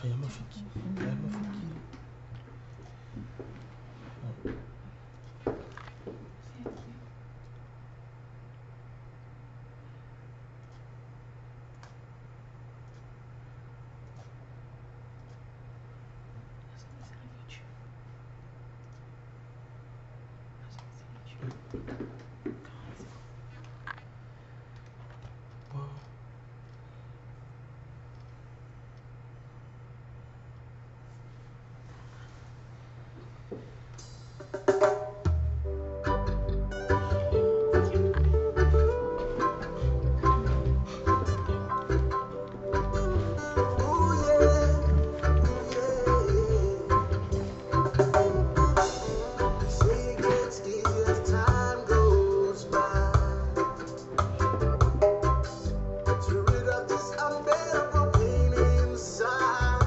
Fai ma fikiri. Wow. Ooh, yeah, yeah. They say it gets easier as time goes by. To rid of this unbearable pain inside.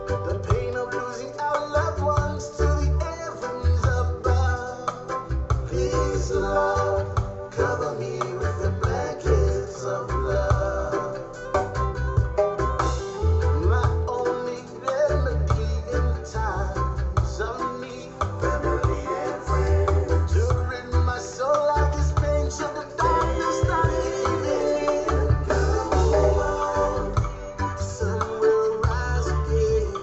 The pain of losing our loved ones to the heavens above. Please, Lord, cover me with the blankets of love. My only remedy in times of need, family and friends. To rid my soul of this pain, should the darkness not cave in. Gotta move on, the sun will rise again.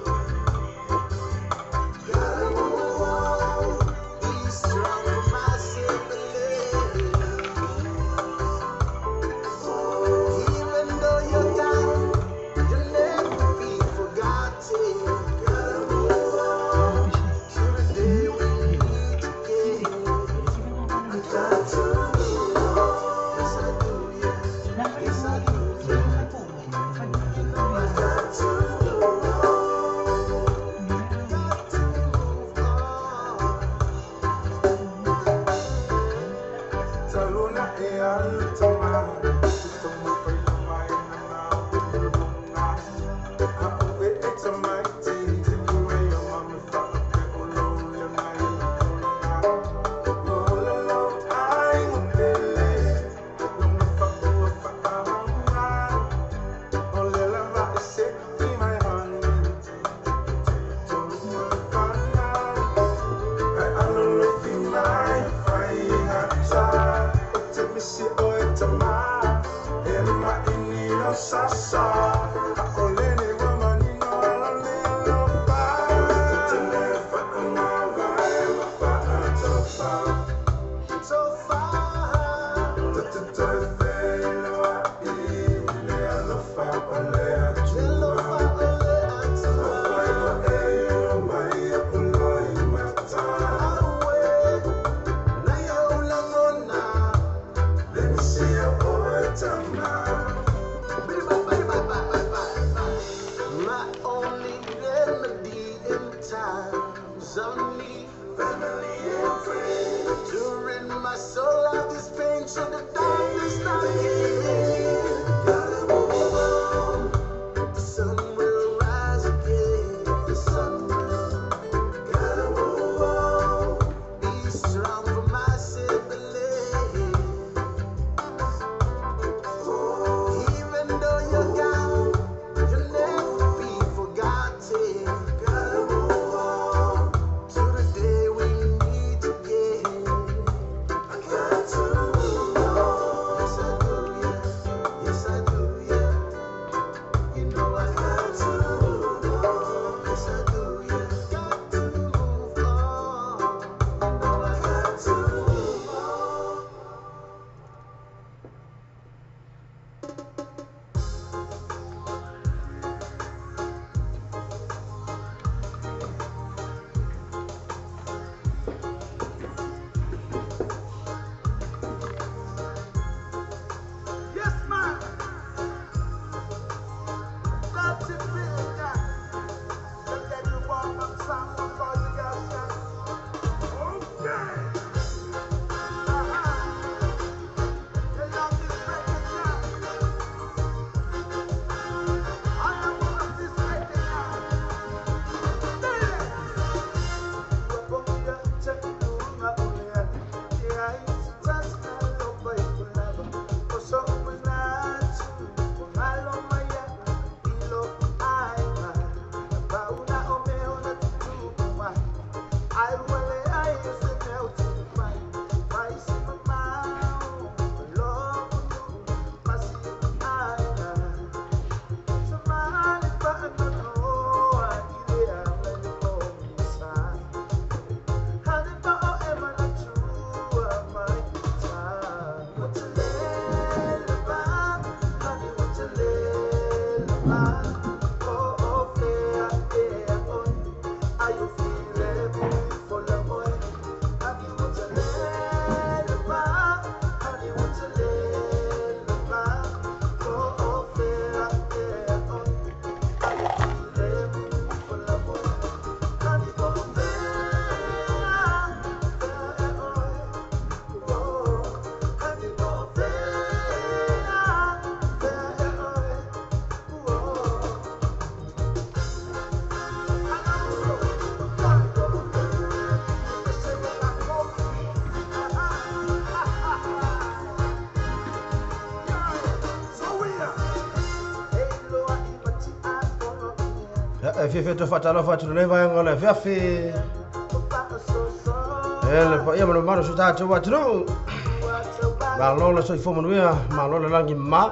Gotta move on, be strong for my siblings. Even though you're gone, you'll never be forgotten. Gotta move on to the day we meet again. I got to move on. Yes, I do, yeah. Yes, I do, yeah. You know I got to move on. Got to move on. Taluna e alu tama, i mai na na A o e e tamaiti, te ue o mame whakape o lo le mai na. O la lo ai mo pele, no me whaua whaahonga. O le lava e se i mai hani, te tolu o le whanau. Ai alolofi mai fai ngata o te misi o e tama e mai ni o sasa a o lene wa manino alo le alofa te le whakamavae ma whaatofa So far, te te toe wheloa i le alofa o le hello, atua father, o whai o e o mai e puloi mata. Awe, na ya ulangona. Let me see your oe tama. Bye, bye, bye, bye, bye, bye, bye. My only remedy in times of need. Family and friends. To rid my soul of this pain, should the darkness not cave in. Gotta move on. The sun will rise again. The sun will. Gotta move on. Be strong for my siblings. Even though you're gone, you'll never be forgotten. Gotta move on to the day we meet again. I got to move on. Yes, I do, yeah. Yes, E fiafia toe faatalofa atu i lenei vaega o le afiafi. E le paia ma le mamalu o si o tatou atunuu. Malo le soifua manuia, malo le lagi ma.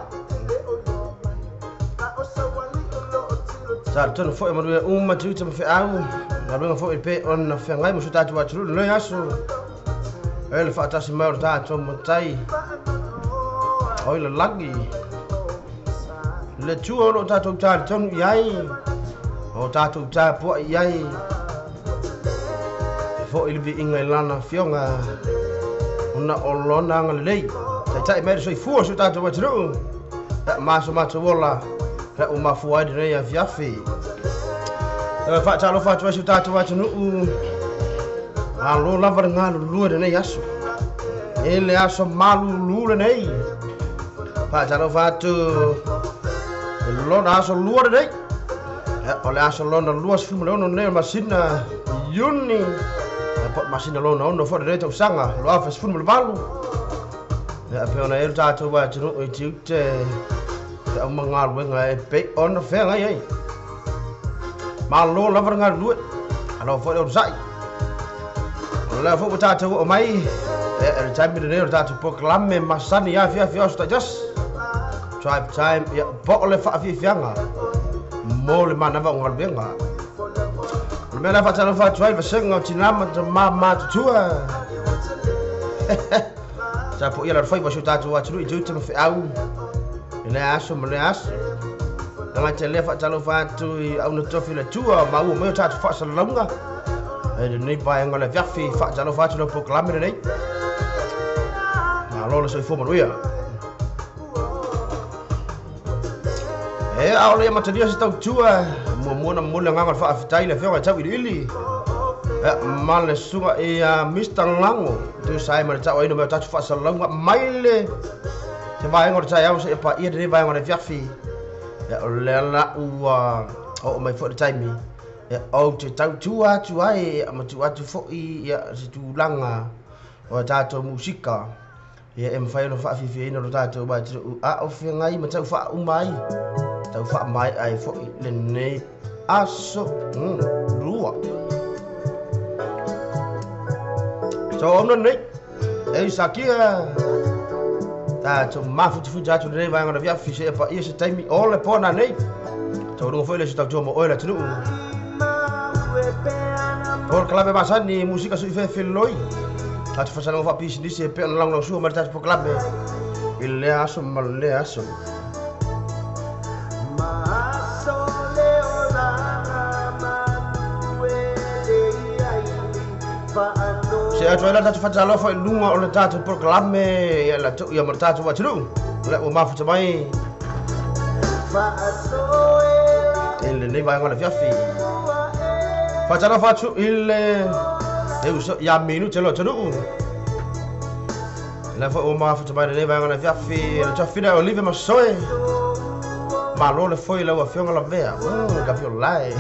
Talitonu foi manuia uma tiute ma feau, galuega foi pei ona feagai ma si o tatou atunuu i lenei aso. E le faatasi mai o le tatou matai o i le lagi. Le Atua o lo o tatou talitonu i ai, o tatou tapuai i ai, e foi le viiga i Lana Afioga, ona o Lona agalelei. Taitai mai le soifua o si o tatou atunuu, ia ma so matou ola, ia ua mafua ai lenei afiafi. E faatalofa atu ai si o tatou atunuu, malo lava le galulue lenei aso. E le aso malulu lenei. Faatalofa atu i lona aso lua lenei. O le aso lona 26 lenei o le masina Iuni. Po o le masina lona 6 foi lenei tausaga 2018. E pei ona i ai lo tatou atunuu i tiute feau ma galuega e pei ona feagai ai. Malo lava le galulue, alofa foi le onosai. O lea foi ua tatou oo mai e le taimi lenei o le tatou polokalame masani i afiafi o aso taitasi. Drive time, ia, po o le faafiafiaga mo le manava o galuega. O le mea lea faatalofa atu ai le vasega o tina ma tama matutua. Tapuia le alofaiva o si o tatou atunuu i tiute ma feau i lea aso ma lea aso. E gata i lea faatalofa atu i auna tofi le Atua maua mai o tatou faasalalauga i lenei vaega o le afiafi. Faatalofa atu lau polokalame lenei. Malo le soifua manuia. E a o le amatalia se tautua, muamua na momoli le agaga o le faafetai i le afioga i Tauiliili ma le susuga ia Mr. Gago tusa ai ma le tauaina mai o tatou faasalalauga mai le se vaega o le taeao seia paia lenei vaega o le afiafi. O lea la ua oo mai foi le taimi ou te tautua atu ai ma tuu atu foi se tulaga o tatou musika ia e mafai ona faafiafiaina lo tatou atunuu a o feagai ma tau faauma ai tau faamaea ai foi lenei aso lua. So ona nei e sakia tatou mafutafuta atu lenei vaega o le afiafi seia paia se taimi o le pona nei. Taualuga foi le se tautua mo oe le atunuu. Polokalame masani, musika sui fefeloi. Tatou faasalaga faapisinisi e pei ona lagolagosua mai le tatou polokalame i lea aso ma lea aso. Se atu ai la tatou faatalofa i luga o le tatou polokalame ia latou ia ma le tatou atunuu. O lea ua mafuta mai i lenei vaega o le afiafi. Faatalofa atu i le uso ia Minute lo atunuu. O lea foi ua mafuta mai lenei vaega o le afiafi le tuafafine o Olive Masoe. Malo le foi lau afioga lavea. Ka fio lae.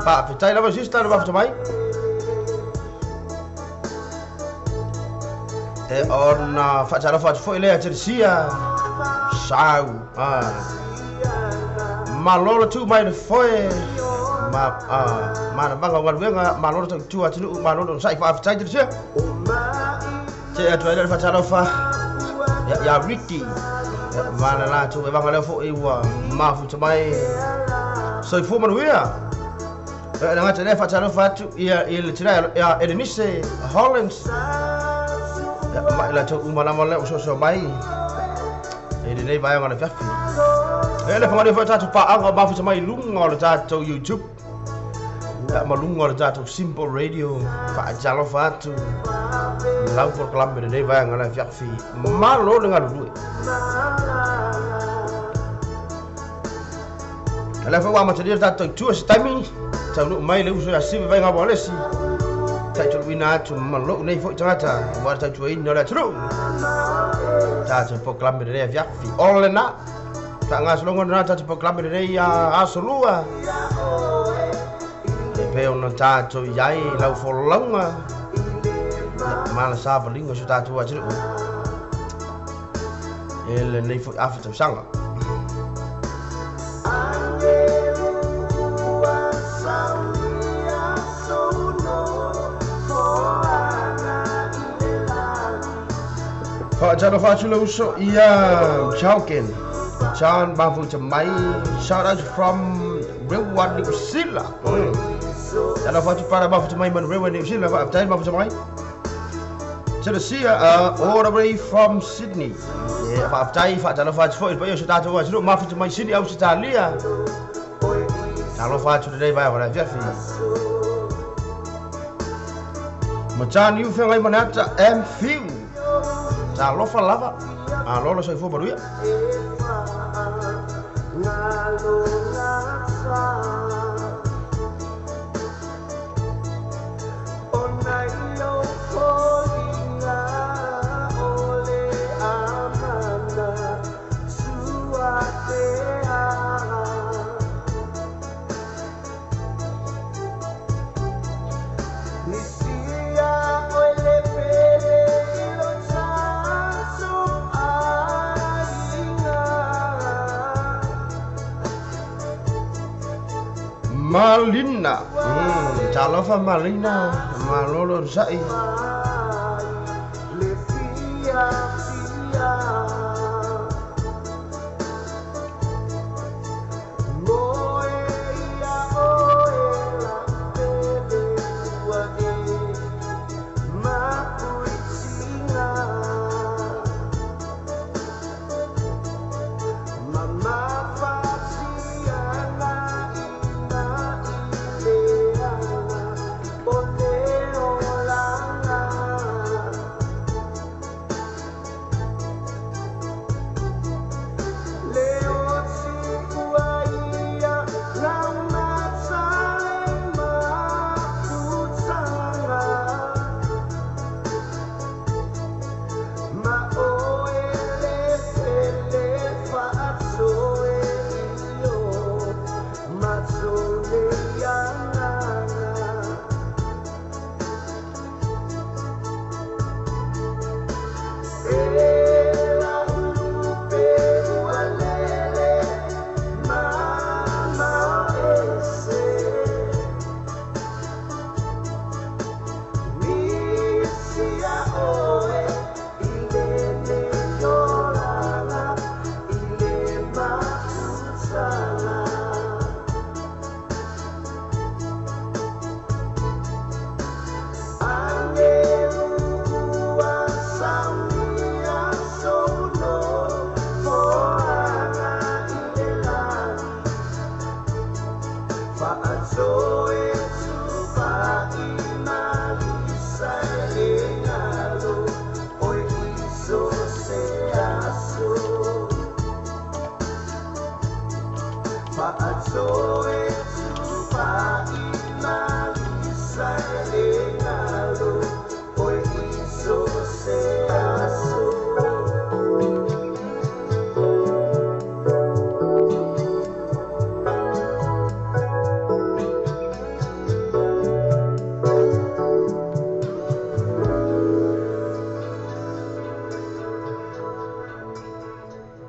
Faafetai lava sister le mafuta mai. E ona faatalofa atu foi lea Teresia Sau. Malo le tuu mai le foe ma manavaga o galuega, malo le tautua atunuu, malo le onosai, faafetai Teresia. Se atu ai lea le faatalofa ia Ricky ma le latou evaga lea foi ua mafuta mai. Soifua manuia. E le gata i lea faatalofa atu ia i le tina ia Elenise Hollins ma i latou uma lava lea ua soasoa mai i lenei vaega o le afiafi. E le fagalia foi tatou paaga o mafuta mai i luga o le tatou YouTube ma luga o le tatou Simple Radio. Faatalofa atu lau polokalame lenei vaega o le afiafi. Malo le galulue. O lea foi ua amatalia le tatou tautua se taimi, taunuu mai le uso ia Sive Vaiga Wallace, taitoluina atu ma lou nei foi tagata aua le tautuaina o le atunuu. Tatou polokalame lenei afiafi. O lena, faagasologa lena tatou polokalame lenei aso lua. E pei ona tatou i ai lau folauga ma le savaliga o si o tatou atunuu e lenei foi afa tausaga. Faatalofa atu le uso ia Chauken John mafuta mai. Shout out from Rewa New Zealand. Talofa atu para mafuta mai man Rewa New Zealand. Faafetai mafuta mai. Tennessee, all the way from Sydney. Yeah, faafetai faatalofa atu foi i le paia o si o tatou atunuu mafuta mai Sydney Ausetalia. Talofa atu lenei vaega o le afiafi. Mataniu feagai ma le ata M Fiu. Talofa lava. Malo le soifua manuia. Malina. Talofa Malina. Malolo sai.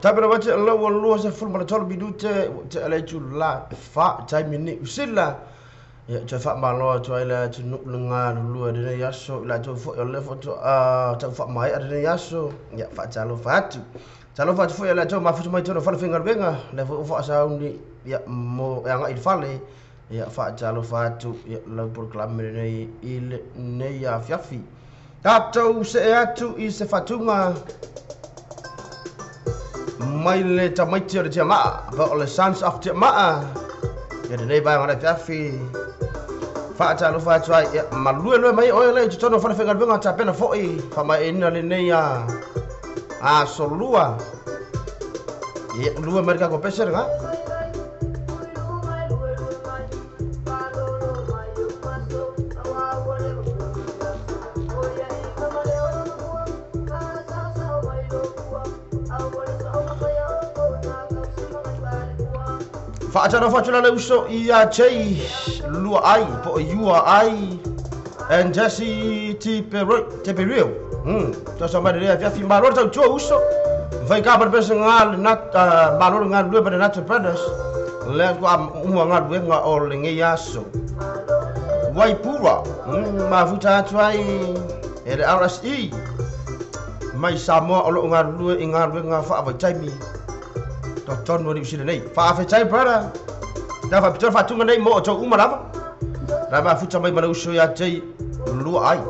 Tapena wate lau lua se fulu ma le tolu minute te ale tu la fa tai mini usila. Ia toe faamalo atu ai le atunuu le galulue lenei aso i latou foi o le faatoa taufaamaea lenei aso. Ia faatalofa atu. Talofa atu foi ia latou mafuta mai tonu o fale faigaluega lea foi ua faasauni ia mo e agai i le fale. Ia faatalofa atu ia lau polokalame lenei i lenei afiafi. Tatou see atu i se faatuga mai le tamaiti o le Tiamaa, po o le Sons of Tiamaa. Ia lenei vaega o le afiafi faatalofa atu ai. Ia maluelue mai oe le i totonu o fale faigaluega tapena foi faamaeaina lenei aso lua. Ia lua mai le tatou pese lena. Faatalofa atu la le uso ia Jay Lua Ai, po o Yua Ai, and Jesse Teperio. Tosa mai le afiafi malo le tautua uso. Vai ka pa pese nga le nat malo le galulue pa le Nato Brothers. Le ko am uma galuega o lenei aso. Waipura, mafuta atu ai e le RSE. Mai Samoa o loo galulue i galuega faavaitaimi totonu o Niu Sila nei. Faafetai brother. Na faapitoa le faatuga nei mo outou uma lava. Na mafuta mai ma le uso ia Jay lua ai.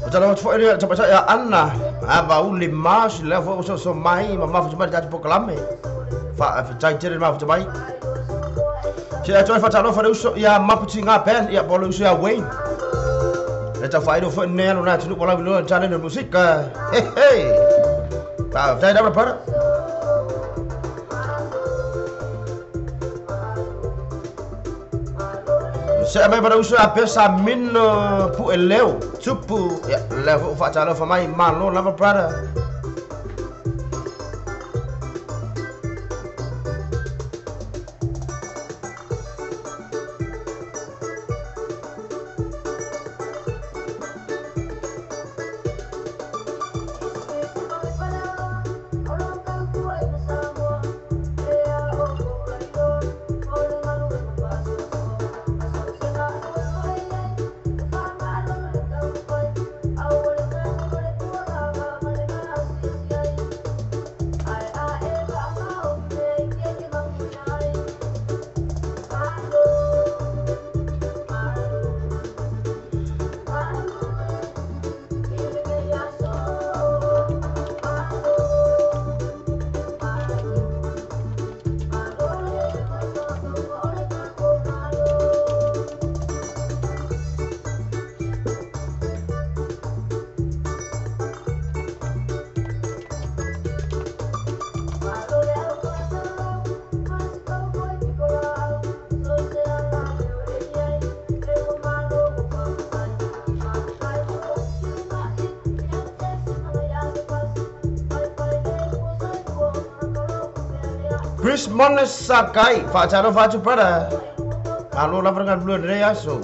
O tala atu foi le tapatai a Anna a vauli mas le foi o so mai ma mafuta mai le tatou polokalame. Faafetai tele le mafuta mai. Se atu ai faatalofa le uso ia Maputi Ngā Band ia po o le uso ia Wayne. Le tau faailo foi lenei alu na atunuu ua lauiloa i le taleni o le musika. He he. Faafetai lava brother. Sea mai ma le uso ia Pesa Mino Pueleo Tupu. Ia, lea foi ua faatalofa mai. Malo lava brother. Chris Mones Sakai, faatalofa atu brother. Malo lava le galulue i lenei aso.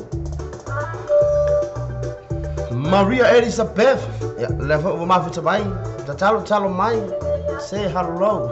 Maria Elizabeth, ia, lea foi ua mafuta mai. Tatalo talo mai. Say hello.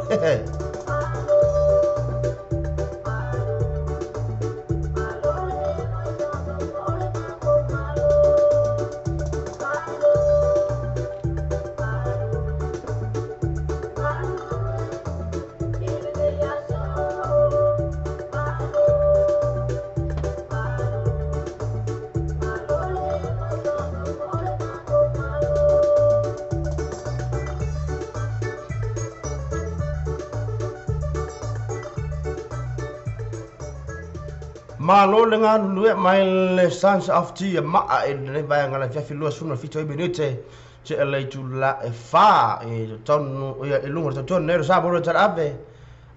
Malo le galulue mai le Sons of Tia maa i lenei vaega le afiafi 27 ai minute se le itula e fa i totonu ia i luga o le totonu nei o le Samoa le Talaave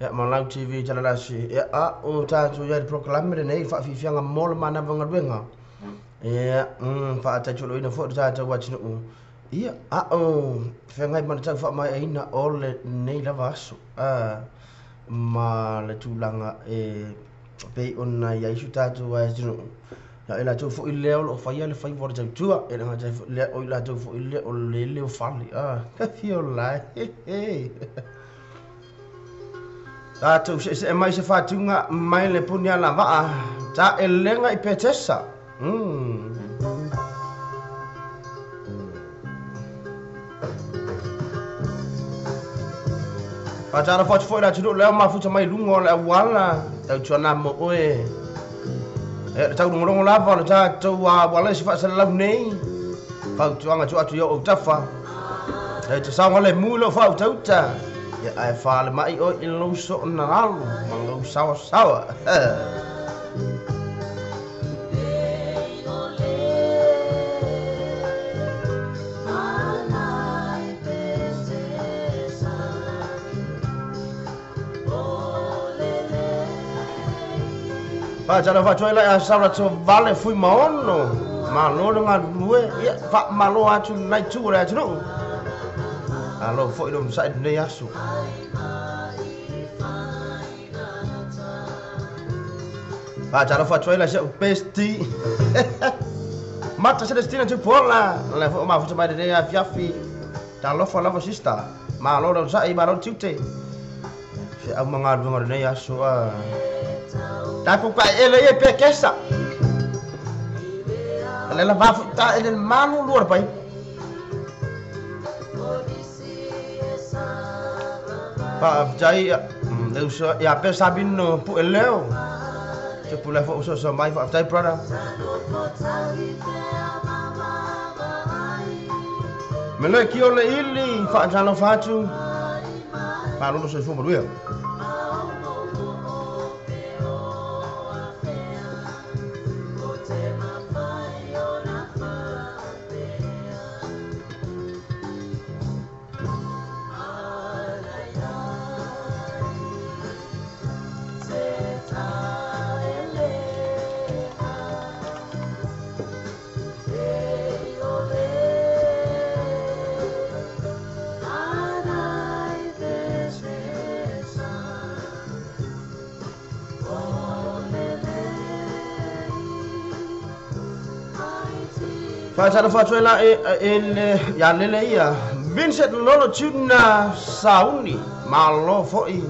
ia ma Lau TV Talalasi ia a o tatou i ai le polokalame lenei faafiafiaga mo le manava galuega ia faataitoloina foi le tatou atunuu ia a o feagai ma le tau faamaeaina o lenei lava aso ma le tulaga e pei ona i ai so tatou atunuu. Ia o i latou foi lea o lo o faia le faiva o le tautua, e le gata ai foi lea, o i latou foi lea o le leo fale. Fio la e, he he. Tatou seesee mai se fatuga mai le puni alavaa, taelega i Petesa. Faatalofa atu foi le atunuu lea o mafuta mai luga o le auala, tautuana mo oe. E le taulogologo lava o le tatou auala i se faasalalau nei, fautuaga tuu atu i ou autafa. E te saogalemu i lou faautauta, ia ae falemai oe i lou soona alo ma lou sawasawa. Faatalofa atu ai la ia Sarato Vale Fuimaono. Malo le galulue, ia faamalo atu lenai itu o le atunuu. Alo foi le onosai lenei aso. Faatalofa atu ai la si au bestie. Mata Celestina Tupuola, lea foi o mafuta mai lenei afiafi. Talofa lava sister. Malo le onosai, malo le tiute. Feau ma galuega o lenei aso a. Tatou taeele ia i Pekesa. Le la va ta ele manu lua pai. Pa jai le uso ya pe sabino pu eleo. Te pula fo uso so mai fa tai brother. Mele ki ole ili fa jalo fatu. Pa lo so fu mo. Fa fatuela e ya lele ia Vincent Lolo Tuna Sauni malo foi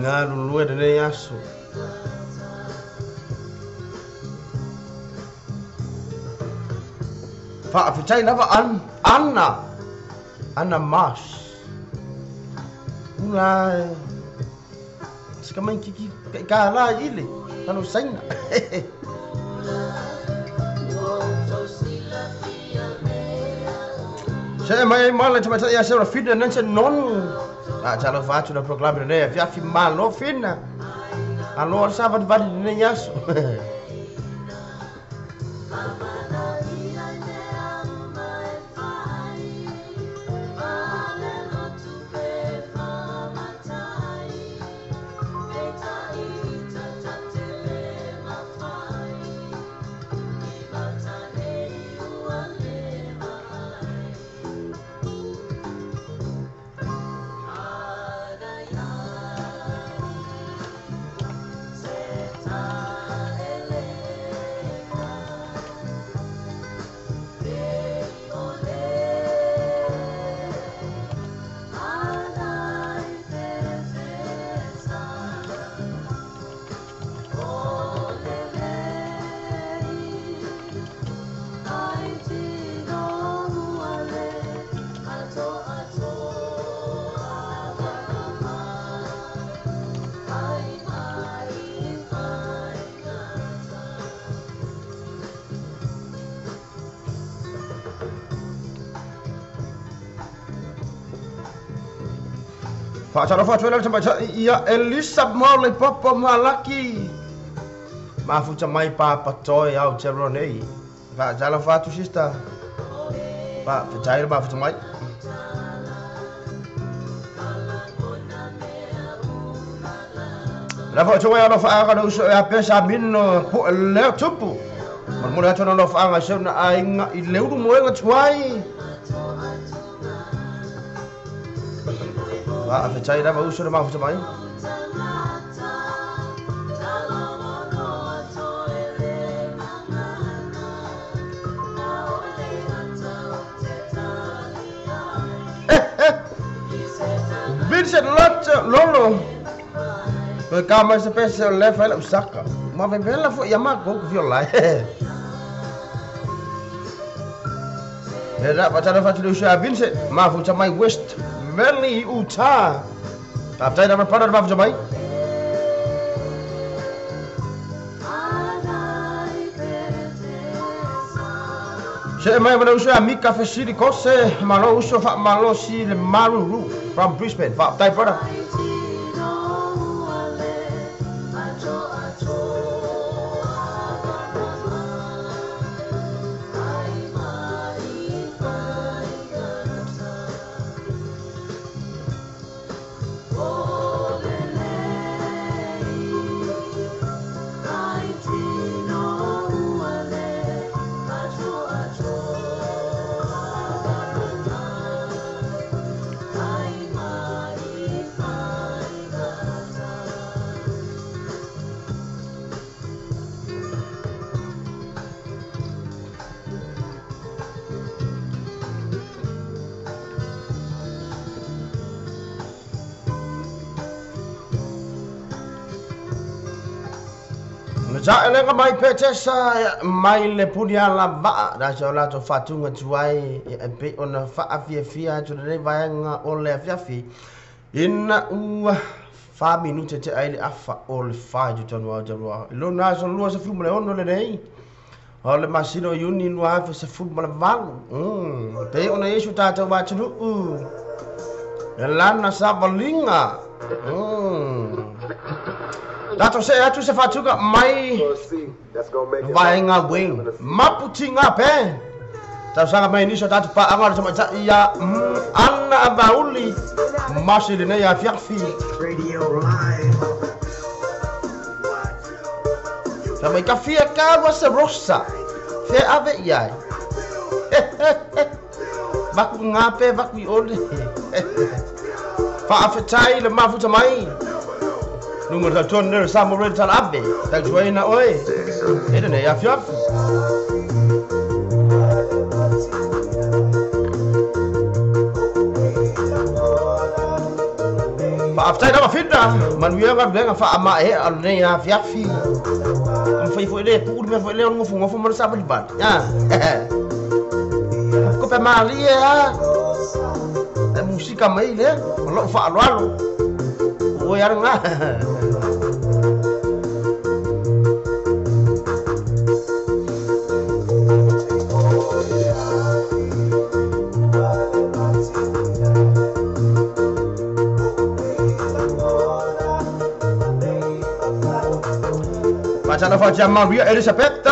ngalu lue de aso. Fa fitai lava an Anna Anna Mas ula skamai kiki ka la ile kanu saina. Se mai mala te mai ia se fina nan se non. A talo fatu na proclame ne fia fi malo fina. Alo sa va va ne yaso. Fa ia Elisa Mole Popo Malaki. Mafuta mai papa toi au te ronei. Fa talo fatu sister. Fa fitai mafuta mai. La fa toi alo fa aga no so a pesa minno po le tupu. Mo mo atu no fa aga so na ainga i leuru moenga tuai. Fa fitai la uso mafuta mai. Vincent Lolo. Kama se pesa le fa la usaka. Ma ve bella fo ya ma go viola. Era pa tara fa tu sha Vincent ma fu ta mai West Valley Utah. Ta na pa ma fu mai. Se mai va uso amica fe siri cose ma lo uso fa ma lo si le maruru from Brisbane. Fa tai brother. Sa mai petesa mai le puni ala vaa na se o latou faatuga tuai e pei ona faafiafia atu lenei vaega o le afiafi ina ua 4 minute tea ai le afa o le 4 i totonu o Aotearoa i lona aso 26 lenei o le masina o Iuni 2018. Pei ona i ai so tatou atunuu e lana savaliga. Tatou see atu se faatuga mai vaega Wayne Maputiga pe tausaga mai nisi o tatou paaga o le tamaitai ia Ana Avauli masi lenei afiafi. Radio Live. Sa mai kafia ka se rosa fe ave i ai vaku ngape vaku i ole faafetai le mafuta mai luga le tautuana le Samoa Radio Talaave tautuaina oe e lenei afiafi. Faafetai lava fina manuia galuega faamaea o lenei afiafi. Mafai foi le puu le mea foi lea o le gofogofo ma le savalivali a kope malie a e musika mai lea o lou faaaloalo oe alaga. Faatalofa atu ia Maria Elizabeth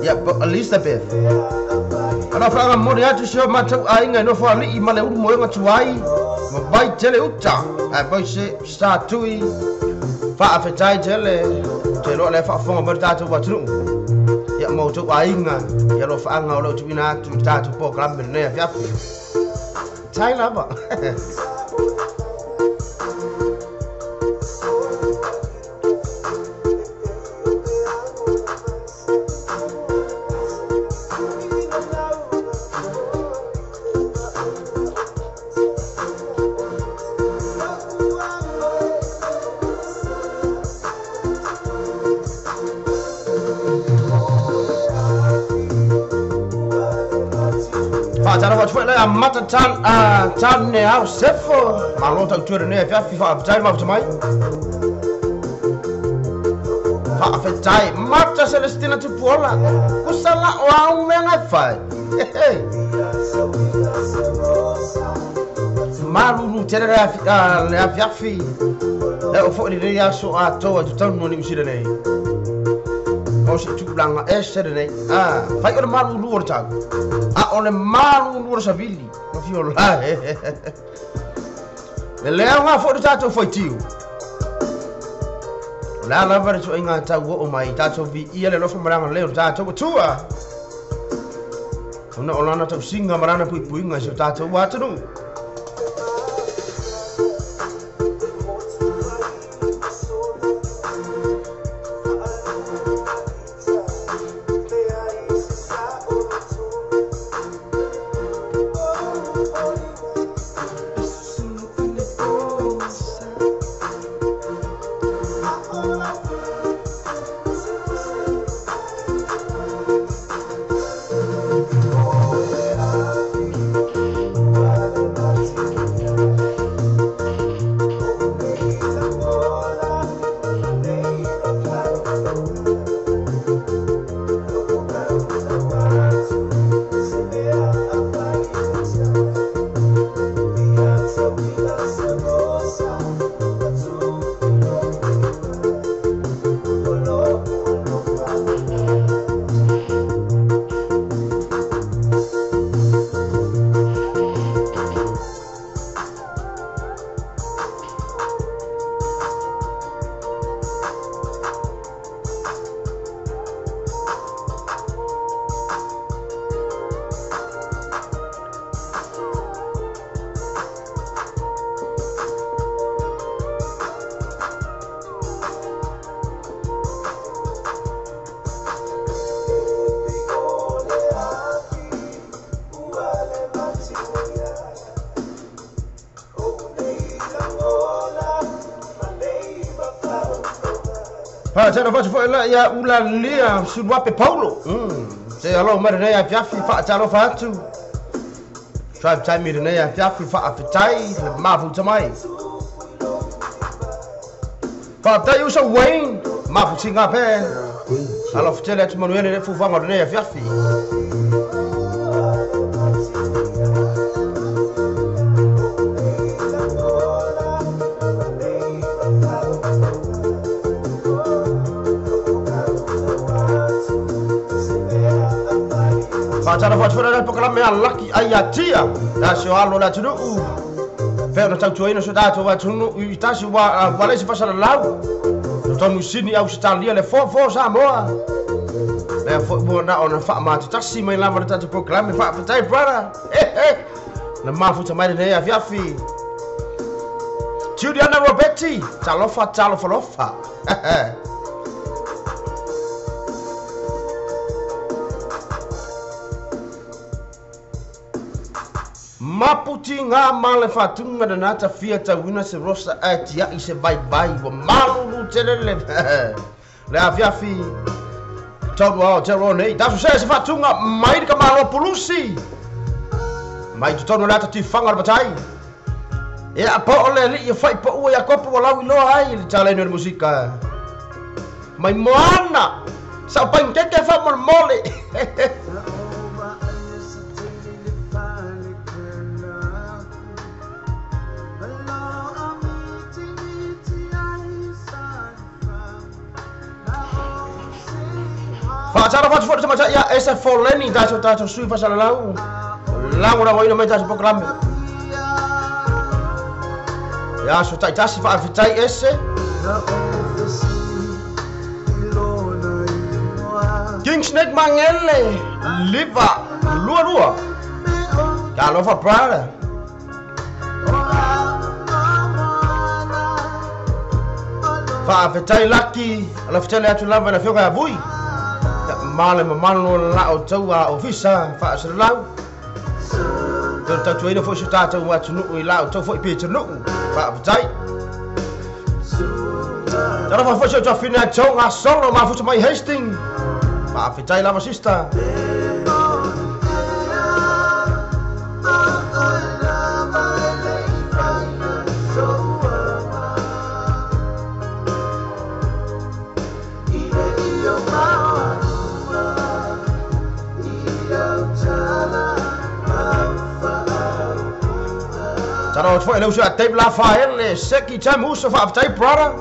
ia Elizabeth alofaga momoli atu si o matou aiga i nofo alii ma le ulu moega tuai ma vai tele uta ae foi se sa tui faafetai tele te loa le faafofoga mai le tatou atunuu ia ma outou aiga ia alofaaga o loo tuuina atu i le tatou polokalame lenei afiafi tai lava. Faatalofa atu foi le amata tan a tane au sefo malo tautua lenei afiafi faafetai le mafuta mai faafetai Mata Celestina Tupuola kusala o au mea e fai malulu tele le afiafi e o foi lenei aso atoa i totonu o Niu nei o se tulaga ese lenei a fai o le malulu o le tau a o le malulu o le savili ma fiola le lea foi le tatou faitio o le a lava le tuaiga tau oo mai tatou viia le alofa ma le agalelei o le tatou Atua ona o lana tausiga ma lana puipuiga i se o tatou atunuu. Faatalofa atu foi la ia ulalia Suluape Paulo. Se alo mai lenei afiafi faatalofa atu. Drive time i lenei afiafi faafetai le mafuta mai. Faafetai uso Wayne mafutinga pe. Alofa tele atu manuia le fufuaga o lenei afiafi. Faatalofa atu foi le polokalame a laki ai atia. La se alo le atunuu. Fea na tautuaina so tatou atunuu i tasi ua ua le se fasalalau. Tonu sini Australia le fofo Samoa. Le foi ua na ona faamatotasi mai lava le tatou polokalame faafetai brother. Na mafuta mai lenei afiafi. Juliana Roberti, talofa talofa lofa. Maputi ngā male whatunga na nata fia tauina se rosa a tia i se vai vai wa malulu telele. Le afiafi tau ao te ro nei. Tasu se se whatunga mai ka malo pulusi. Mai tonu le ata tiwhanga le matai. E a po o le li i whai po ua ia kopu wa lau iloa ai le taleno le musika. Mai moana. Sa pankeke wha mo mole. Faatalofa atu foi le tamatai ia esa Foleni tatou tatou sui fasalalau. Lagolagoina mai tatou polokalame. Ia aso taitasi faafetai ese. King Snake Mangele Liva lua lua. Talofa brother. Faafetai laki alafetele atu lava na fioga ia vui. Male mamalo la o taua ofisa faasalalau. Tau tautuaina foi so tatou atunuu i la o tau foi pitanuu. Faafetai. Talofa foi se o tafina tonga solo mafuta mai Hastings. Faafetai lava sister. Talofa foi le uso a Dave Lafael le seki time uso faafetai brother.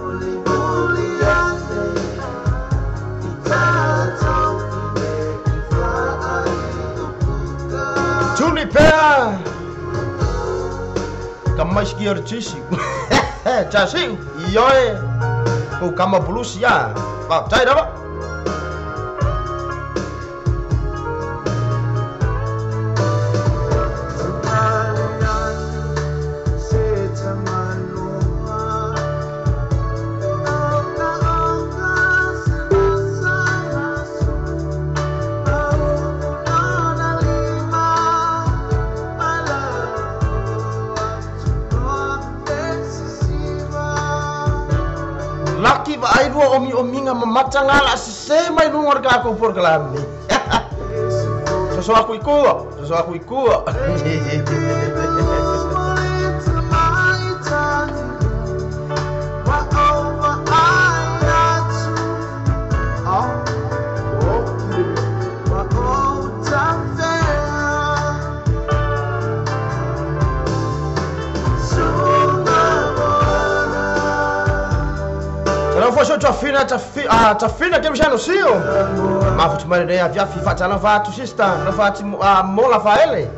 Tuli pea. Ka mai ski o tisi. Tasi ioe. Ko kama blues ya. Faafetai lava. Laki va ai lua omi ominga mamatanga la se mai lunga ka ko por kalame. Soso aku ikua, soso aku ikua. Foi tafina tafina tafina ke mshano sio. Mafuta mai le afiafi faatalofa atu sister lofa atu mola faele.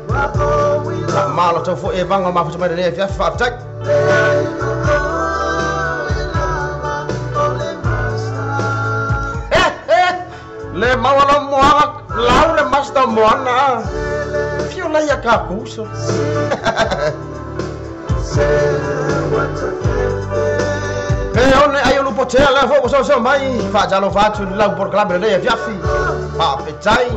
Malo tau foi e vanga mafuta mai le afiafi faafetai. Le mawala moana lau le master moana. Fio la ia ka kuso. Pe one ai o lupotea le fo so so mai faatalofa atu lau polokalame le afiafi. Faafetai.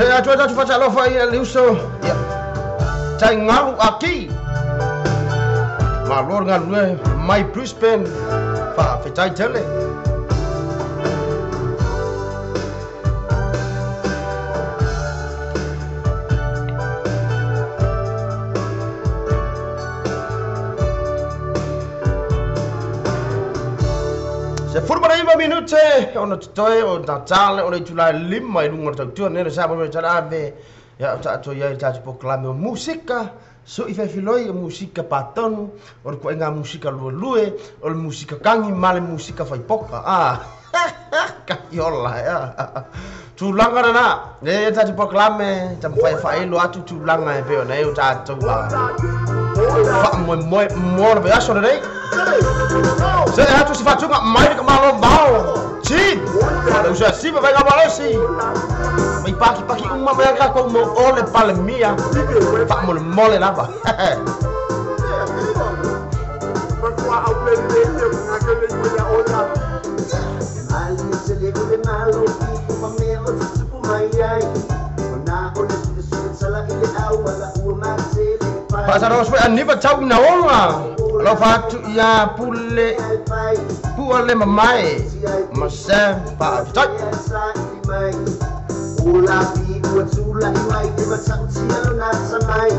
Se atu atu faatalofa i le uso ia Taingalu Aki. Malo le galulue mai Brisbane. Faafetai tele. 19 minute ona totoe o tatale o le itula e 5 i luga o le tautua nei le sa mo le tala ave ia o tatou i ai le tatou polokalame o musika su'i faifiloi o musika patonu o le kuaiga musika luelue o le musika kagi ma le musika faipoka a kaiola ea tulaga lena e tatou polokalame taumafai e faailo atu tulaga e pei ona e o tatou faamoemoe mo le vaiaso lenei. Se atu se faatuga mai le kamalo mao Chin le uso siva vai malosi mai paki paki uma mai ka ko mo ole palemia fa mo mole lava. Pasaro foi aniva tau na onga lo fatu ia pule pua le mamae ma sam pa tai Ola pi ua tula i mai e matautia lo nata mai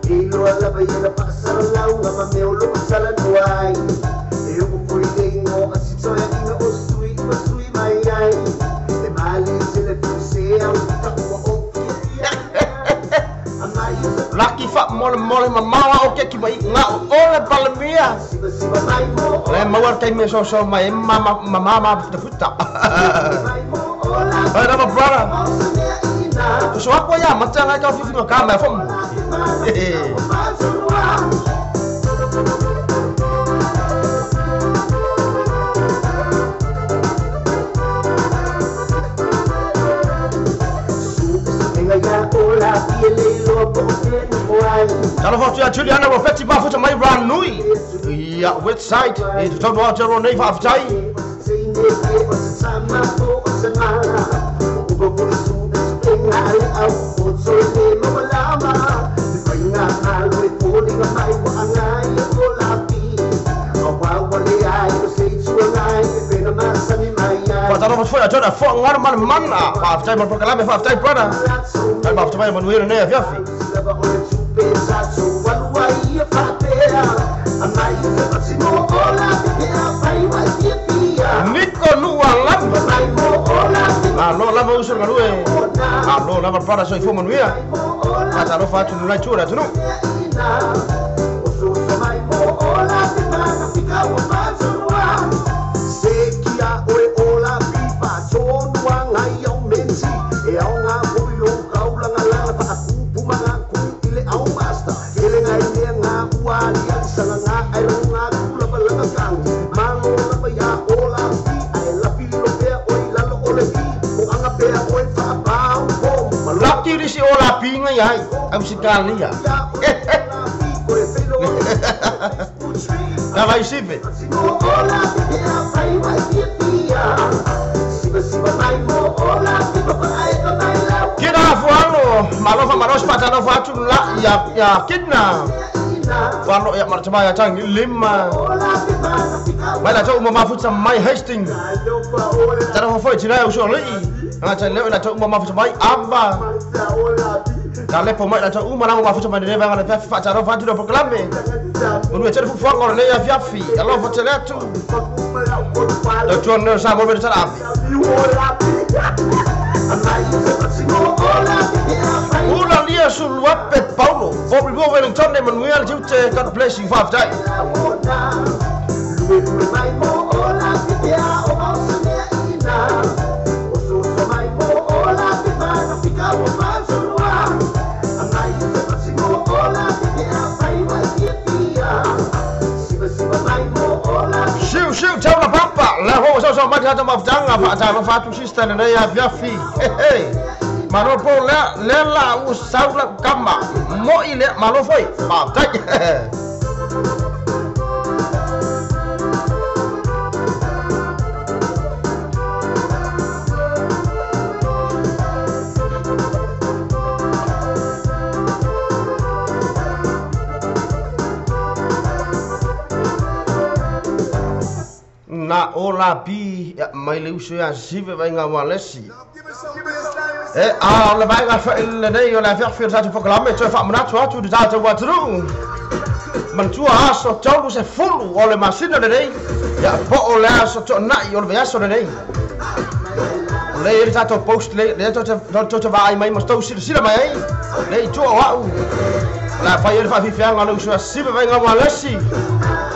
e loa lava ia na paasalalau ma mea o loo talanoa ai e oo foi le igoa a sitoea ina o sui ma sui mai ai e malie tele fuse au i taua o fiafia amai Laki fa mole mole mamao o ke ki mai nga ole palemia siva siva mai mo le maua kai me so so mai mama mama mama futa futa. Mai mo ola Ai lava brother. O se mea ina So ako ya matanga ka fifi ka ma fo. Talo fo tu Juliana Rofetti ma futa mai Ranui. Ia website e tu tau Aotearoa nei faafetai. Faatalofa foi a Jona fo ngaro mana mana. Faafetai mo le polokalame faafetai brother. Tai mafuta mai manuia lenei afiafi. Niko nua lava. Malo lava uso le galue. Malo lava brother soifua manuia. Faatalofa atu nulai tua le atunuu. Laki risi o la pinga ia ai au sikalia. Ka vai sive. Kina fualo malofa malos patalofa atu la ia ia kina. Fualo ia martama ia tangi lima. Mai la tau mafuta mai Hastings. Tara fo tina uso lei. Nga ta le la tau mafuta mai amba. Ta le po mai la tau uma mafuta mai ne va la fa tara fa tu do proclame. Manu e tele fu fuanga le ia fiafi. Alo fo tele atu. Da tu no sa mo be tara afi. Ula lia su luape Paulo. Bobby Bo Wellington e Manuel Tiute. God bless you faafetai. Siu siu tau la papa. La ho so so mai ta mafutanga fa ta fa tu sister le ia fiafi. Hey. Malo po le le la u sau la kama. Mo i le malo foi. Faafetai. na o la pi mai le uso ia sive vai ngā walesi. E a o le vai ngā whaile nei o le awhiawhi o tātou whakalame toi whaamanatu atu te tātou atunuu. Manatua aso taulu se fulu o le masina lenei. Ia po o le aso to'ana'i o le vaiaso lenei. O le i tātou post le tou te vaai mai ma tou silasila mai ai. Le i tua o a'u. O le a fai ai le faafiafiaga o le uso ia sive vai ngā walesi.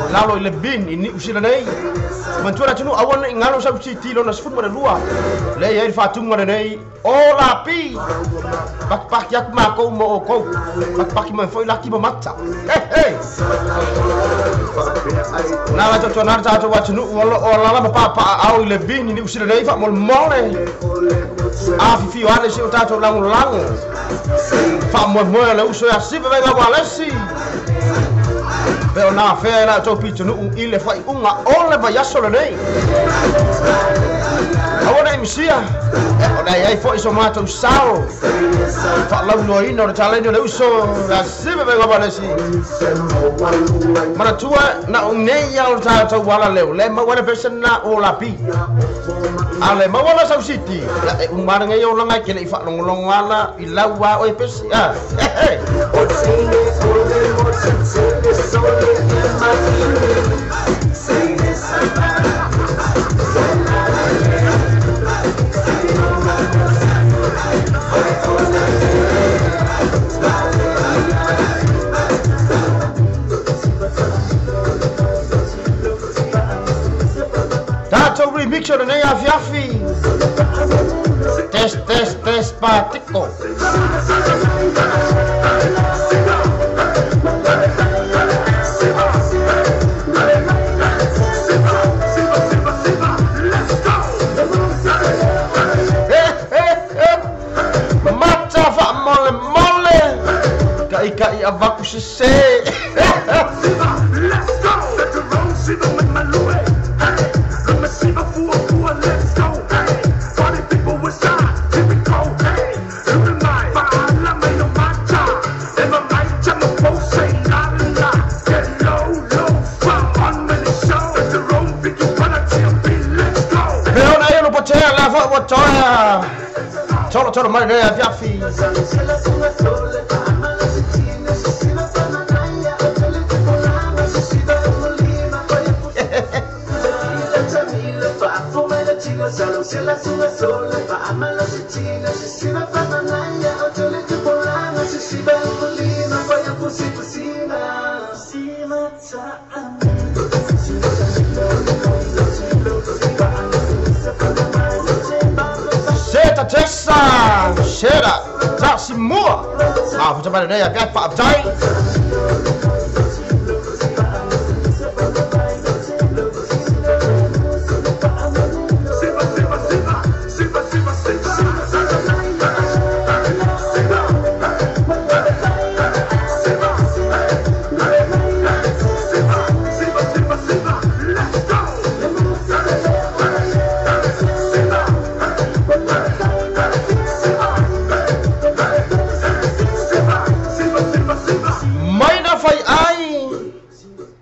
O lalo i le bin i Niu Sila nei. Manatua le atunuu aua nei galo sau titi lona 12. Le i ai le faatuga lenei o la pi. Pakipaki atu mākou mo oukou. Pakipaki mai foi laki ma mata. Hey, hey. Na la tautua na le tātou atunuu o loo alala ma paapaa ao i le bin i Niu Sila nei faamolemole. Afifio ane si o tātou lagolago. Faamoemoe o le uso ia sive vai ngā walesi. Pe o nā whea e la tau pitunuu i le whaiunga o le vaiaso lenei. Aua nei misia, o le ai foi so mātou sao. Whaalauloaina o le taleni o le uso ia sive vai ngā walesi. Manatua na o nei au le tātou wala leo. Le maua le pesa na o la pi. A le maua la sau siti. Ia e umara ngai o langa ke le i whaalongolongo ala i laua o e pesi. Ah, hey, hey. Tātou remix o lenei afiafi. Test, test, test, patiko. Mata whaamole mole. Kai kai avaku se se. Let's go. Let's go. Hey, party people was here we go. Hey, Toa tolo tolo mai le afiafi. Seta tessa, sera, tasimua. Ah, futa mai le afiafi faafetai.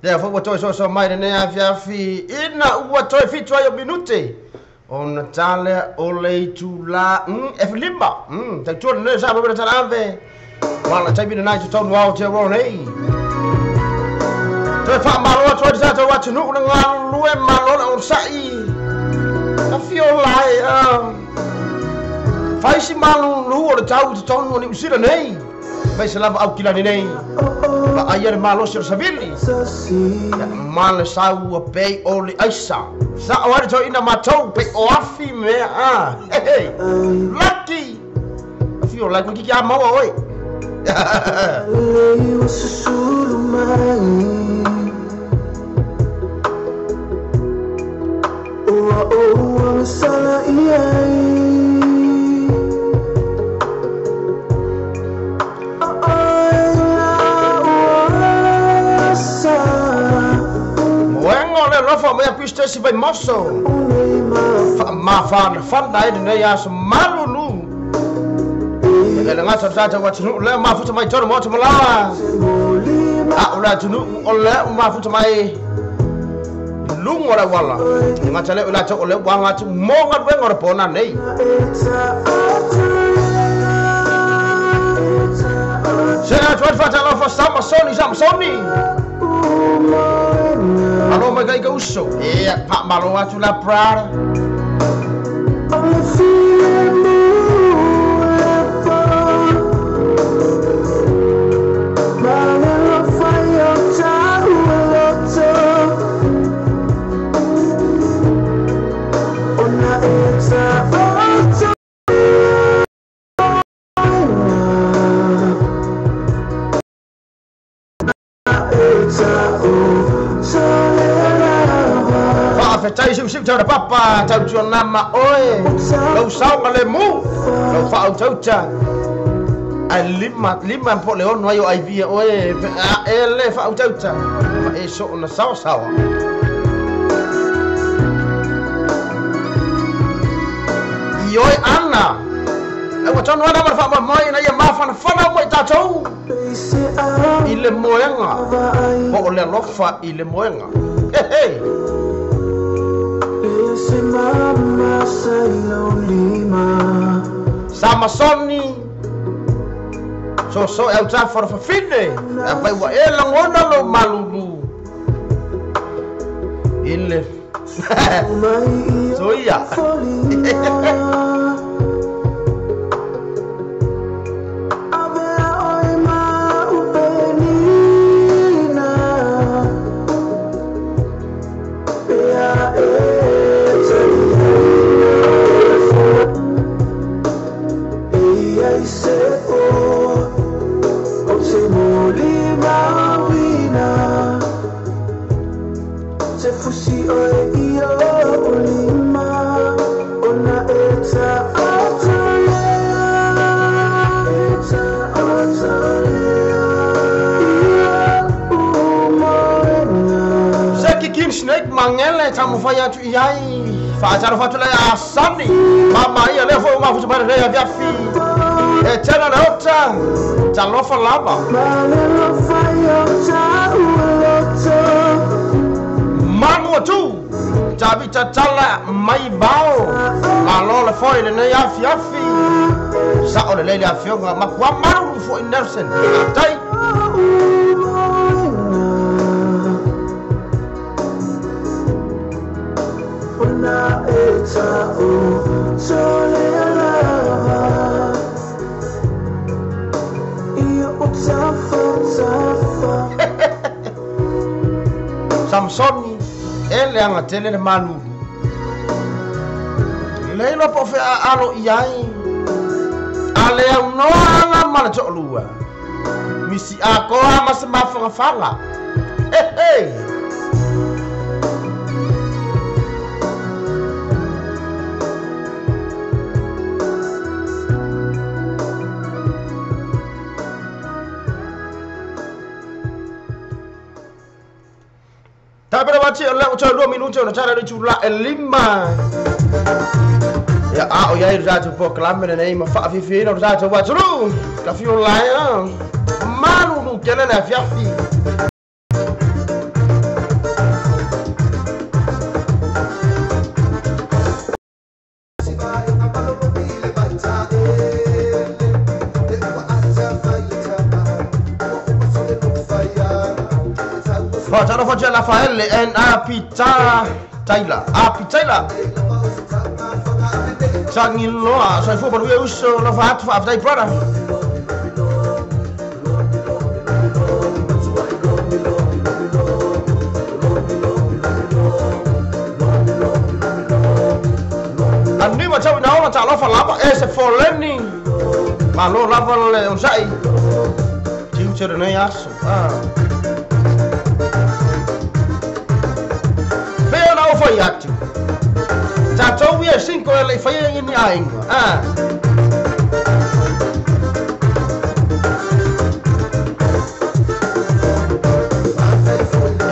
Lea foi ua toe soasoa mai lenei afiafi ina ua toe 7 ai o minute ona talea o le itulā e 5. Tautua lenei sa mawena talaave wala taimi lenai totonu ao Aotearoa nei. Toe faamalo atu ai le tatou atunuu le galulue malo le onosa'i afio lae faisi malulu o le tau i totonu o Niu Sila nei. Mai se lava au kilani nei. Vaai le malosi o le savili. Ma le sau a pei o le aisa. Sa o ai le toeina matou pei o afi mea a. Hey, hey. Lucky. Afio lai koe kiki a maua oe. Moengo le lofa mea Kristo si vai moso. Faamafana fana ai lenei aso malulu. E le gata o le tatou atunuu lea mafuta mai tonu maota malala. A o le atunuu o lea ua mafuta mai Lungo la wala ngata le la to le wanga tu mo galuega o le pona nei. Se atu ai faatalofa Samasoni Samasoni. Malo mai kai ka uso. Ia faamalo atu la brother. Faafetai siusiu tauna papa tautuana ma oe lau saoga le mu lau faautauta ae lima lima po le ono ai o aivia oe e le faautauta ma e soona saosaoa. I oe ana e ua tonu ana ma le faamoemoe ina ia mafanafana mo i tatou i le moega po o le alofa i le moega. Hehe. Samasoni so e autafa o le fafine e fai ua e lagona lou malulu i le soia. Snake mangele tamufai atu i ai faatalofa atu lai asani mama ia lea foi mafuta mai lenei afiafi e tena le ota talofa lava manu atu tavita tala mai vao malo le foi lenei afiafi sa'o lelei le afioga makua malulu fo'i Nelson tai. Samsoni e le agatele le malulu le iloa po o feaalo i ai a le aunoa ala ma le to'olua misi akoa ma se mafagafaga. Hehe. Tapera wati o leo tau 2 minuti o na tara le tula e lima. Ia a o iai rata po kalame nei ma faafifiina o rata waturu. Ka fio lai a. Malulu tele le afiafi. Faatalofa atu ia Rafaele and Apita Taylor. Apitaila. Sangiloa soifua manuia uso lofa atu faafetai brother. Anima tau ina ona talofa lava e se foleni. Malo lava le onosai. Tiute lenei aso. Pea na o fai atu. Tatou ia 5 e le faia ni aiga.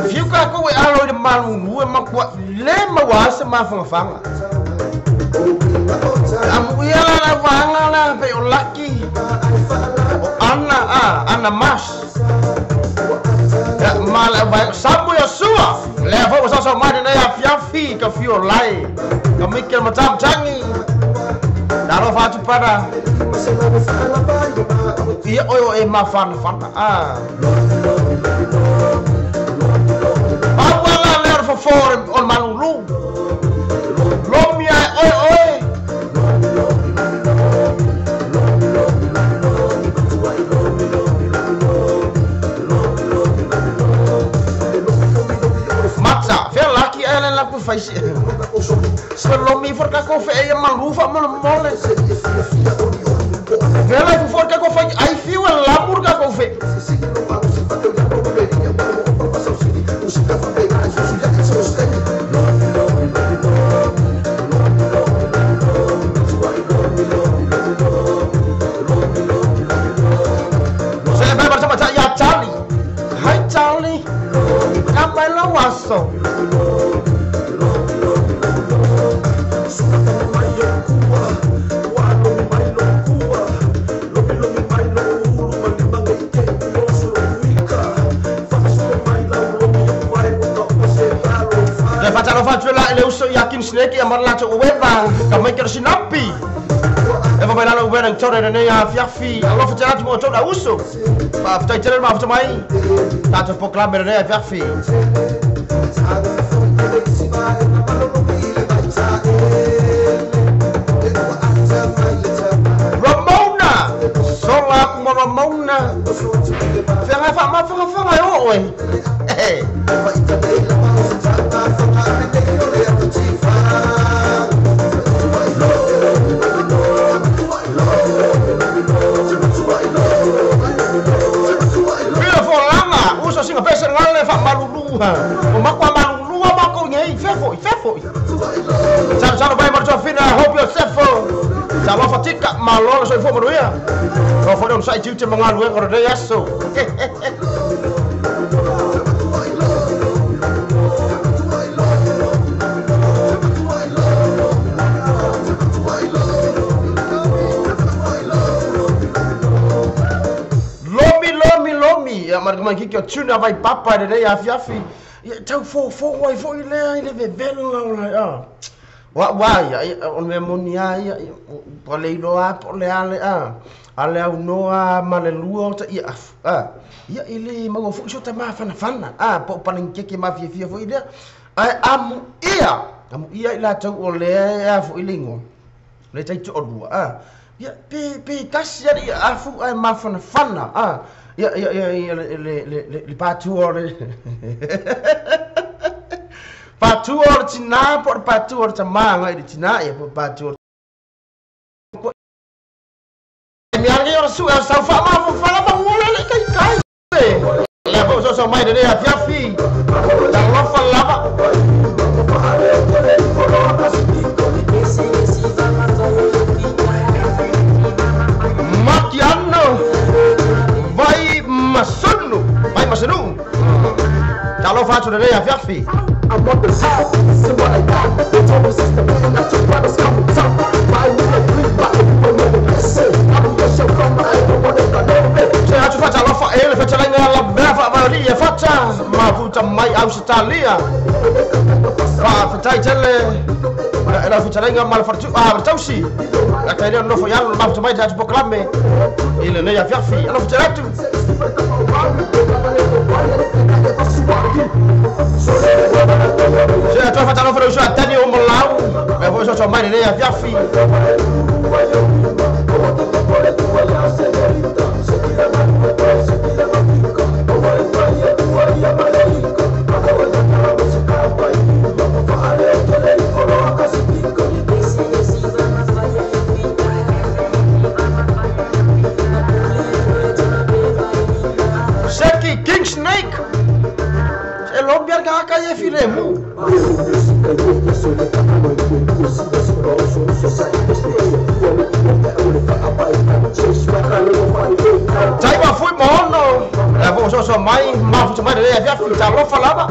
Fiu ka ko e alo i le malulu e makua le maua se mafagafaga. Amu ia la la vaga la pe o laki. O ana ana mas. Ya ma la lau samu ia sua. Lea foi o sa mai nei afiafi ka fio lai. Ka Mikel Matamtangi. Talofa atu pana. Ia oe o e mawhanawhana. Pauala lea o fofo o malulu. Lomi ai oe oe. Matsa, fea laki ai le laku faisi. Se lomi for ka ko fe e malufa mo mole. Vela for ka ko fai ai fiu e lamur ka ko fe. Saya bersama ya Charlie. Hai Charlie. Kamai lo waso. Yakin snake ya marla to ueva ka mai ke sinapi e va mai lalo ueva tore ne ya fiafi alo fa tera mo to da uso pa fa tera ma fa mai ta to proclame ne ya fiafi Ramona sola kuma Ramona fa fa ma fa fa o oi O makwa malulua mako ngei fefo fefo. Talo bai marcho fina hope yourself. Talo fatika malolo so ifo manuia. O fo don sai tiute mangalu e ngoro yaso. Lomi lomi lomi ya marga kiki o tuna vai papa de ya fiafi. Ia tau fo fo wai fo i lea i le vevelo lau lai a. Wa wa ia o le moni a ia po le iloa po le ale a. Ale au noa ma le lua o ta ia a. Ia i le maua fo iso ta mawhanawhana a po palengkeke mafiafia fo i lea. Ai amu ia i la tau o lea a fo i lingo. Le tai to o lua a. Ia pe kasi ari afu ai mawhanawhana a. Ia ia ia le le le patu o le patu o le tina po le patu o le tamanga i le tina ia po patu o le mea o le su e sau fa ma fa la ma le kai kai le po so so mai de a fiafi ta lo fa lava Makiano vai masunu vai masunu talo fa tu de a fiafi. I'm on the top, see what I got. They told me sister, man, not your brothers coming top. My nigga, green, my people know the best. I'm a show from my don't want to know. Se atu fa talo fa ele fa tala la ba fa li fa ta ma futa mai Australia. Fa fa tai tele la fa tala mal fartu a tausi. La kai no fo yalo ma futa mai ta proclame. Ile ne ya fiafi. Alo fa tala tu. Se atu fa talo fa uso atani o molau. E fo so mai ne ya fiafi. Seki King Snake. Se lo biar ka ka ye filemu. Tai wa fui mono. E vou so so mai, ma fu mai de ya fi ta lo falava.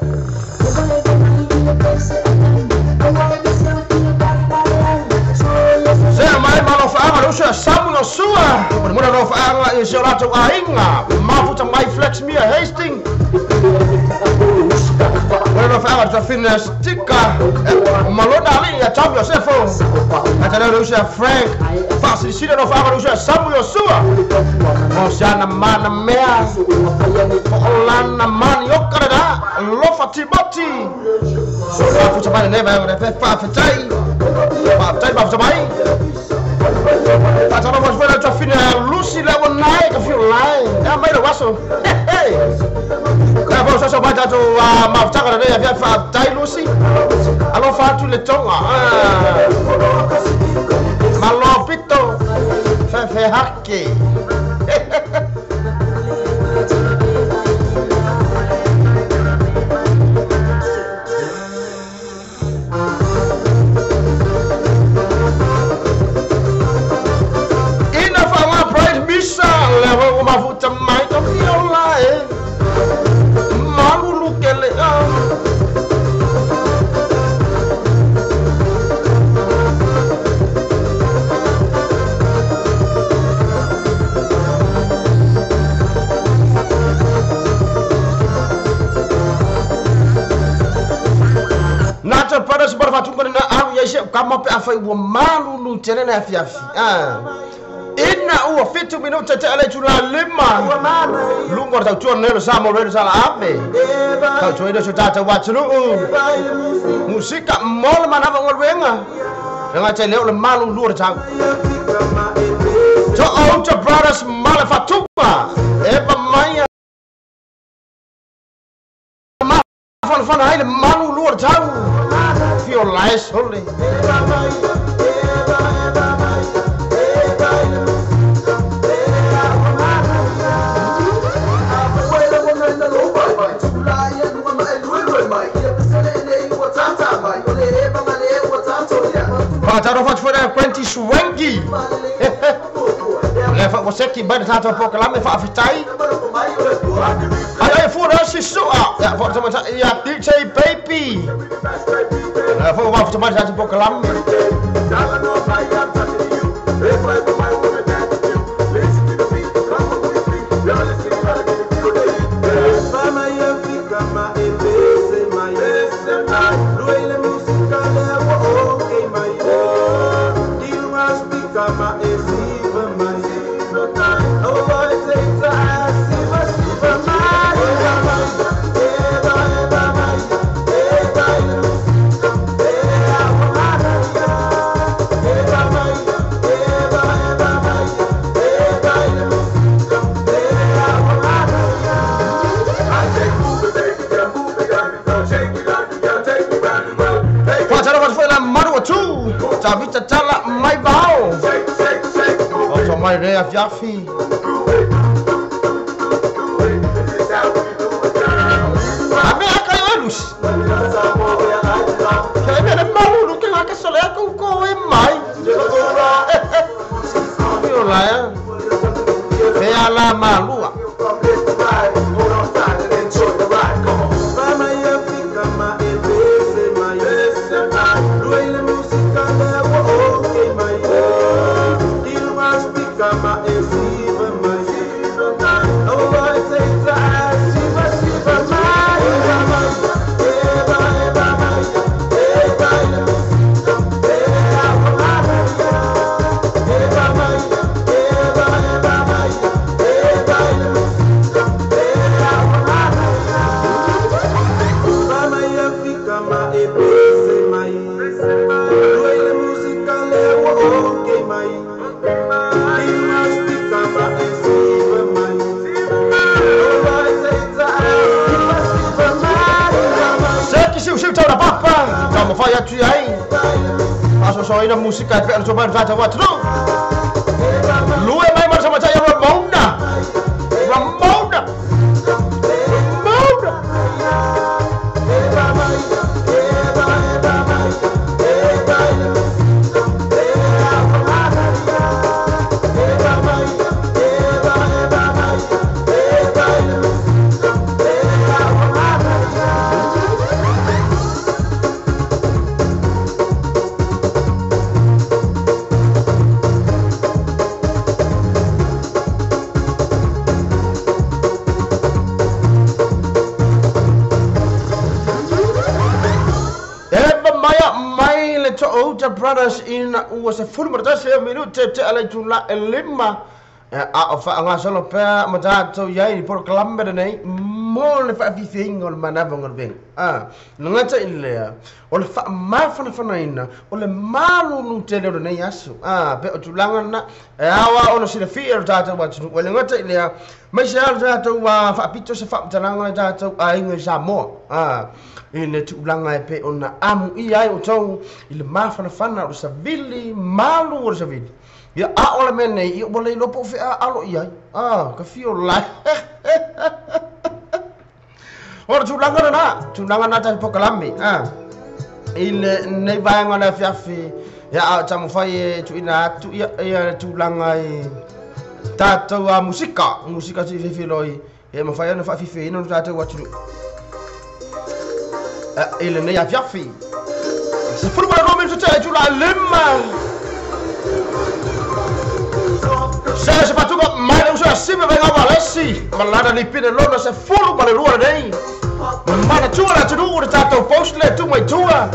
Se mai malo faaga le uso ia Samu Iosua. O le mona lo faaga i se o latou aiga. Mafuta mai Flex Mia Hastings. O le faaga le tafina Stika. O malona ali ia Tom Iosefo. A te leo le uso ia Frank. Faasilisili lo faaga le uso ia Samu Iosua. O siana mana mea. O lana mani o Kanada. Lofa Timoti. Mafuta mai le neva o le pe faafetai. Faafetai mafuta mai. Faatalofa atu foi le tafina Lucy le wanai ka fio lai. E mai le waso. Hey. Ka fo so mai tatou mafutaga le afia faafetai Lucy. Alofa atu le tonga. Malo pito. Fe fe hake. Ina fa wa bright misa le wa mafuta mai ka fio lai. Malulu kele a. Nata para se para fatunga na alu ia se kama pe afai ua malulu tele na afiafi. Ina ua 7 minuta te ale tula lima. Lungo tau tua nelo sa mo relo sa la ave. Tau tua ina so tata watunu. Musika mola manava ngolwenga. Nga te leo le malulu le tau. To Outa Brothers mala fatunga. Eva maia. Ma fana fana ai le malulu le tau. Fio lai sole. Faatalofa atu foi le Quentin Swangi. Le fa waseki bai tatou pokalame faafetai. Ai ai fua sisua. Ya fa tama ya DJ Baby. Le fa wa tama tatou pokalame. Tavita tala mai vao. O mai rea fiafi. Ame aka elus. Ke me le malulu ke ngaka sole ko ko e mai. Yo la ya. Fe ala malua. So ina musika e pe so ba tata wa tru. Lue mai ma sama tai Ramona. Ramona. Ramona. To'outa Brothers ina ua 11 minute te ala itula e 5 a o whaangasolo pea ma tātou iai ni polokalame lenei mo le faafifiaiga o le manava o galuega. Lagata i lea o le faamafanafanaina o le malulu tele o lenei aso. Pe o tulaga lena e ao ona silafia lo tatou atunuu. E lagata i lea mai se ao tatou faapito se faamatalaga i tatou aiga i Samoa. I le tulaga e pe ona amuia ai outou i le mafanafana o le savili malu o le savili. Ia a o le mea nei, ia ua le iloa po o fea alo i ai. Ka fio lai. O le tulaga lena, tulaga lena tatou polokalame. I lenei vaega o le afiafi, ia a o taumafai e tuuina atu ia le tulaga i tatou musika, musika siifiloi, e mafai ona faafifiaina lo tatou atunuu. I lenei afiafi. 12 minute te itula 5. Se se fatuka mai le uso a sive vai ngā lesi. Malana ni pine lona se fulu ma le lua nei. Mana tua la tunu o le tātou post le tu mai tua.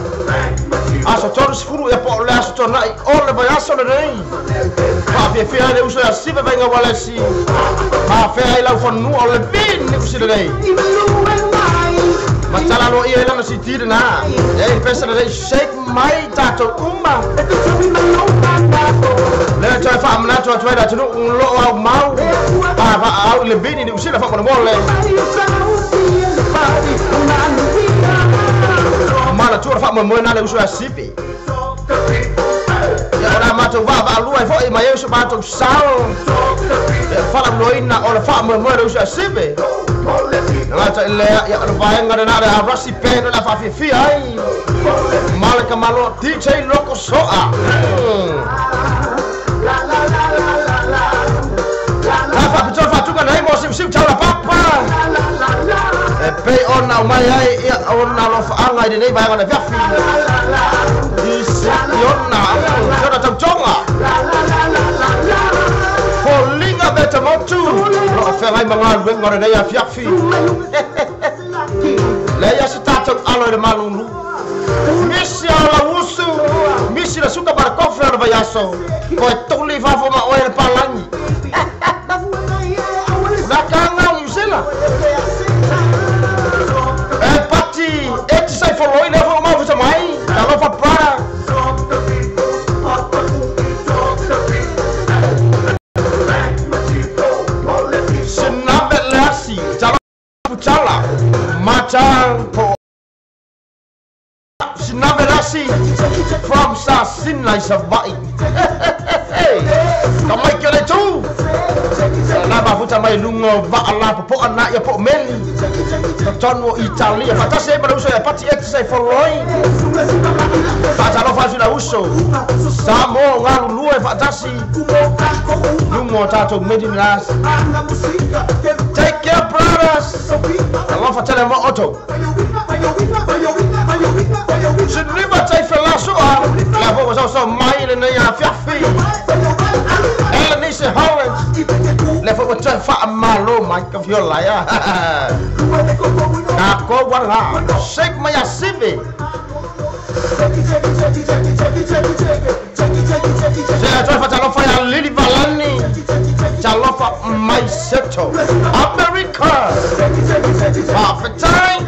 Aso tolu se fulu ia po o le aso tonai o le vai aso le nei. Whaafia le uso a sive vai ngā walesi. Maafea i lau whanua o le vini usi le nei. Matala lo ia lana si tira na. E pesa le shake mai tātou uma. Le toe whaamanatu atu ai la tunu un lo au mau. Pa au le vini ni usila wha mole. Mana tua wha moe na le uso a sipi. Ia ora mātou wā wā lua e fo i mai uso mātou sao. Ia whala loina o le wha moe le uso a sipi. Ngata i lea, ia le vaenga le nā le a Rossi Band o le whawhiwhia ai. Malaka malo DJ Loko Soa. La whapitoa whatuka nei mo siu siu tau la papa. E pei ona o mai ai ia ona lo whaanga i lenei vaenga le fiafi. I ona, tona tautonga. Folinga me te motu. Lo whengai mga luenga o lenei a fiafi. Le ia se tātou alo i le malulu. Misi a la usu. Misi la suka para kofre o le vaiaso. Koe tuli fafo ma oe le palangi. Naka ngau i usela. E pati, e te sai foloi le fo mau fusa mai. Talofa para. Sinabe le asi. Talofa pucala. Macang po. Sinabe le asi. From sa sinai Savai'i. Ka mai ke le tū. La mafuta mai lunga va'a la popo'a na ia po meli. Tonu o Italia. Fatasi e mana uso ia pati e te sai foloi. Fatalofa atu la uso. Samoa ngalu lua e fatasi. Lunga o tātou medi nas. Take care brothers. Alofa tele mo oto. Sinima tai felasoa. La fo so so mai le nei a fiafi. Ela ni se Holland. Le fo te fa malo mai ka fiola ya. Ka ko wanga. Shake my asive. Se a toi fatalofa ya Lili Valani. Talofa mai seto. America. Perfect time.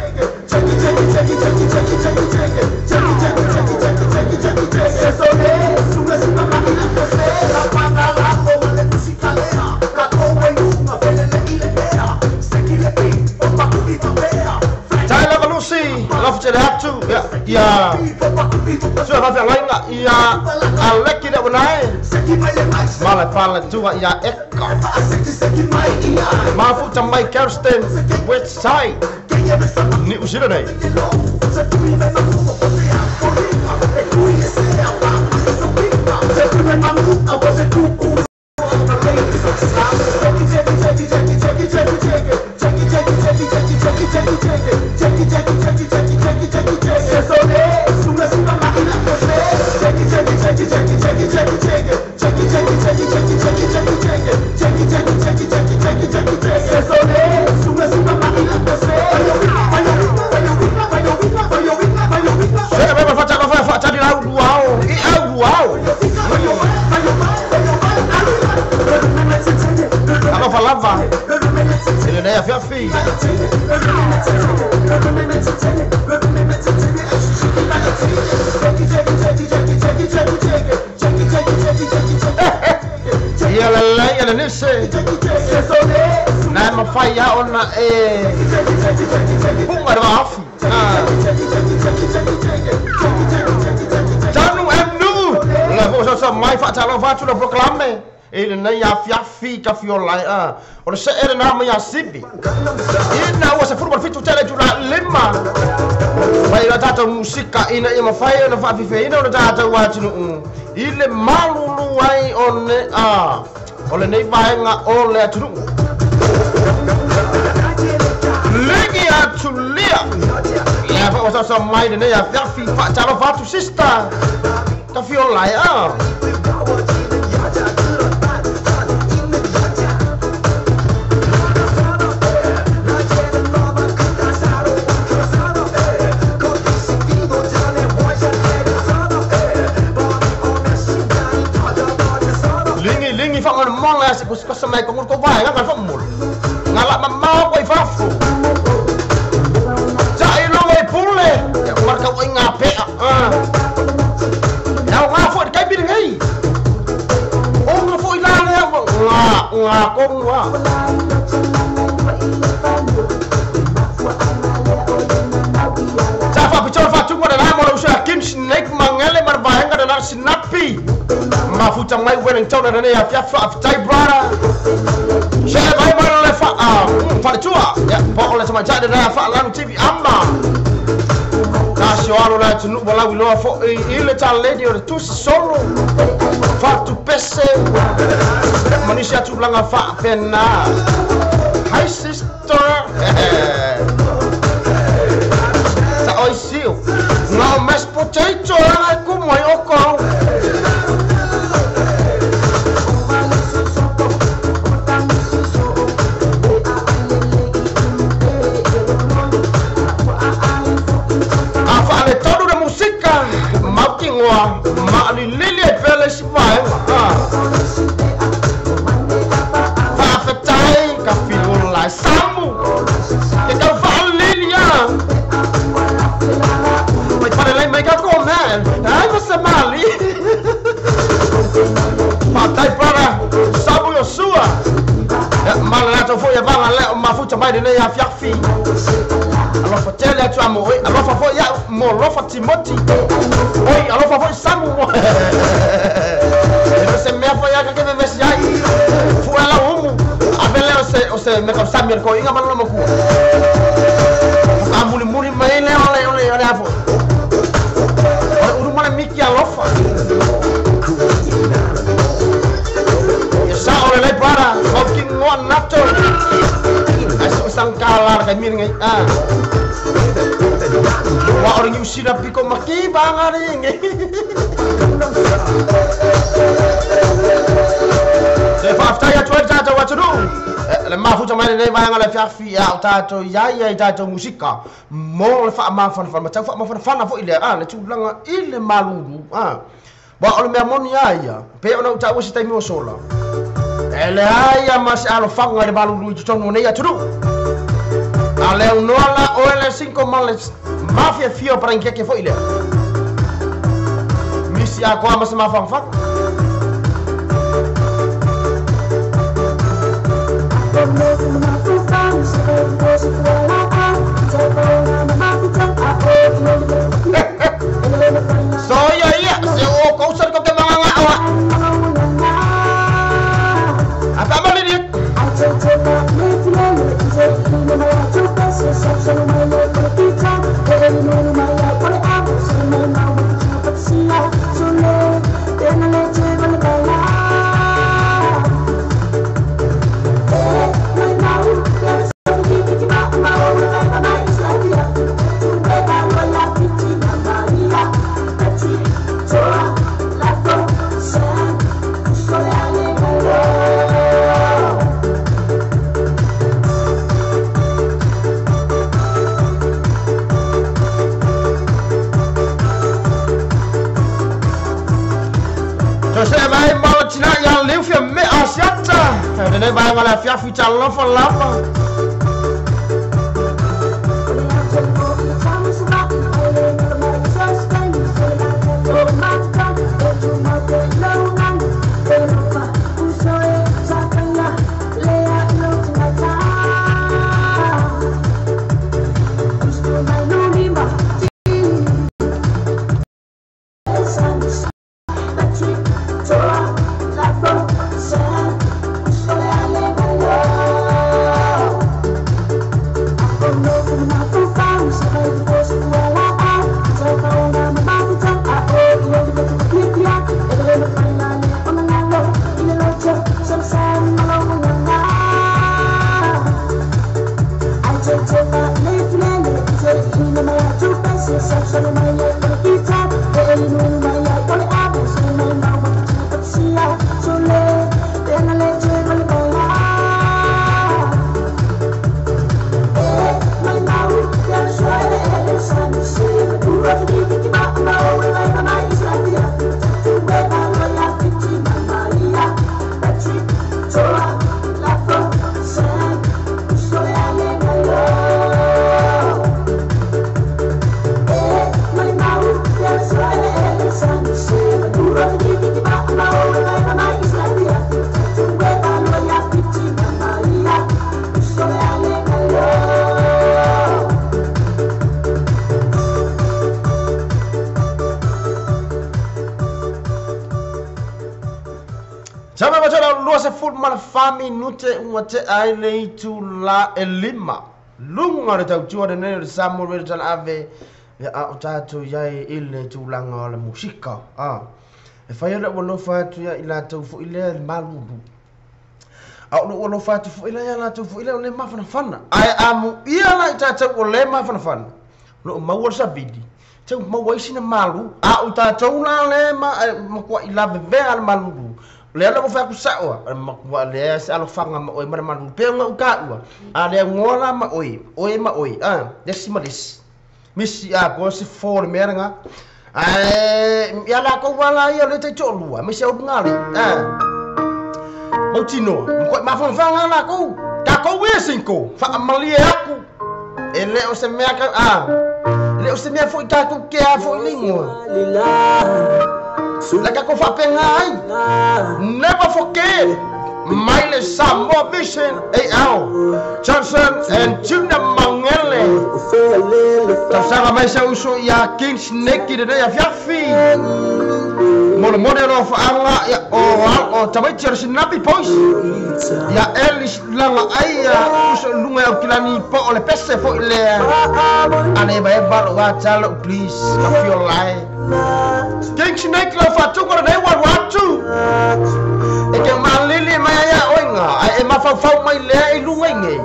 Tyler Valusi, love te atu, ia, sua whawhiangainga, ia aleki le wanai, mala pala tua ia eka, mafuta mai Kirsten, West Side, ni usira nei. Ia lelei e le nisi na e mafai lava ona e puga i le vaafi. Tanu M Nuu le foi soso mai faatalofa atu le polokalame i lenei afiafi tafiola ai o le see lena mai ia Sipi ina ua 17 tele itula 5 mai la tatou musika ina ia mafai ona faafifeina o le tatou atunuu i le malulu ai o ne o lenei vaega o le atunuu. Ligi atulia lea foi ua soso mai lenei afiafi faatalofa atu sister tafiola ai Lingi whangan mong la se ko mai ko ko vai nga fa mul. Ngala mamao ko i fafu. Ja i longa i pule. Ya marka o nga pe a. Ya nga fo kai bi ngai. O nga fo i la le nga nga ko nga. Ja fa pichor fa tu ko na mo lo sa Kim Snake mangele mar vai nga na sinapi. Mafuta mai Wellington na ne afia fa tai brother. Se vai vai le fa fa tua. Ya po le sama ja na fa lanu TV amba. Na si alo la tunu bola wi lo fo i le ta lady o tu solo. Fa tu pese. Manisia tu blanga fa pena. Hi sister. Ta oi siu. No mashed potato ai como ai o ko. Ma li lili e pele si vai fa fatai ka fiola samu ke ka fa lili ya mai pare lai mai ka ko man ai ma samali fa tai para samu yo sua ma la to fo ya va la ma fu mai ne ya fiafi alofa tele atu amo oi alofa fo ya mo alofa Timothy oi alofa fo Samu e se me fo ya ka ke me si ai fu ala umu abele o se me ka Samuel ko inga malo mo ku amuli muli mai le ole ole ole afo uru mala miki alofa ya sa ole le para ko ki ngon nato asu sangkala ka min ngai wa orang New Zealand piko maki bangari ngai se fa afta ya tuan ta wa turu le mafuta mai nei vai ngala fiafi ya tato ya ya tato musika mo le fa ma fa fa ma fa ma fa fa fo ile le tulanga ile malulu ba o le mea moni ia pe ona uta o se taimi o sola ele ai ma se alo fanga le malulu i totonu nei aturu ale unola o ele 5 males mafia fio para que foi ile misi a ko ma se ma fa fa So ya ya se o kau ko ke mga awa apa mo ni Nene vai ngala fiafi talofa lapa. Minute ua te ai le itu la e lima. Lunga le tautua le nei o le Samoa Radio Talaave ia a o tatou iai i le tulaga o le musika. E fai ai lou alofa atu ia i latou foi lea i le malulu. A o lou alofa atu foi lea ia latou foi lea o le mafanafana. Ae amuia la i tatou o le mafanafana. O loo maua le savili. Tau maua ai sina malu. A o tatou la le makuai lavevea le malulu. Lea la ua fai atu sao a matua lea se alofaga ma oe ma le malulu pe ona utaua a le augoa la ma oe oe ma oe a lesi ma lesi misi atoa se fo le mea lena ae ia latou lava la ia o lea taitoalua aemaise au lugalii a mautinoa matuai mafanafana latou tatou ia sinko faamalie atu e le o se mea ka a e le o se mea foi tatou te a foi le igoa le tatou faapena ai. Never forget mai le Samoa Vision AL Johnson and Junior Mangele. Tausaga mai se uso ia King Snake lenei afiafi. Molemole o alofaanga ia o tamaiti o le Sinapi Boys. Ia Alice Langa ai ia uso i luga i Aukilani po o le pese foi lea. Ale evaeva lou ata lou please ka fiola e. King Snake lau faatuga lenei ua alu atu. E te malili mai ai a oe nga, ae e mafaufau mai lea i luga i nei.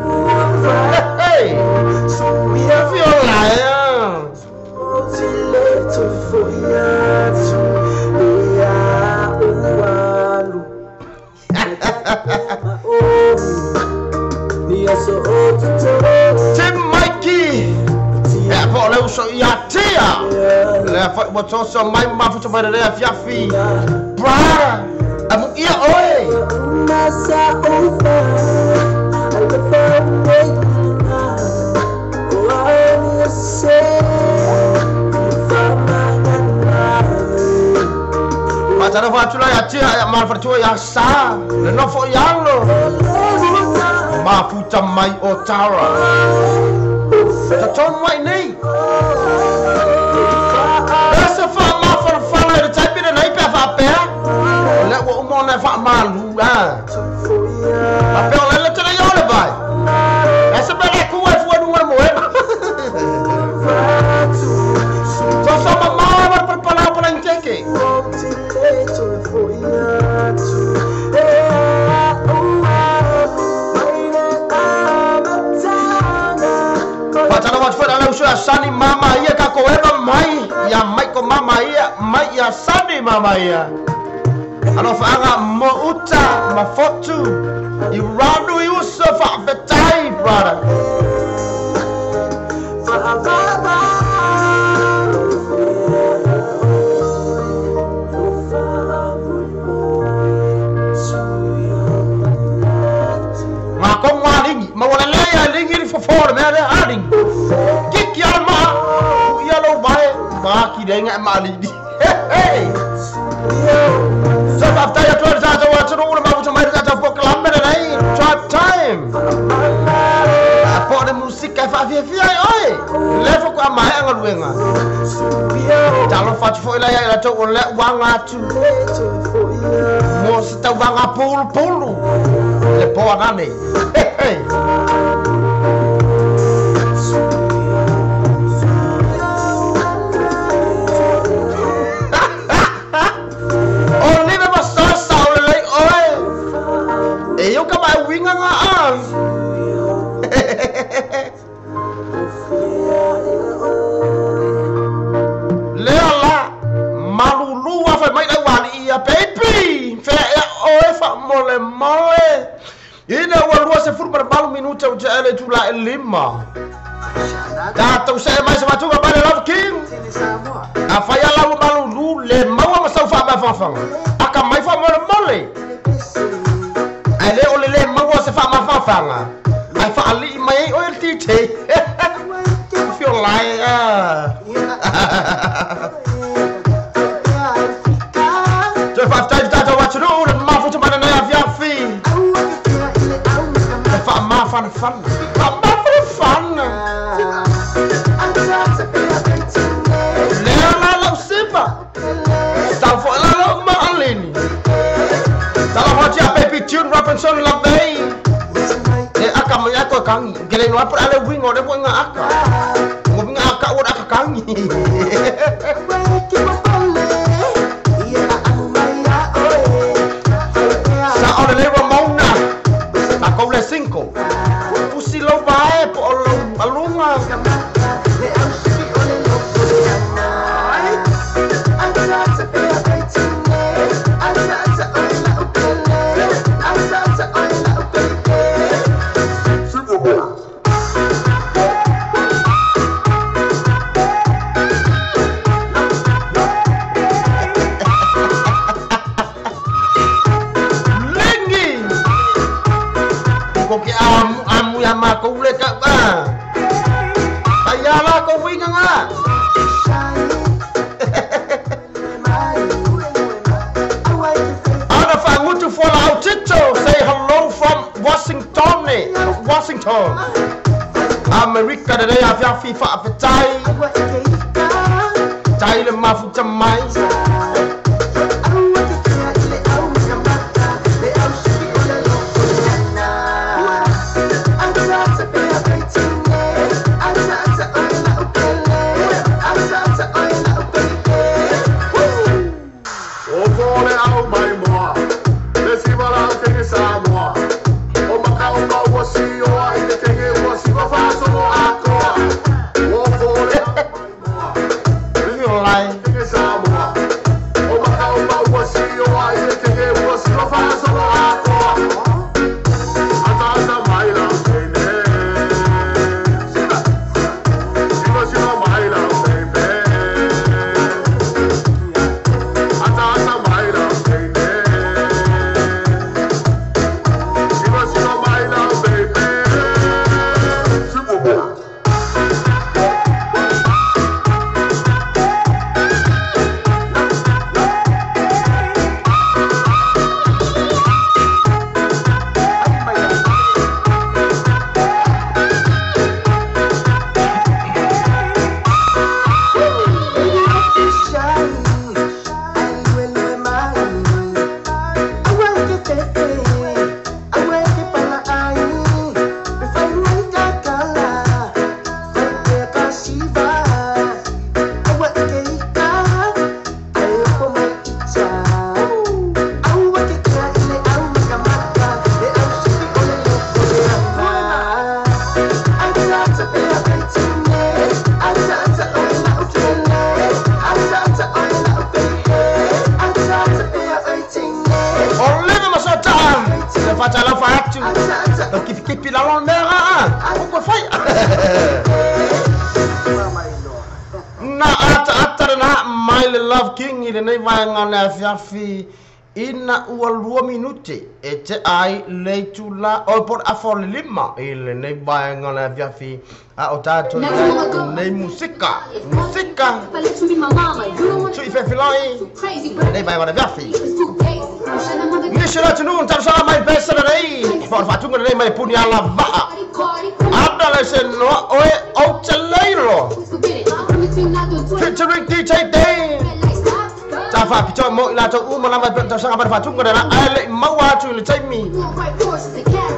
Hey! Fiola e a. Tim Mikey! Ea po o le uso ia Tia! Lea foi ua toso mai ma mafuta mai lenei afiafi. Brother! Amuia oe! Faatalofa atu la ia Tia ia malafaletua ia Sa le nofo i alo. Mafuta mai o Tara. Totonu ai nei. E se faamafanafana i le taimi lenei pe a faapea. O lea ua uma ona e faamalu a. Faapea o lele tele ia o le vai. E se mea le kua e fua i luga o le moena. Soso mamao ma le palapala o Palainteke. Faatalofa atu foi la le uso ia Sani mama ia kako eva mai ia Maiko mama ia mai ia Sani mama ia. Alofaaga mo uta ma fotu i ranu i uso faafetai brother. Ngakongo a lingi ma ua lelei a lingi le fofo o le mea lea a lingi. Kiki a le maa tuu ia lou vae ma aki lenga e maalili. Hey! So faafetai atu ai le tatou atunuu le mafuta mai le tatou polokalame lenei Tribe Time. A po o le musika e faafiafia ai oe. Le faatoa maea galuega. Talofa atu foi la ia i latou o lea ua aga atu mo se tauvaga pulupulu le po anane. Hey, hey. Olive Masasa o lelei oe. E iu ka mai uiga nga a. tou te ele tu la lima. Tatou see mai se fatuga mai le Love King. Afai ala ua malulu le maua ma sau faamafafaga aka mai faamolemole. Ae le o le lē maua se faamafafaga ae faalii mai ai oe le DJ. Fiolae a. Toe faafetai le tatou atunuu le mafuta mananai afiafi. E faamafanafana. Faamafanafana. Lea la lau sipa. Tau foi la lau maalini. Tala hoa tia Baby June Robinson la bei. E aka mai ako kangi. Kele no apa ale wingo le nga aka. Ngo nga aka ua aka kangi. Sa ole le Ramona. Ta kou le 5. Pusi lau vae po o lau alunga. Lengi. Ko ke amu amu ya ma kou le ka ba. Ai ala ko winga nga. Ana whangutu for lau tito. Say hello from Washington. Washington. America today afiafi faafetai. Tai le mafuta mai. O fole au mai moa, le siva lau kenge Samoa. O makau kau wa sioa i le kenge ua siva fasogo atoa. O fole au mai moa, le Fiolai. kenge Samoa. O makau kau wa sioa i le kenge ua siva fasogo atoa. Ata ata mai lau teine. Siva. Siva siva mai lau baby. Ata ata mai lau teine. Siva siva mai lau baby. Super Bowl. O leva masota. Se fatala fatu. O kipi la lon mera. O ko fai. Na ata ata na my Love King i lenei vaega le afiafi ina ua 2 minute e te ai le itula o po afa o le 5 i lenei vaega le afiafi a o tatou nei musika musika tui fefiloi lenei vaega le afiafi. Nisi o le atunuu talosaga mai pesa lelei fa o le faatuga lelei mai puni ala vaa. Ana le se noa oe o te leilo. Featuring DJ Dane. Ta faapitoa mo i latou uma lava i tausaga mai le faatuga lena ae le'i maua atu i le taimi.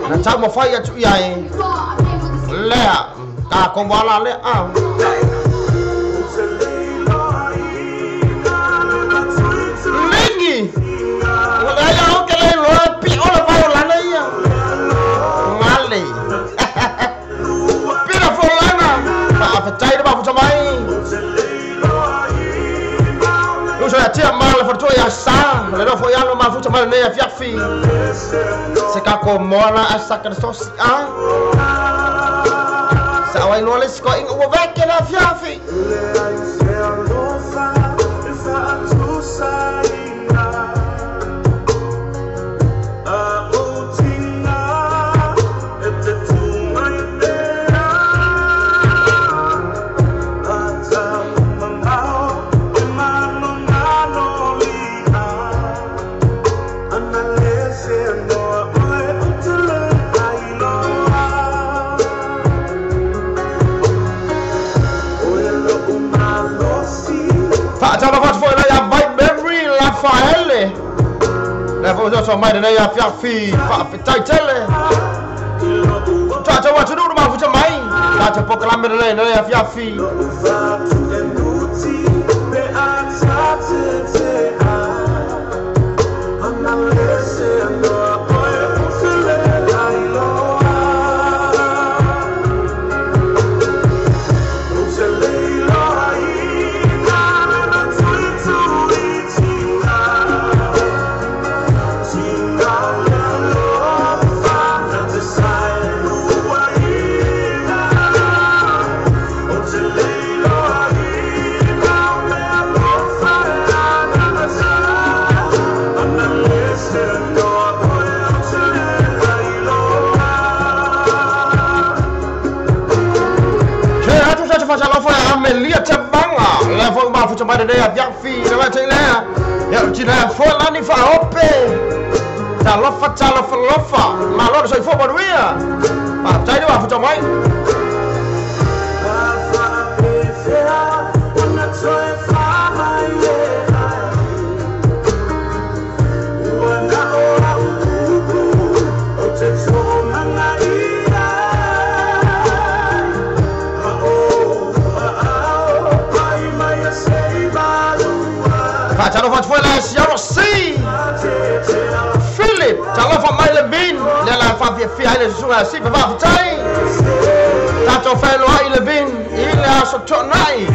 Na taumafai atu i ai. Lea, takou ala lea a. Lengi. Ua leai au ke le loa pi o le vai o lana ia. Ngale. Pina folana. Faafetai le mafuta mai. Uso ia tia ma le faletua ia sa. Le nofo ia alo mafuta mai lenei afiafi. Se kako moana a saka le sosi a. Awai loa le sikoa inga ua veke la fiafi. So mai nei a fiafi faafetai tele tatou atunuu na mafuta mai tatou pokalame lelei nei a fiafi. Mai nei a fiafi le vai lea ia tina fo lani faaope talofa talofa lofa malo le soifua manuia faafetai le mafuta mai. Talofa atu foi la siaro si Philip talofa mai le vin le la faafiafia ai le susuga si faafetai tatou faeloai le vin i le aso toonai.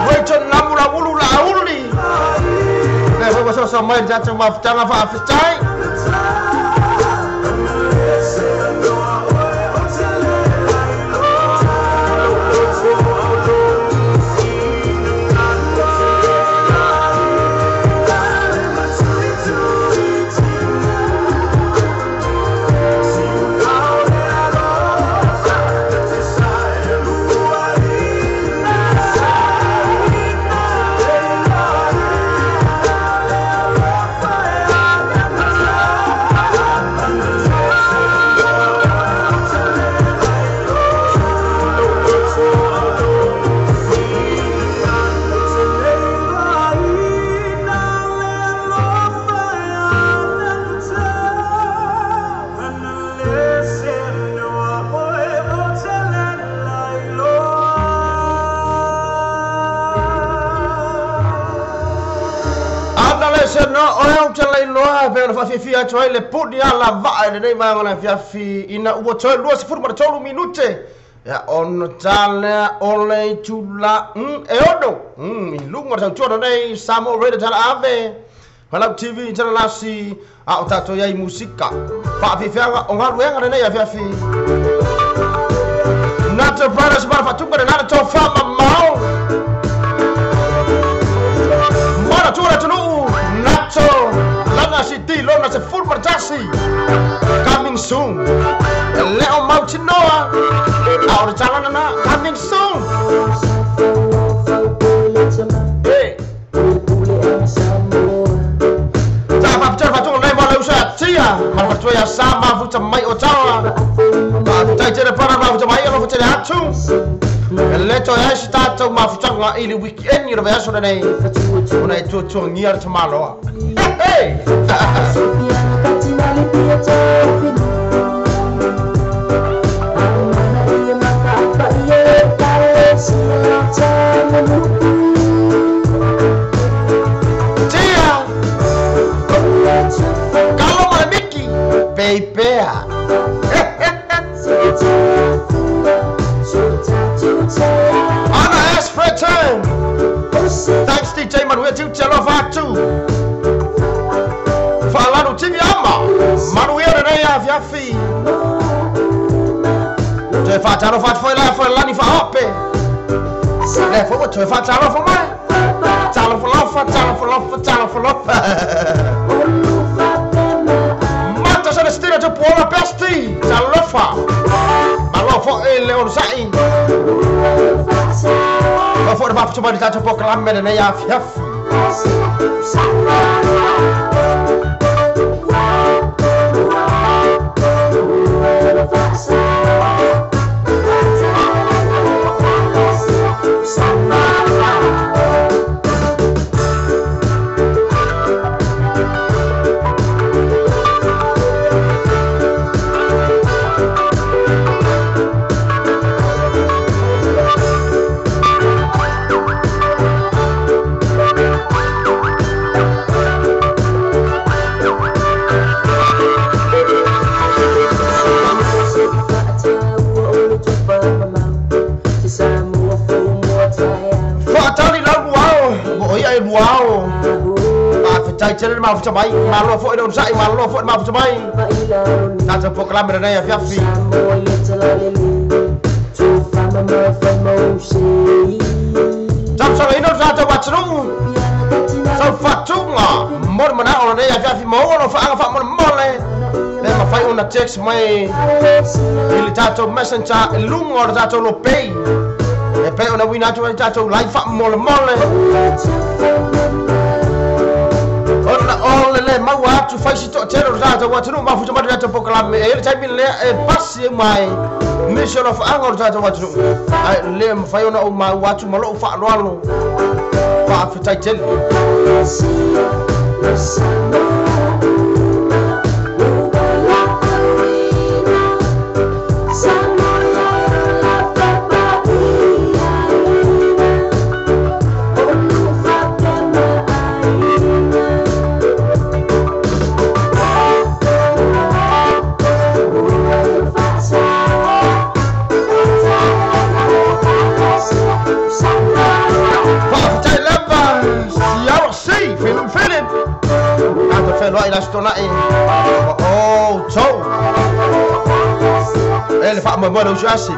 Rachel Namulawulu Lauli le foi wasoso mai le tatou mafutaga faafetai. Faafia atu ai le puni ala vaa i lenei vaega o le afiafi ina ua toe 23 minute ia ona talea o le itula e ono i luga o le tautua lenei Samoa Radio Tala Ave Palau TV Tala Lasi a o tatou iai musika faafiafiaga o galuega lenei afiafi Nato Brothers ma faatuga le nana tofa mamao mana tua le atunuu Nato Lana si lona se full martasi coming soon leo mautinoa a o le talana na coming soon. Hey ta faapitoa faatuga nei mo le uso ia tia ma le fatua ia sa mafuta mai o taoa faafetai tele pana mafuta mai alofa tele atu e le toe ai se tatou mafutaga i le weekend i le vaiaso lenei ona e tuatuagia le tamaloa. Hey! Tia! Kalo malamiki! Peipea! Anna S. Fred Turn! Thanks afiafi. Toe faatalofa atu foi la foi lani faaope. Lea foi ua toe faatalofa mai. Talofalofa, talofalofa, talofalofa. Mata Celestina Tupuola Besti. Talofa. Malo foi le onosai. Ma foi le mafuta mai le tatou polokalame lenei afiafi. Faatali lau luao, mo ia e luao. Faafetai tele le mafuta mai, malo foi le onosai, malo foi le mafuta mai. Tatou polokalame lenei afiafi. Talosagaina o tatou atunuu. Saufatuga mo le manao lenei afiafi maua lo faaga faamolemole. Pe mafai ona text mai i le tatou messenger i luga o le tatou lopei. E pe ona uina atu ai tatou live faamolemole. Ona ole le maua atu faisi toatele o le tatou atunuu mafuta mai le tatou polokalame. E i ai le taimi lea e pasi e mai nisi o lofaaga o le tatou atunuu. Ae le mafai ona ou maua atu ma lou faaaloalo. Faafetai tele. Faafetai lava CRC Philip Philip. Tatou feloai le aso Tona'i ma outou. E le faamoemoe le usuasi.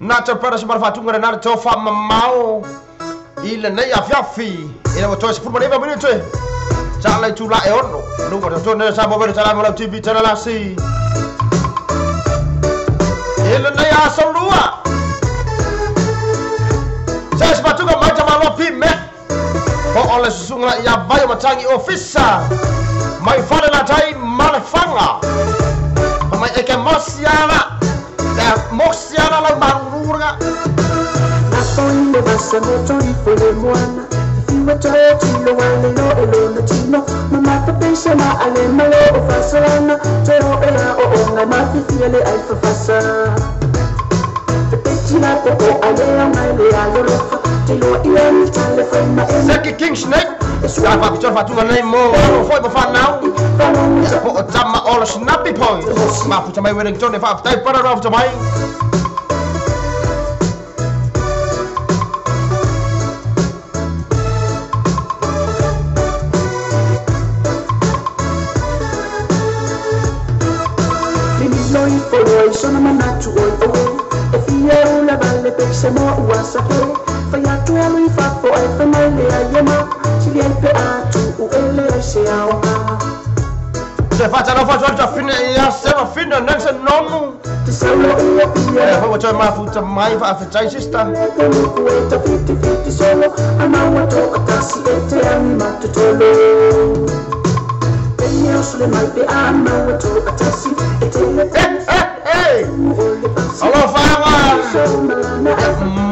Nata para se marafatunga le nara tofa mamao i lenei afiafi. Ina ua toe 19 minute. Sa le itula e 6. Luga o tonu sa mo vele tala mo lau TV tala lasi. I lenei aso lua. Se se fatuga mai ta malo pi me. Po o le susuga ia vai o matangi ofisa. Mai fale la tai malefanga. Mai e ke mosiana. Mosiana lau marurura. Seki King Snake. Ka whakapitoa whatunga nei mō alo foi mo whanau. Ia po o tama o le Snappy Poi. Mafuta mai Wellington e whaafitai para mafuta mai. Se whatalofa atu atu afine ia Serafina Nelson Nonu. E hoi wa toe mafuta mai whaafetai sister. Hey, hey! Alofaga!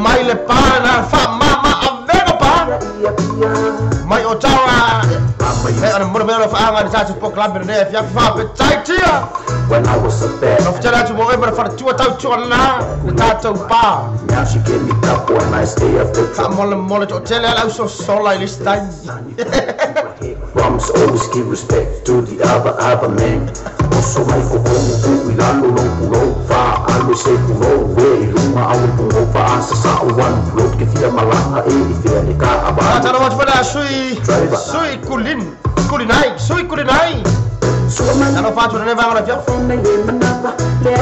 Mai le pana, wha mama a vega pa! Mai o tawa! Ana mo me lo fa anga ta tu club ne fia fa pe tai tia. When I was a bad Of tell atu mo e ma fa tu tau tu na ta tau pa. Now she give me cup when I stay up the Fa mo le mo le to tele ala so sola i this time. Promise always give respect to the other man. Also my ko ko ilalo lo lo fa alo se ko we luma au ko fa asa sa one road ke fia malanga e fia le ka aba. Ta ro fa sui sui kulin kulinai sui kulinai. Talo fatu ne va fia.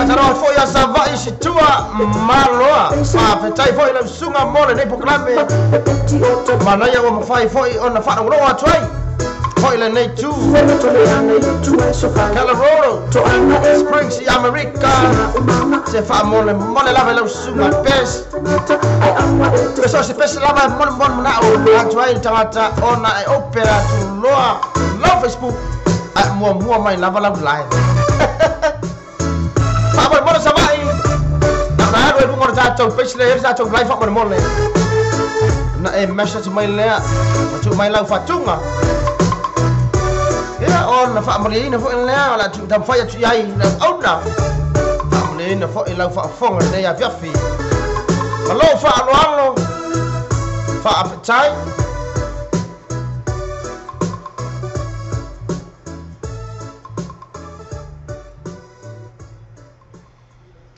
Talo fo ya sa va isi tua maloa. Pa fetai fo ila sunga mole nei poklame. Mana ya mo fai fo ona fa ro atu ai. Fo ila nei tu. Colorado Springs i America. Se fa mole mole lava ila sunga pes. Peso se pes lava mole mole na o atu ai tangata ona e opera tu loa. Love Facebook. Mua mua mai lava lava live. Pa mo sa mai. Na na ro mo ta to page le sa to live fa mo le. Na e message mai le. Tu mai lau fatunga. Ya on na fa mo le na fo le la tu tam fa ya tu ai na ona. Fa mo le na fo lau fa fonga le ya fiafi. Malo fa alo alo. Fa tai.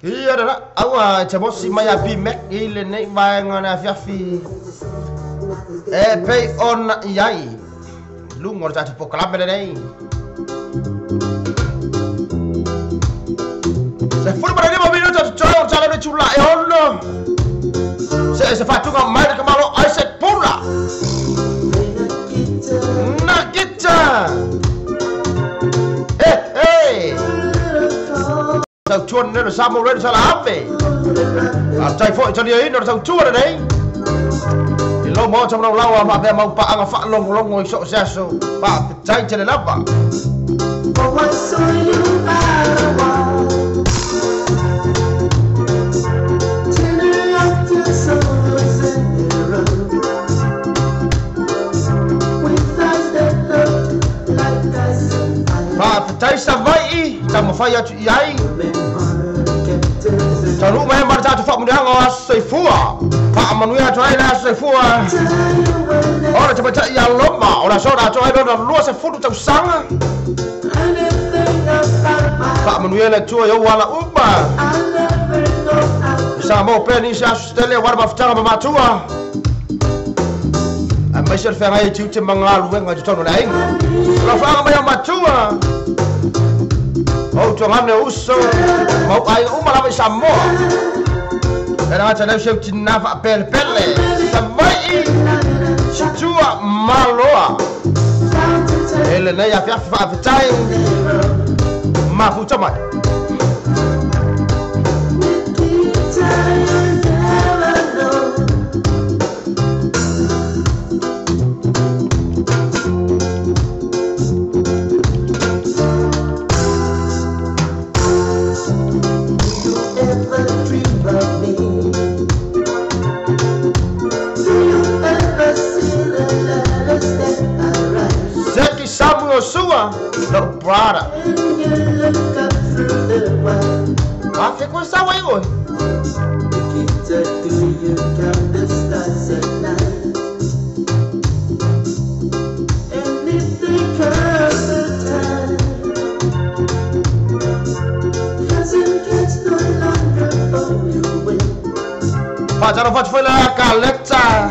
Ia da aua te mosi mai a Mac i le nei vaenga na fiafi. E pei ona iai. Lungo ta po kalape nei. Se fu para ni minuto to tala le chula e ono. Se se fatunga mai ka malo Isaac Pula. Nakita. Eh eh. Tau tuan ne sa mo re sa la ave. A tai fo tani ai no tau tuan nei. I lo mo tau lawa ma be mau pa anga fa long long i so se so. Pa tai tele lava. Oh, I saw you by the wall. Tender up your soul is in the room. With eyes that looked like ice and fire. Pa tai sa vai i ta mo fai atu i ai. Taru mai mar ta fa mo hanga soifua. Fa manu ya toi la soifua. Ora te pata ia loma, ora so ra toi no lua se futu tau sanga. Fa manu ya la tua yo wala uma. Sa mo pe ni sa stele war ba ftanga ma tua. A mai se fa ngai tiu te mangalu wenga te tono la inga. La fa mai matua. O to ngane uso mau ai uma lava Samoa. Era ata leu seu tina fa pele pele. Sa mai situa maloa. Ele nei a fia fa tai. Ma futa mai. Sua, no brother. Ah, que coisa aí, oi. Father, what foi lá, Caleta?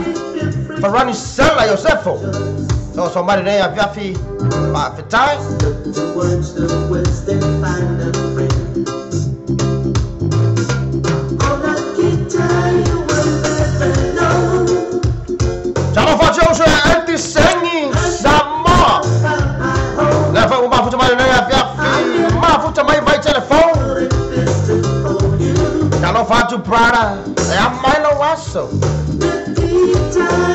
Ferrani Sela, Josefo. So somebody there, Fiafi, time. Towards the west and find a friend. Oh, Nikita, you will never know. Talo fa Joshua anti-sengi Samoa. Lefa uma futa mai nei Fiafi, ma futa mai vai telefone. Talo fa tu Prada, e a mai lo aso.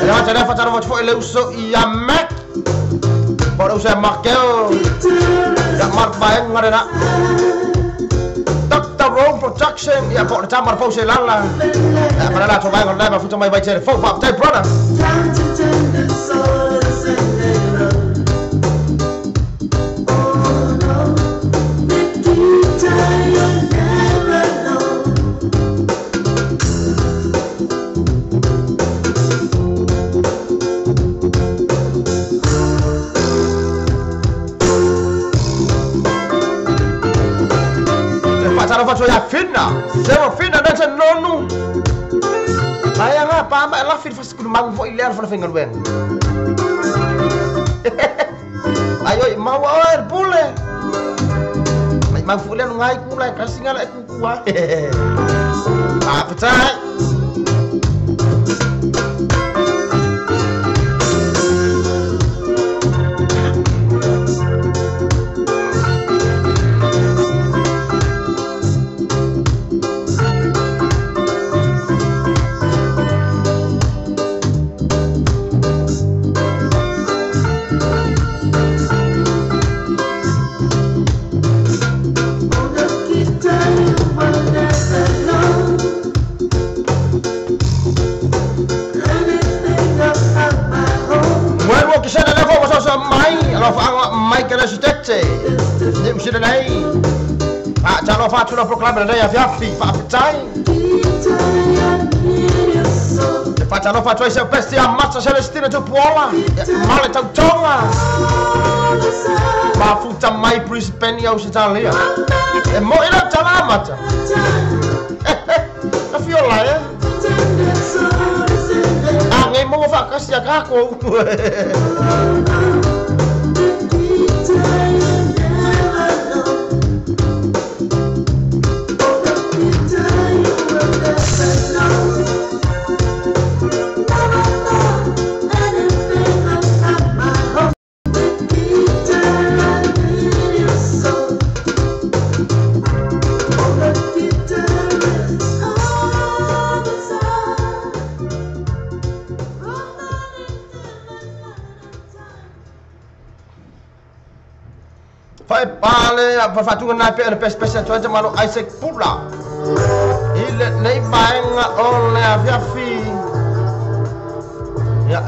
E va te lefa talo fa ele uso ia Mac. Por usa Markel. Ya Mark Baeng ngarena. Dr. Rome Production ya por tamar pose lala. Ya para la toba ngon leva futa mai vai telefone fa tai brother. Serafina, Serafina na nonu. Ai anga pa ma la fil fas kulu fo ile fa fenga luen. Ai oi mau oi pule. Mai mau fu le ngai ku lai kasinga lai ku ku ah. Ah petai. Talo fa na ya fiafi fa petai. E fa talo fa se pesti a mazza Celestina tu puola. Male tau tonga. Ma futa mai Brisbane Australia. E mo ila tala mata. Na fiola e. A ngai mo fa kasi ka ko. Fatunga na pe pes pes tu aja malo Isaac Pula. Ile nei paenga o le afiafi. Ya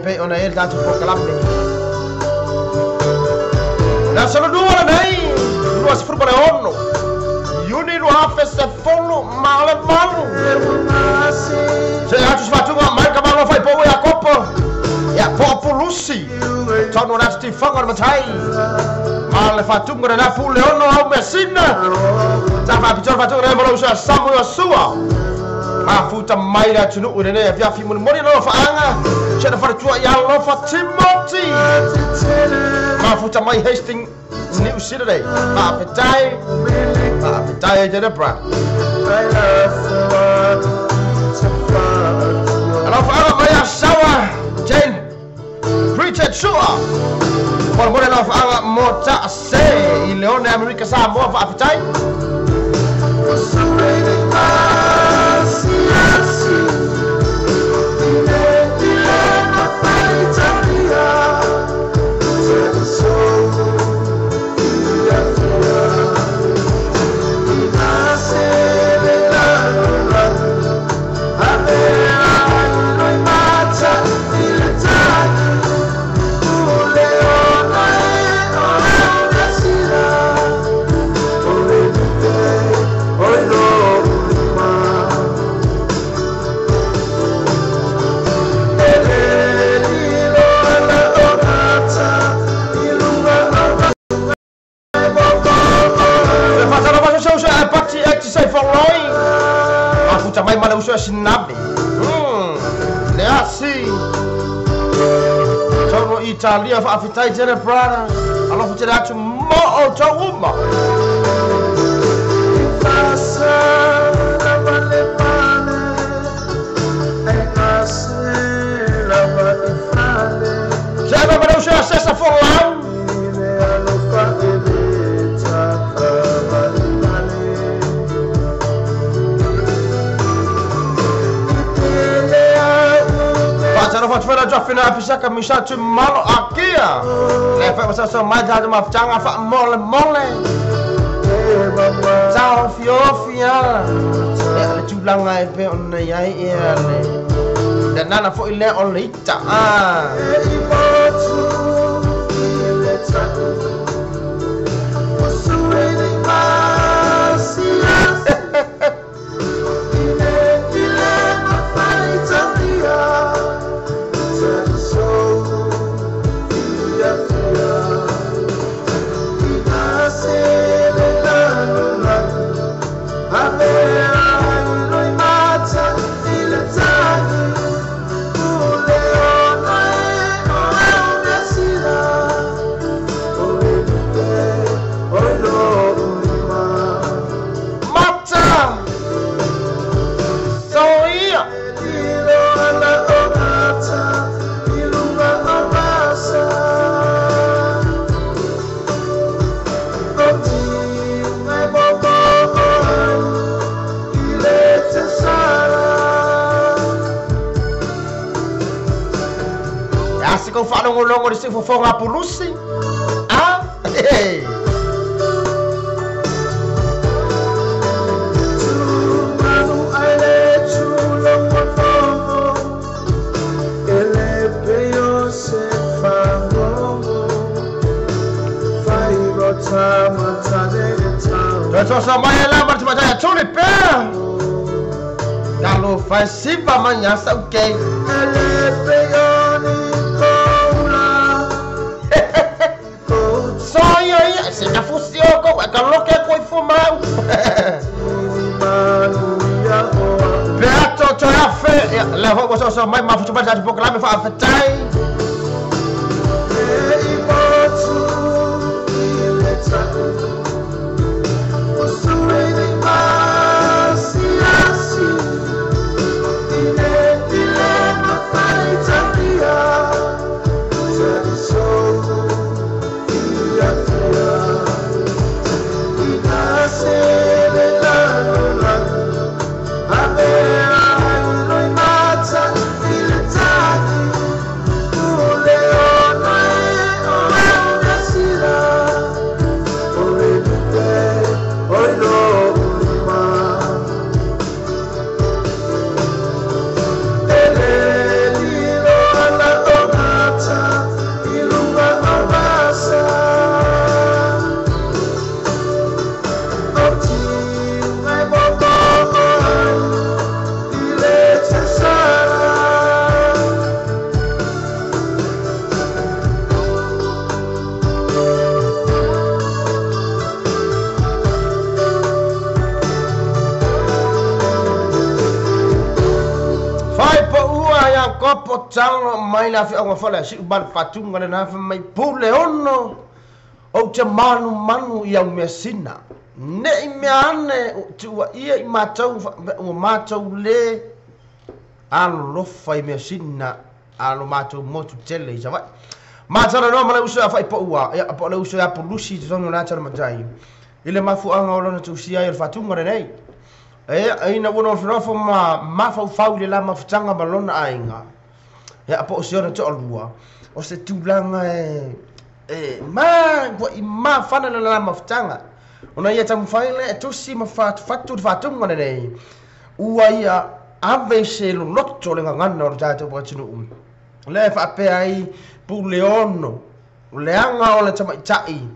pe ona el tatu proclame. La solo dua nei dua sifru pale ono. Yuni lo afe se folo male malu. Se atu fatunga mai kamalo fai po ya kopo. Ya po pulusi. Tono na sti fanga matai. Ale fatunga na pu leono au Messina. Ta fa pitor fatunga na molo sa Samuel Sua. Ma futa mai la tunu urene ya fi mun mori no fa anga. Chena fa tua ya lo fa Timothy. Ma futa mai Hastings New City. Ma petai. Ma petai de bra. Alo fa anga mai sawa Jane Richard Sua. Por mole no fa mota se i Leone America sa mo fa apitai. Sinabi. Le asi. Sono Italia fa afitai tere brada. Alo fu tere atu mo o to uma. Se va para usar sesta forlau. Fera jafina afisaka misatu malo akia. Le fa sa sa mai ja ma ftanga fa mole mole. Tao fio fia. Le tulanga e pe ona iai e le. Le nana fo ile o le ita. Ah. I tou faalogologo i le siufofoga a Pulusi a. Toe mai e la ma tuli pea. Talo fai siva manya sa ke. So ia ia se ka fusi o ko ka loke ko i fumau. Pea to to afe le ho so so mai ma futu ba ja proclame fa afetai. Mai la fi anga fala si ban fatunga na fa mai pule ono o te manu manu ia mesina ne i mea ane tua ia i matau o matau le alofa i mesina alo matau motu tele i savai matala no mala uso afa i paua ia pa le uso ia pulusi te tono na tala matai i le mafuanga o lona tusia i le fatunga nei e aina wono fnofo ma mafaufau le la mafutanga ma lona ainga. Ia po o se ona toalua o se tulaga e ma ua i mafana le la mafutaga ona ia taumafai lea e tusi ma fatufatu le faatuga lenei ua ia ave se loloto le gagana o le tatou atunuu lea e faapea ai pule ono leaga o le tamaita'i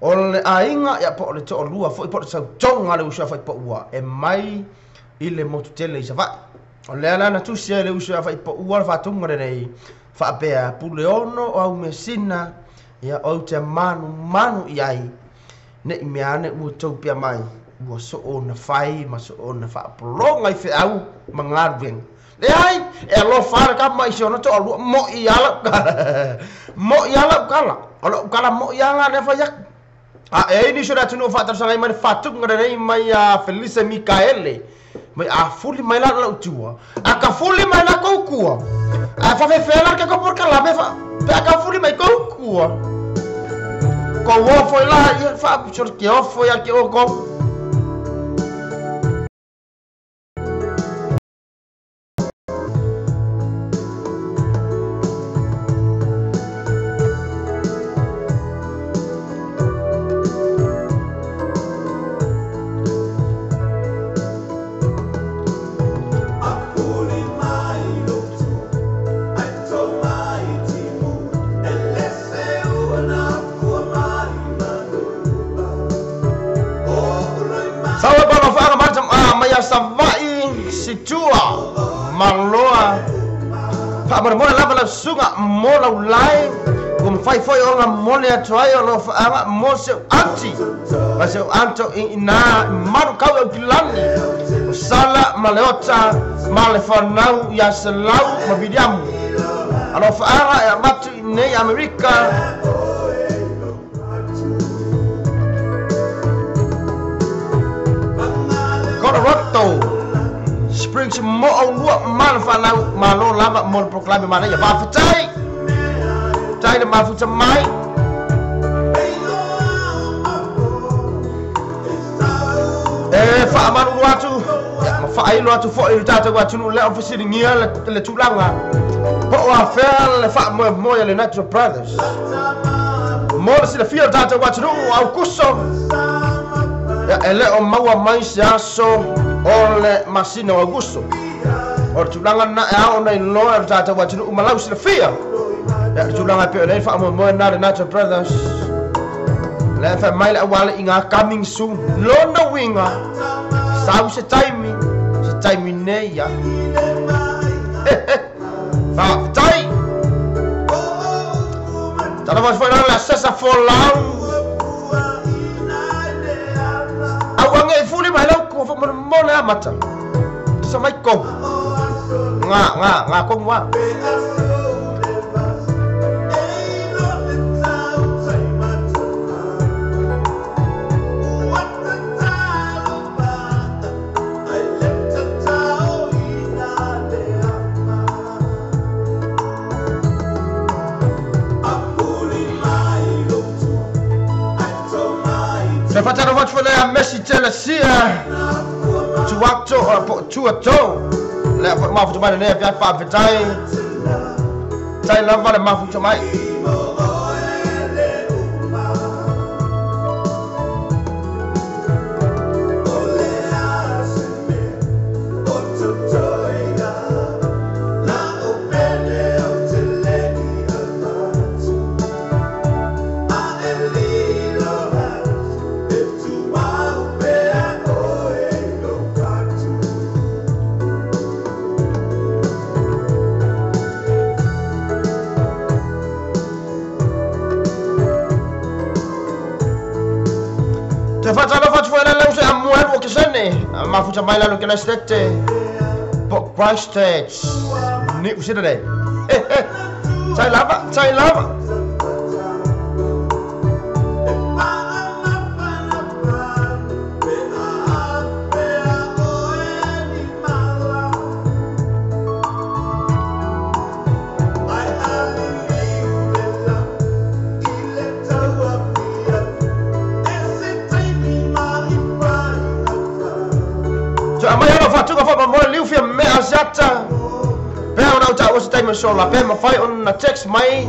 o le aiga ia po o le toalua fo'i po o le sautoga le uso a faipaua e mai i le motu tele i Sava'i. O lea la na tusi ai le uso a faipaua le faatuga lenei faapea pule ono o au mesina ia ou te manu manu i ai ne i mea ane ua tou pea mai ua soo na fai ma soo na faapologa i feau ma galuega. Leai e alofa le kama i si ona toalua mo'i ala ukala mo'i ala ukala o lou ukala mo'i ala lea fai aku. A e ai nisi o le atunuu faatalosaga ai mai le faatuga lenei mai a Felise Mikaele mai a fuli mai la lau tua a ka fuli mai la kou kua a fa fe la ke ko por kala me fa pe a ka fuli mai kou kua ko wo foi la ia fa so ke o foi a ke o ko. Maloa faamolemole lava lau suga mo laulai ua mafai foi ona mole atu ai o loo faaga mo seu anti ma seu anto iinā malu kau e ukilani o sala ma le ota ma le fanau ia selau ma Viliamu aloo faaga e avatu i nei Amerika. Colorado Springs mo au lua ma le fanau malo lava mo le proclame mana ia faafetai tai le mafuta mai. E faamalulu atu ia ma Faailo atu foʻi le tatou atunuu lea o fesiligia le tulaga po o afea le faamoemoe a le Natural Brothers mo le silafia o le tatou atunuu Aukuso. Ia e lē o maua mai se aso o le masina o Aukuso. O le tulaga lena e ao ona iloa e le tatou atunuu ma lau silafia. Ia le tulaga e pei ona i ai le faamoemoe lena le Natural Brothers lea e fai mai le aualiiga coming soon. Lona uiga sau se taimi, se taimi nei ia. Faafetai. Tala foi la sesa folau. Auage i fuli mai lau ko fo mo le amata. Sa mai ko. Nga nga nga ko wa. Se fatano faccio le a Messi Telasia Tuato Tuato le mafuta mai ne via fa vetai tai lava le mafuta mai. Te fatano faccio fuori la luce a muevo che se ne mafuta mai la che la stette po Christchurch ni usida dai. Sai lava, sai lava. Sola pe mawhai on na text mai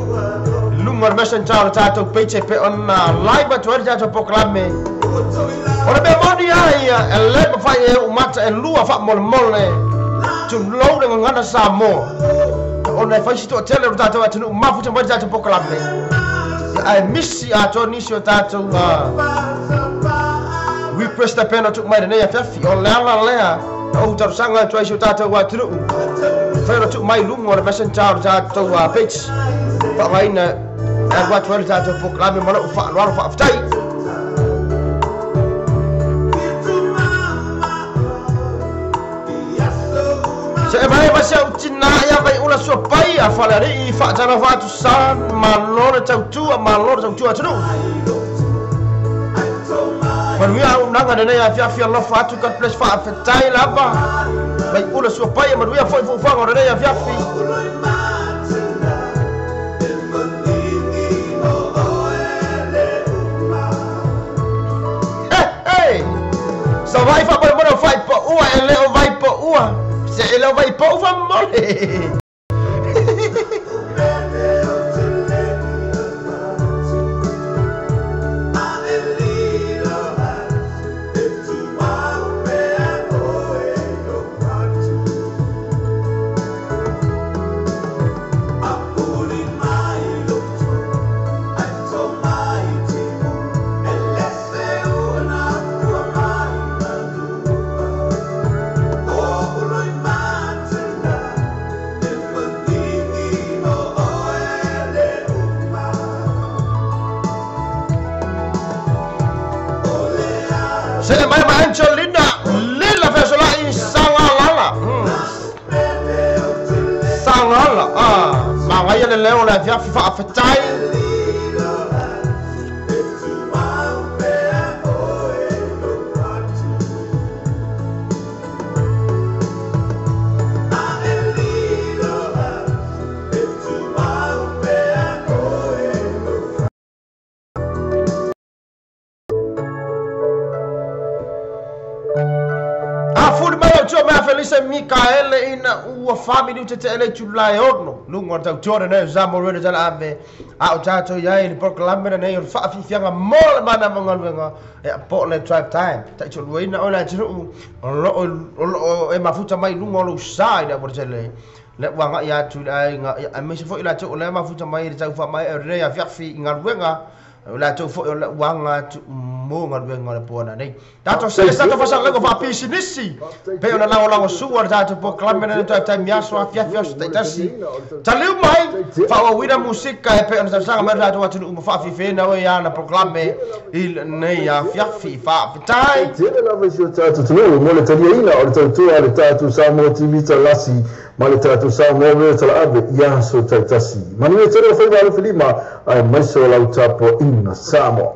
lunga o messenger o tātou page pe on na live atu ai tātou poklame. O le mea moni ai e le mawhai e umata e lua wha mole mole tu low le ngana Samoa. O na whai sito tele o tātou atunu mafuta mai tātou poklame. Ai misi ato nisi o tātou request a pena tuk mai nei a fiafi o le ala lea o tarusanga atu ai si o tātou atunu. Whaira tuk mai lunga o le messenger o tātou page. Whaangaina e aru atu ai le tātou poklame ma lou whaaloalo whaafetai. Se e vai se au tina ia vai ula sua pai a whaleari i whaatana whaatu san malo le tautua malo le tautua atunu. Manuia au nanga nenei a fiafi alofa atu God bless whaafetai lava. Vai ula sua pai manuia foi fufuanga o nenei a fiafi. Hey, hey! Sa vai wha mole mole whai po ua e leo vai po ua. Se e leo vai po ua mole. Se mai ma Angelina Lila Fesolai Sangalala. Sangala ah mangaia le leo le fiafi faafetai. Evangelisa Mikaele ina ua family te te ele tula e ono lunga o tautua lenei o Samoa Radio Talaave a o tatou i ai i le polokalame lenei o le faafiafiaga mo le mana ma galuega e po o le drive time taitoluaina oe le atunuu o loo e mafuta mai i luga o lou sa i le aualatele le ua agai atu i le aiga aemaise foi i latou o lea mafuta mai i le tau faamaea o lenei afiafi i galuega o latou foi o le ua aga atu mo galuega o le po nei. Tatou se tatou faasalaga faapisinisi pei ona lagolagosua le tatou polokalame lenei toe taimi aso afiafi aso taitasi. Taliu mai faaauauina musika e pei ona talosaga mai le tatou atunuu ma faafiafiaina oe ana polokalame i lenei afiafi faafetai. Tele lava si o tatou atunuu mo le taliaina o le tautua a le tatou Samoa TV Talasi ma le tatou Samoa Radio Talaave i aso taitasi. Manuia tele o faiva alofilima aemaise o lau tapuaiga Samoa.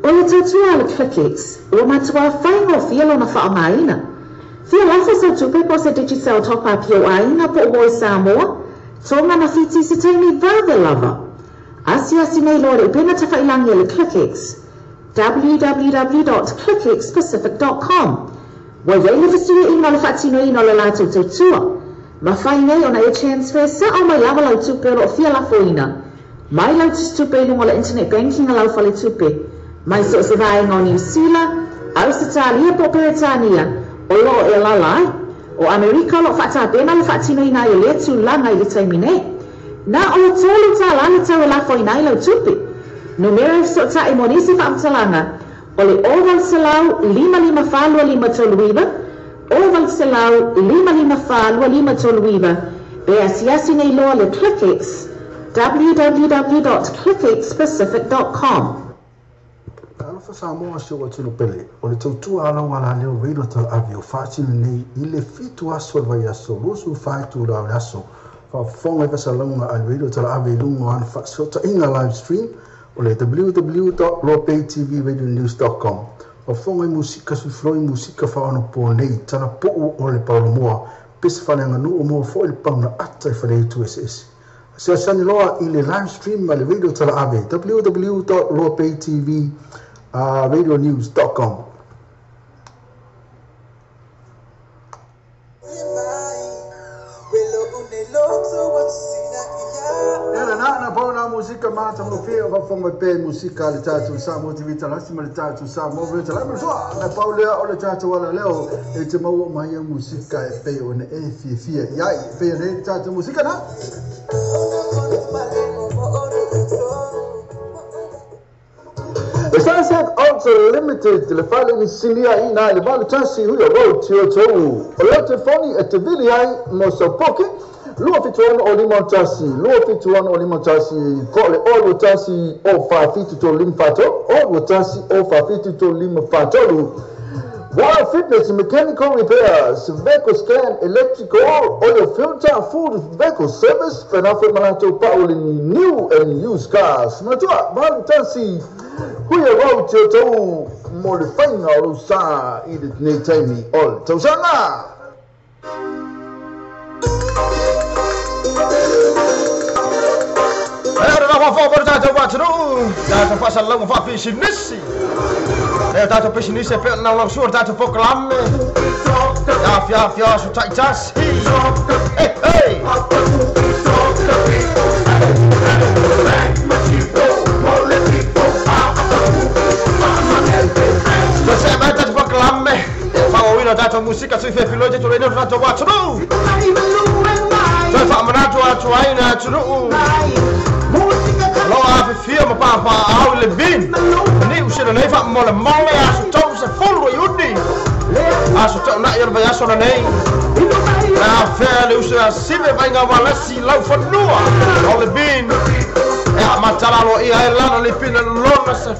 O le tautua a le ClickX, ua matuā faigofie lona faaaogaina. Fia lafo sau tupe po o se Digicel top up i ou aiga po o moe Samoa, Tonga ma Fiti i se taimi vave lava. Asiasi nei loa i le upega tafailagi a le ClickX, www.clickxpacific.com. Ua i ai le fesuiaiga o le faatinoina o le latou tautua. Mafai nei ona e transfer sao mai lava lau tupe o lo o fia lafoina mai lau tusitupe i luga o le internet banking a lau faletupe mai so o se vaega o Niu Sila, Ausetalia po o Peretania o lo o e alaala ai. O Amerika o lo o faatapena le faatinoina ai o lea tulaga i le taimi nei. Na o le $3 le tau e lafoina ai lau tupe. Numera e fesootai mo nisi faamatalaga o le 0800 554 2539, 0800 554 2539, pe asiasi nei loa le ClickX, www.clickxpacific.com. Talofa Samoa si ou atunuu pele, o le tautua a lau alaleo Radio Talaave o faatino nei i le 7 aso o le vaiaso, 24 itula o le aso, faafofoga i fasalauga a le Radio Talaave i luga o ana faasootaiga live stream o le www.loapaytvradionews.com. Faafofoga i musika suifiloi musika faaonapo nei, talapuu o le paolomoa, pese faaleaganuu moa foi le pauna ata i faleitu eseese. Asiasiani loa i le live stream a le Radio Talaave, www.loapaytvradionews.com. Ela na na pau na musika mata mo fia o faafofoga mai pea i musika a le tatou Samoa TV Talasi ma le tatou Samoa Radio Talaave. Soa na pau lea o le tatou alaleo e te maua mai a musika e pei ona e fiafia i ai. E pei ona e le tatou musika na. The Sunset Auto Limited, le fale ni silia i na le valu tasi hui o road tio tou. O leo telefoni e te vili ai mo sau poke, 276 o 51, 276 o 51, po le o 21 o 47 3 5 4 o 21 o 47 3 5 4 3. Wild Fitness Mechanical Repairs, Vehicle Scan, Electrical, Oil Filter, Full Vehicle Service, Fenafo Malato Paul in new and used cars. Matua, valu tasi, hui o road tio tou mo le faiga o lou sa i lenei taimi o le tausaga. E ora la faafofoga le tatou atunuu, tatou faasalalauga faapisinisi. E o tatou pisinisi e pei ona laulausoa le tatou polokalame. Afiafi aso taitasi. Hey, hey! Toe se'e mai le tatou polokalame, faaauauina o tatou musika sui fefiloe taitoloina le tatou atunuu. Toe faamanatu atu ai le atunuu o loo afifio ma papaaao i le vin niu sila nei faamolemole aso 30 Iuni aso taunai o le vaiaso lenei. Le afea le uso ia sive vaiga ualesi laufanua o le vin e amata laloaia ai lana lipina lona 12.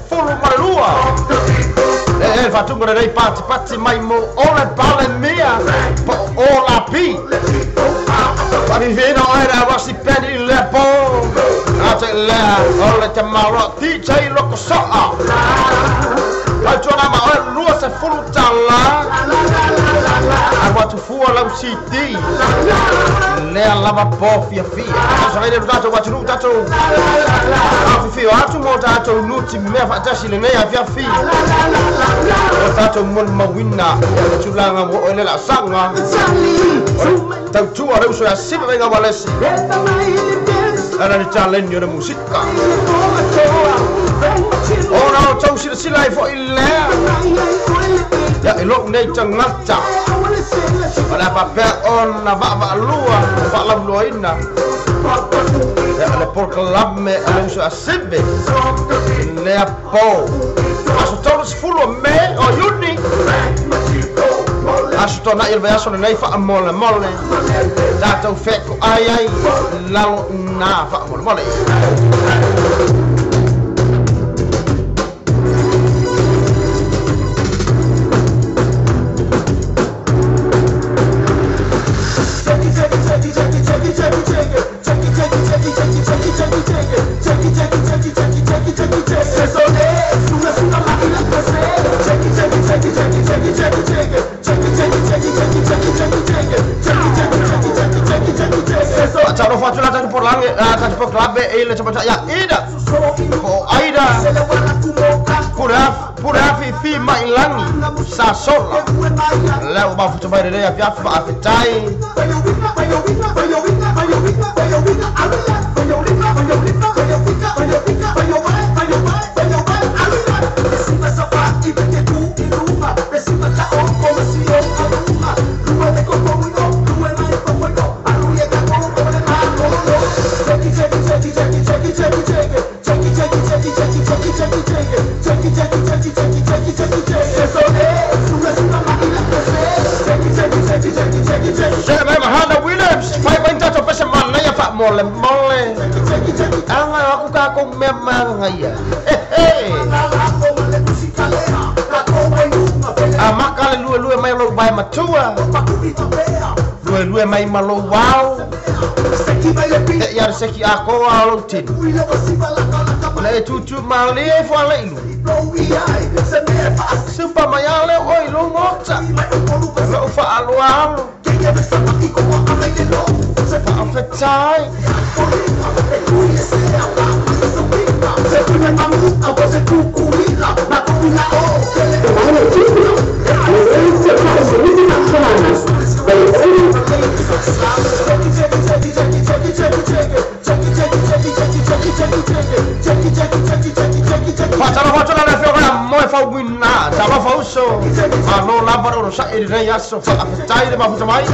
E e faatuga lenei patipati mai mo o le Palemia po o Lapi. Faafifiaina oe le auasi peni i lea po. Ate lea o le tamaloa DJ Lokosoa. Tautuana ma oe $20. Alu atu fua lau CD lea lava po fiafia. Tausaga le tatou atunuu tatou afifio atu mo tatou nuti mea faatasi lenei afiafi. O tatou molimauina le tulaga ua oo i le laasaga o le tautua le uso ia sive vaiga walesi ana ni taleni o le musika. Ona o tau silasila ai fo'i lea ia i lo'u nei tagata o le a faapea ona vaavaalua faalauloaina ia le polokalame a le uso a sive lea po aso 30 o Me o Iuni aso tona'i o le vaiaso lenei faamolemole tatou feko'ai ai lalo ina faamolemole. Talo fatu la tatu polange tatu poklabe e le chapa ya ida ko aida pura fi fi mai langi sa sola le o ba futu mai le ya fa afetai Mole mole anga aku ka ko me manga ia a maka le lue lue mai lo bai matua lue lue mai malo wao ia seki a ko a lo tin le tutu mali e fo le ilu supa mai ale oi lo ngota lo fa alo alo Afetai Fatala le fioga mo e fau muina talo fau so malo lava ro sa e rei aso fa afetai le mafuta mai.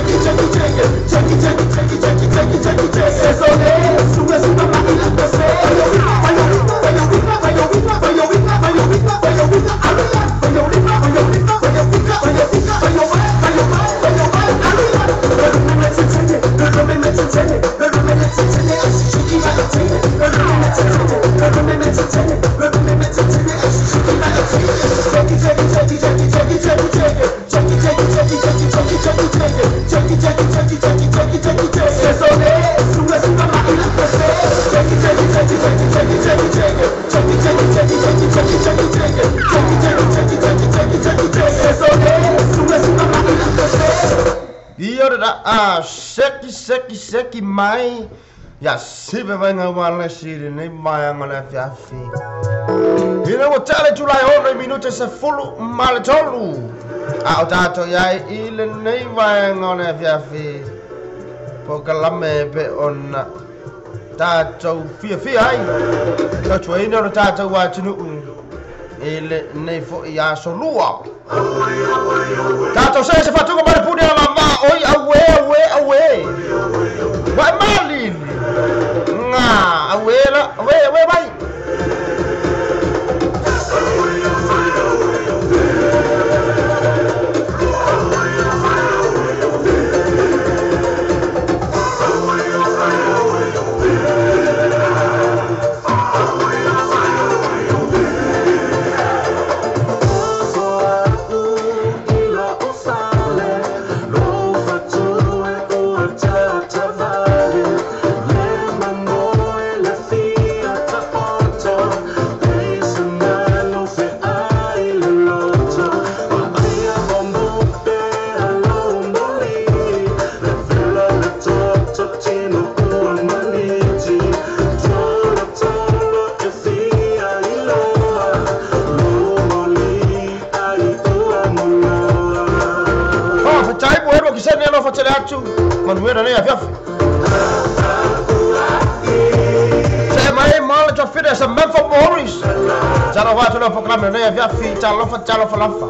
Seki seki seki mai ya sive vainga wala siri nei mai anga le afiafi. Ina ua tale tulai ono i minute se fulu ma le tolu. A o tātou iai i lenei vaega o le afiafi. Polokalame pe ona tātou fiafia ai. Tautuaina o le tātou atunuu i lenei fo'i aso lua. Tātou se se fatuga mai le pune a mama oi aue aue aue. Wae malili. Ngā aue la aue aue mai. Lo ne alofa tele atu manuia lenei afiafi. Se mai ma le tafida sa Memphis Morris. Talofa atu le polokalame lenei afiafi. Talofa talofa lafa.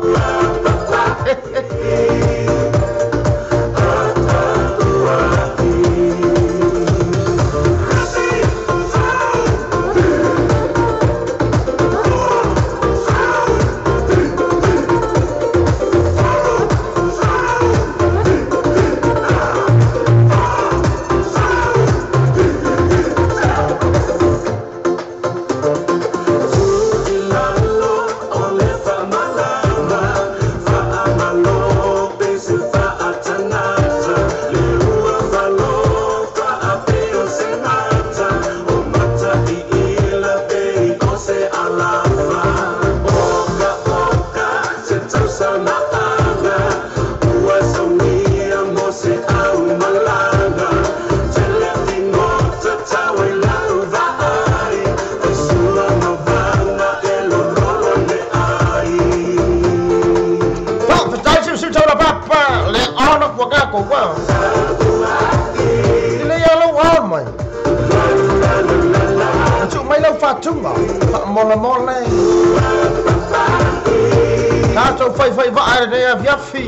Tātou whai whai waa re a viafi.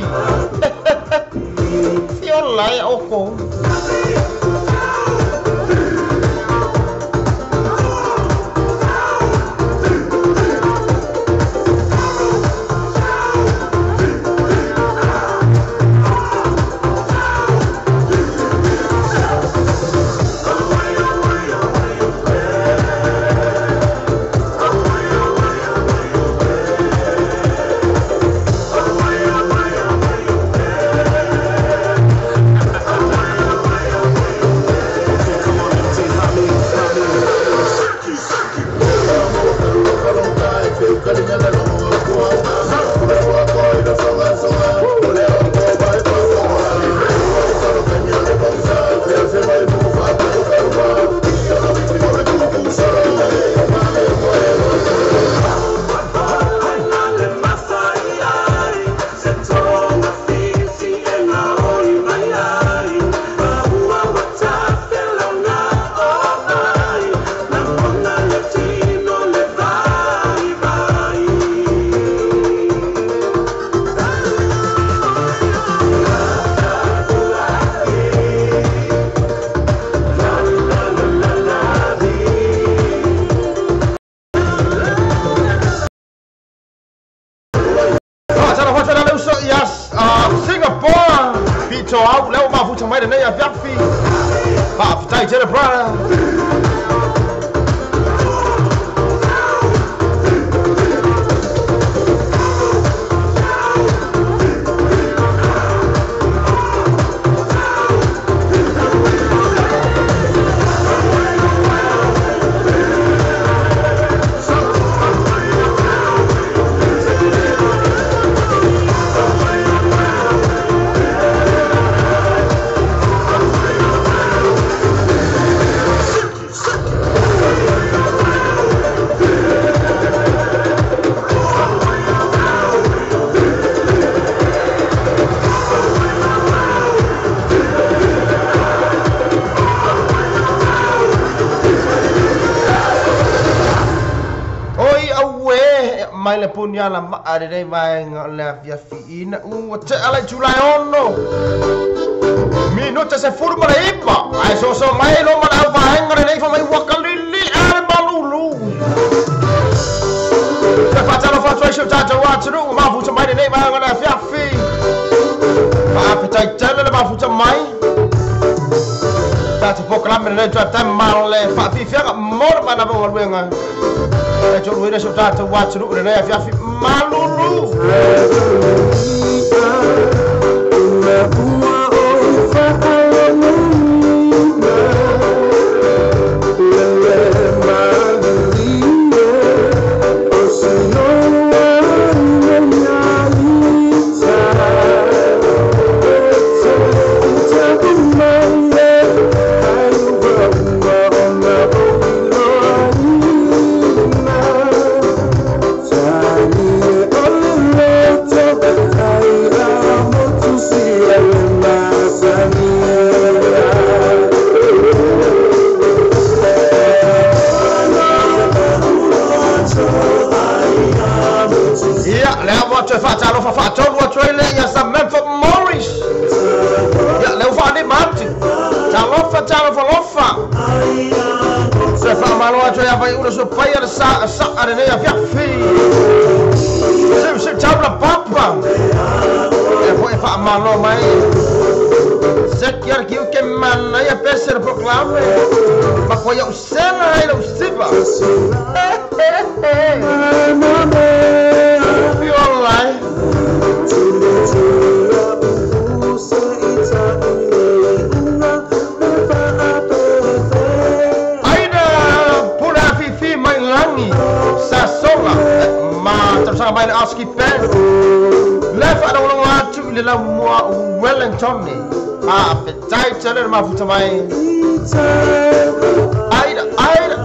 Fiola e oko. Mai le puni ala maa le vaega o le afiafiina ua tea le Julai 6 minuta 19 ae soso mai lo ma le auvaega lenei fa mai ua kalili a le malulu. Te faatalofa atu ai si o tatou atunuu mafuta mai lenei vaega o le afiafi. Faafetai tele le mafuta mai tatou polokalame lenei tuatama ma le faafiafiaga mo le manava o galuega. E tolu ina so tatou atunuu lenei afiafi malulu. I vai ula so pai ala sa sa ale nei afiafi. Se se tau la papa. E foi fa malo mai. Se quer que o que mana ia peser proclame. Ma foi o sela e o siba. Viola. Sasola ma mai le aski pen le fa lo atu le la mo Wellington ni a pe tai tele ma futa mai aida aida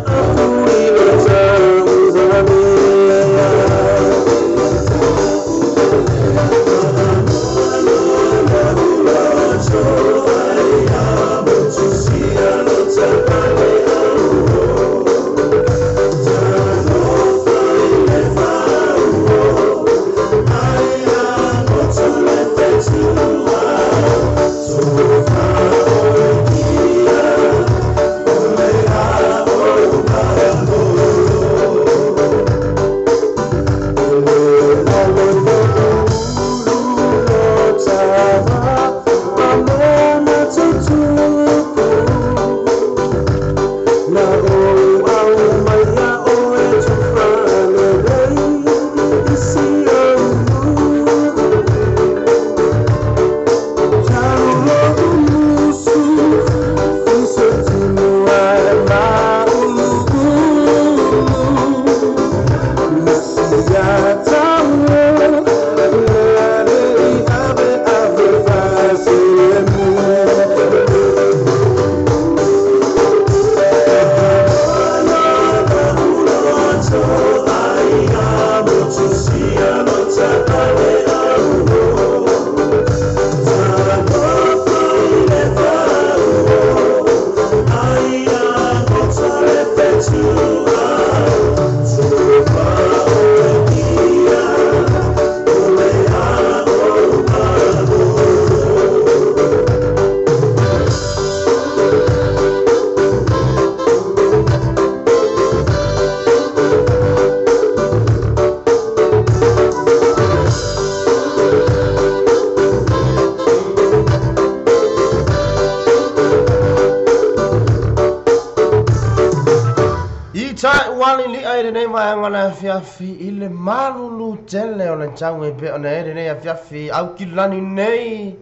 Fiafi ile malulu tele o le tau e pe ona ere nei a fiafi au kilani nei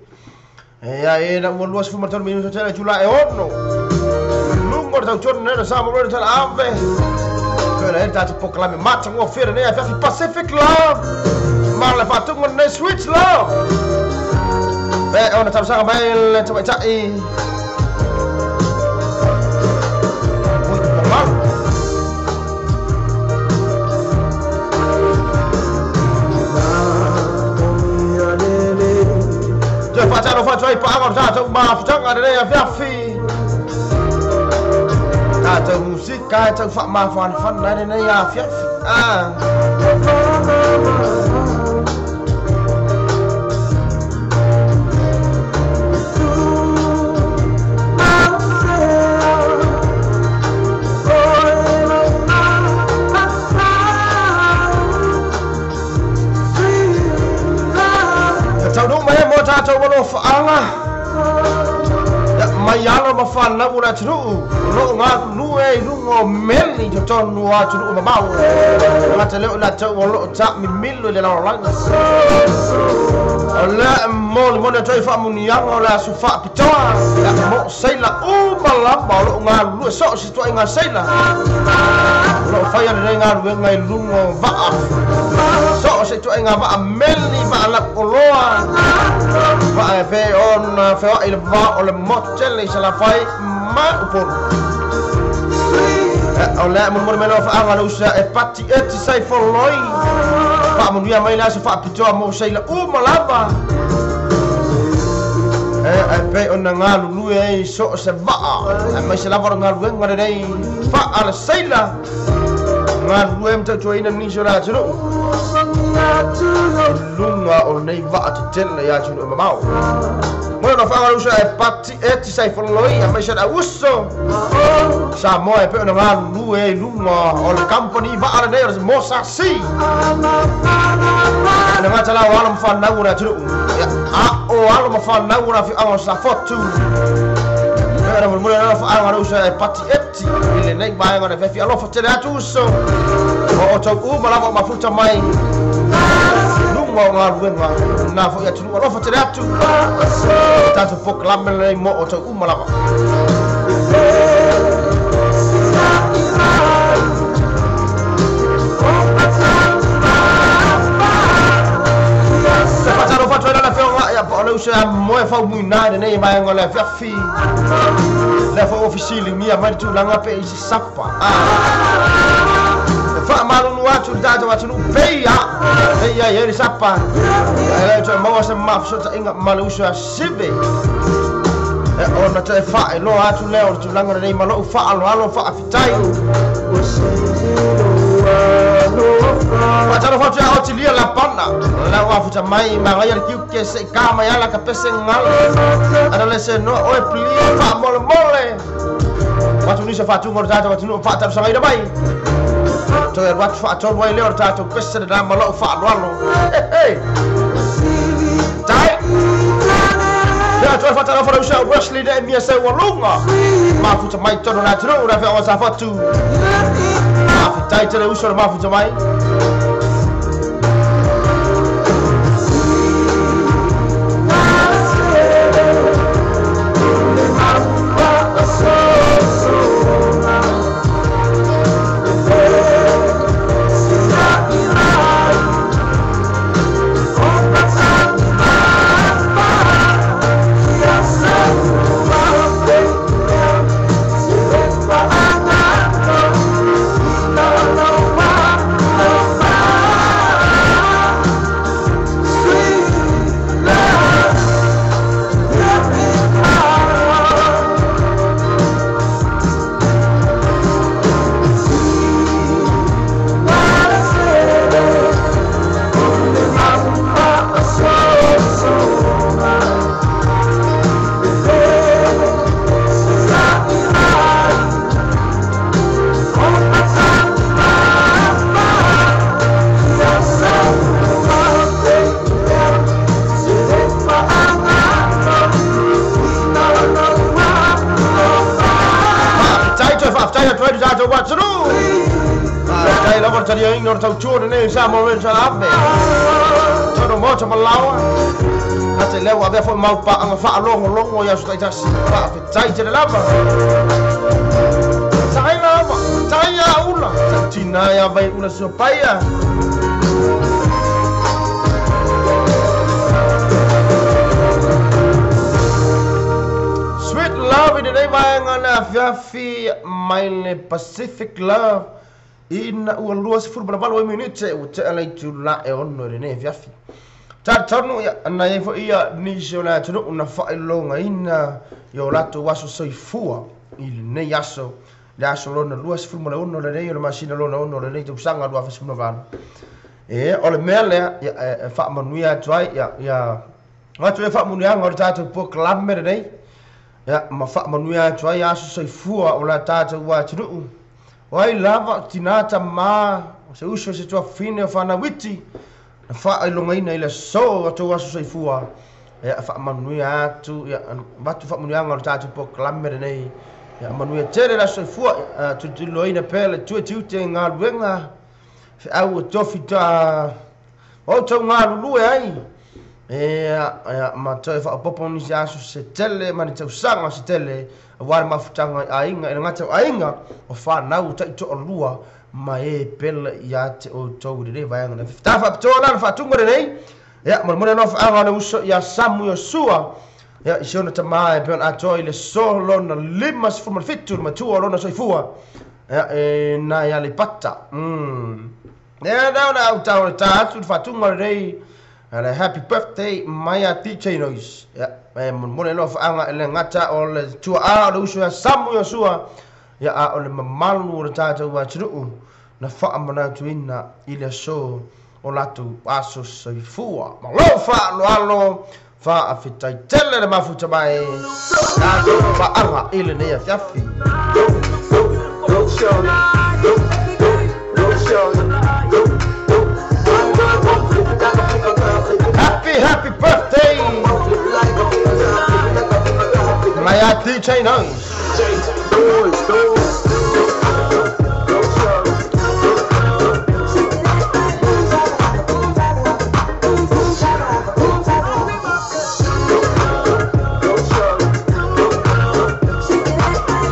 e a e na ua lua sefu ma tolu minuto tele tula e ono lungo le tau tonu nena sa mo le tala ave pena e tatu pokalame mata ngua fere nei a fiafi Pacific Love ma le fatunga nei Sweet Love pe ona tau sanga mai le tau tai Fatalo fatoi pa anga ta ma futanga le a fiafi. Ta ta musika ta fa ma fan fan na le a fiafi. Ah. Tata walo faanga ya mai alo ma fana ula tru lo nga lu e lungo meli to tonu a tru ma mau nga tele ula ta walo ta mi milu le la la ala mo mo na toi fa munianga la su fa pitoa ya mo seila u mala ma lo nga lu so si toi nga seila lo fa ya le nga lu nga lungo va so si toi nga va meli va la koloa va e pe on fe il va o le motele se la fai ma upor o le mo mo melo fa anga lo sa e pati e ti sai foloi fa mo nia mai la so fa pitoa mo seila u malava e pe on nga lu e so se va e mai se la va nga lu nga nei fa ala seila nga lu em ta joina ni so la tru lunga o nei va te tele ya tru ma mau mo no fa'aga le uso e pati eti sa i fololoi a maise le auuso Samoa e pe ona galulue ai i luga o le company va'a lenei o le Mosasi. E le gata la o alo ma fanau o le atunuu, a o alo ma fanau o le afioaga o Safotu. E pe ona mulimuli ai fa'aga le uso e pati eti i lenei vaega o le afiafi. Alofa tele atu uso o outou uma lava o mafuta mai luga o galuega na fo'i atunuu. Alofa tele atu tatou polokalame lenei mo outou uma lava. E faatalofa atu ai lana afioga ia po o le uso ia moe faumuina i lenei vaega o le afiafi. Lea foi ua fesiligia mai le tulaga pe i se sapa. E faamalulu atu le tatou atunuu peia peia i ai le sapa. E le toe maua se mafesootaiga ma le uso ia Sive. E ona toe faailoa atu lea o le tulaga lenei ma lou faaaloalo faafetai. Faatalofa atu ia Otilia Lapana, la ua afuta mai magaia le kiuke se i ka mai ala ka pese ngalo. Ana le se noa oe pli faamolemole. Watu nisa faatuga o le tatou atunuu faatalusagaina mai. Toe alu atu faatolu ai lea o le tatou pese lena ma lou faaaloalo. Hey, hey. Tai. Lea atu ai faatalofa le uso ia Wesley le emia Seualuga. Mafuta mai tonu le atunuu le afioaga o Safotu. Faafetai tele uso le mafuta mai. Faafetai toe faafetai atu ai le tatou atunuu. Faafetai lava le taliaina o le tautua lenei Samoa Radio Ave. Tono moto ma laoa. Ate lea ua avea foi mau paaga faalogologo i aso taitasi. Faafetai tele lava. Tai lava, tai a ula. Tina ia vai ula sua paia. Sweet Love i lenei vaega le afiafi mai le Pacific Love ina ua 28 ai minute ua tea le itula e 6 i lenei afiafi. Talitonu ia na i ai foi ia nisi o le atunuu na faailogaina i o latou aso soifua i lenei aso, le aso lona 26 lenei o le masina lona 6 o lenei tausaga 2018. E o le mea lea ia, e faamanuia atu ai ia, ia atu e faamanuiaga o le tatou polokalame lenei ia, ma faamanuia atu ai aso soifua o le tatou atunuu. O ai lava, tina tama, o se uso se tuafafine o fanau iti, na faailogaina i le aso o outou aso soifua, ia faamanuia atu, ia avatu faamanuiaga o le tatou polokalame lenei. Ia manuia tele le aso soifua, ia tulituliloaina pea le tue tiute i galuega, feau o tofi ta outou galulue ai. Ia, ma toe faaopoopo nisi aso se tele ma ni tausaga se tele, aua le mafutaga i aiga, e le gata o aiga, o fanau taitoalua ma e pele ia te outou i lenei vaega. Na fita faapitoa la le faatuga lenei, ia, molemole alofa o le uso ia Samu Iosua, ia, i si ona tamā e pei ona atoa i le so lona 57 le matua o lona soifua, ia, e na i Aleipata. Lea na ona au tau le tā atu le faatuga lenei, le happy birthday mai a DJ Noise. Ia, e molemole alofa e le gata o le tuaa o le uso ia Samu Iosua, ia, a o le mamalu o le tatou atunuu na faamanatuina i le aso o latou aso soifua. Ma lou faaaloalo Faafetai tele le mafuta mai tatou paaga i lenei afiafi. Go, shorty. Go, go, go, shorty. Go, go, go, go, flip it like a flipper girl. Flip it, Happy happy birthday flip it like a flipper girl. Flip it like a flipper girl. Flip it. my DJ Noise. Doors, doors. Go, go, go, shorty. Go, go. Go, shorty.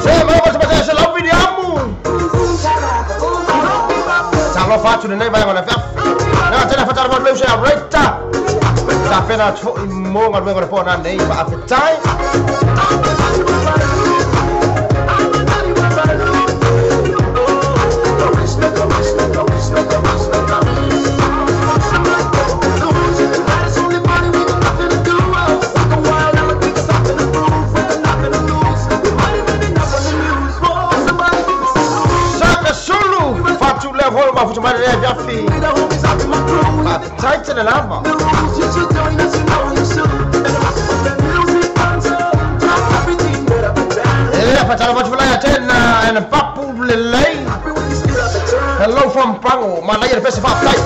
Se maua se matea se lau viliamu. Talofa atu lenei vaega o le afiafi. Na tena whatara mo leu se a reita. Ta pena atu i mo ngā luenga le po na nei faafetai. Saka Sulu fatu lea holo mafuta mai le afiafi. Faafetai tele lava. E whatara mo atu tena ene papu lelei. Hello from Pango. Malaia le pese faafetai.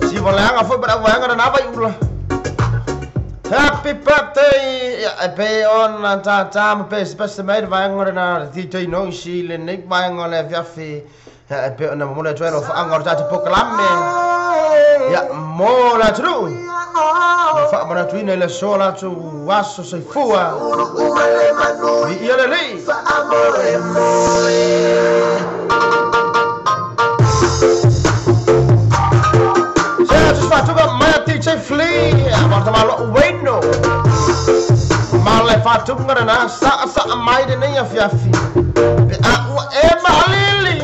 Si voleanga foi para vaega na vai ula. Happy birthday e pe on ta ta ma pe se mai vaega na DJ Noise le nei vaega le afiafi. E pe ona mo le tuelo fa anga ta te pokalame. Ya mo la tru. Fa mo la tuina le sola tu aso soifua. Vi ia le lei. Se tu fatuga mai DJ Flea, a malo weno. Male fatuga na sa sa mai de nei afiafi. Pe a ua e malili.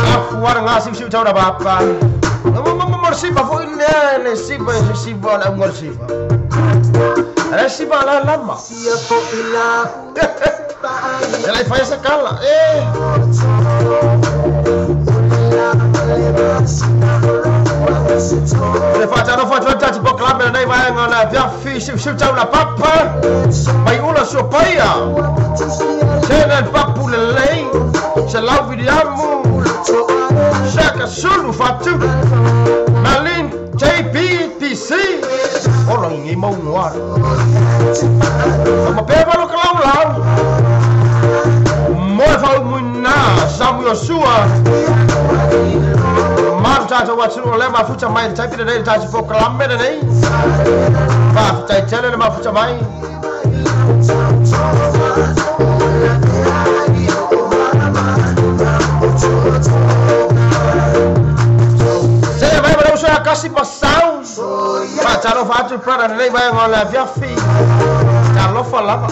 Afuara ngā siu siu tau papa. Mo mo mo sipa fo ine ne sipa sipa na ngor sipa. Alesi ma lama. Ela faz essa cala. Le fata no fata tati po klame nei vai ngona via fi siu siu tau la papa. Mai ula sua paia. Sena papu le lei. Se lau vidiamu. Shaka sulu fatu. Malin JPTC. Ola ngi mau noa. Ma pe malo kalau lau. Mo fa muina samu Yosua. Tata watsu le mafuta mai type le nei tati po klame le nei. Fa tai tele le mafuta mai. Se vai para usar kasi pasau. Fa taro fa tu para nei vai ngola via fi. Ta lo fa lava.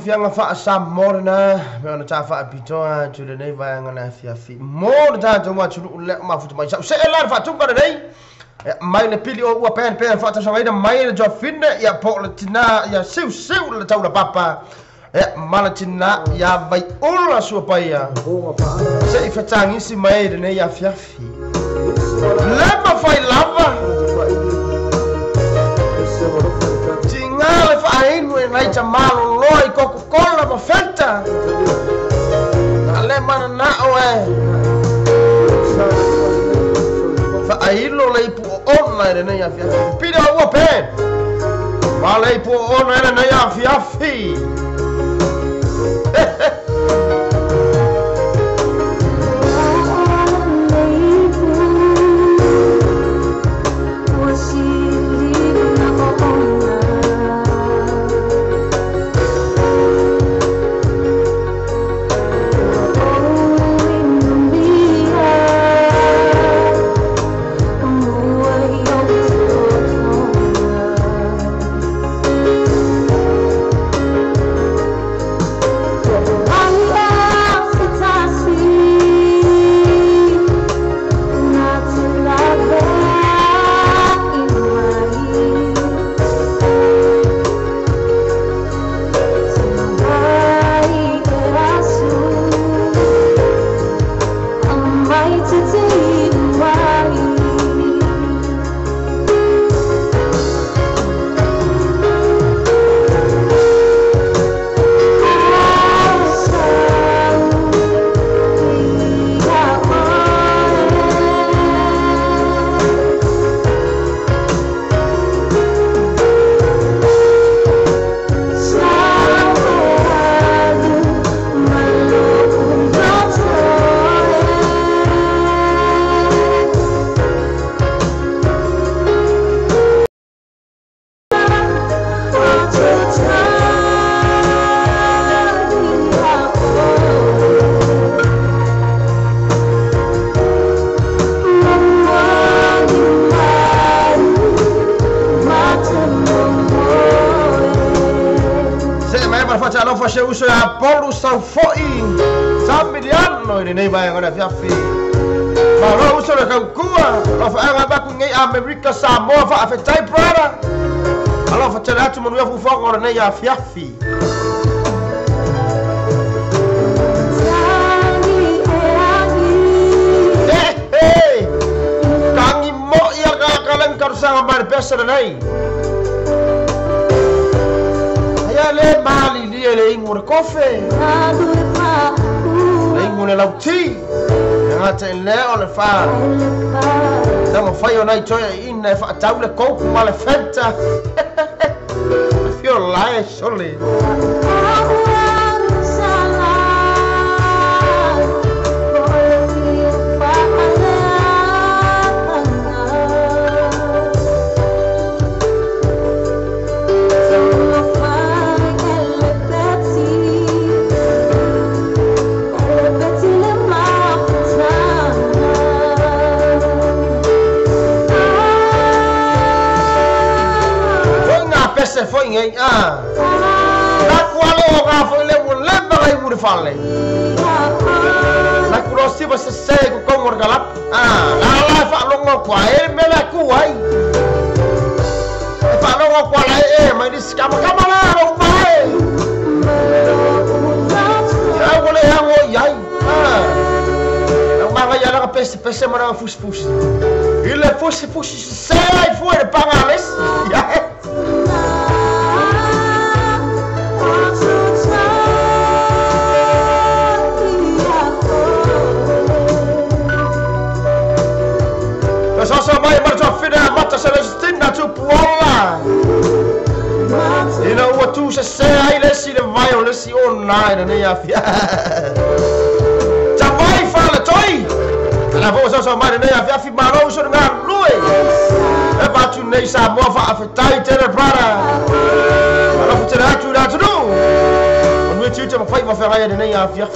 Fianga fa sa morna me ona ta fa pitoa tu le nei vai ngana fia fi morna ta ma tu le ma fu mai sa se la fa tu ka nei mai le pili o ua pen pen fa ta sa mai le jo finne ya po le tina ya siu siu le tau la papa ya malatina ya vai ula sua paia se i fatangi si mai le nei ya fia fi le ma fai lava tinga le fa inu e nai tamalo loi Coca-Cola ma Fanta ale mana na oe fa ailo le ipu ona e nei afi afi pida ua pen ma le ipu ona e nei afi afi. Se uso Apollo Saufoi Samiliano i nei vai ngona fiafi ma lo uso le kaukua lo fa anga ba ku ngai America Samoa fa afetai brother alo fa tela tu monu fu fa ngona nei afiafi. Hey hey kangi mo ia talosaga mai le pesa lenei. Aia le malilie le igu o le kofe. Le igu o le lauti. E gata i lea o le fa. Taumafai ona i toe ina e faatau le kouku ma le fenta. Fio lae sole. Se foi ngai a la kualo o ngā foi le mu lemba ngai mu fale la kulo si ba se se ku kongor galap a la la fa longo kwa e me la ku ai fa longo kwa la e mai ni skama kama la ro mai ya wo le ya wo yai a la ma ga ya la pese pese mara fus fus ile fus fus se ai fu e pangales ya. Soso mai marto fina mata Celestina tu puola. Ina ua tu se se ai le si le vai o le si o nai ne ya fia. Ta vai fa le toi. La vo soso mai ne ya fia fi maro so nga lue. E ba tu nei sa mo fa afetai tele brada. Ala fu tele atu la tu. On we tu te mo fai mo fa ne ya fia.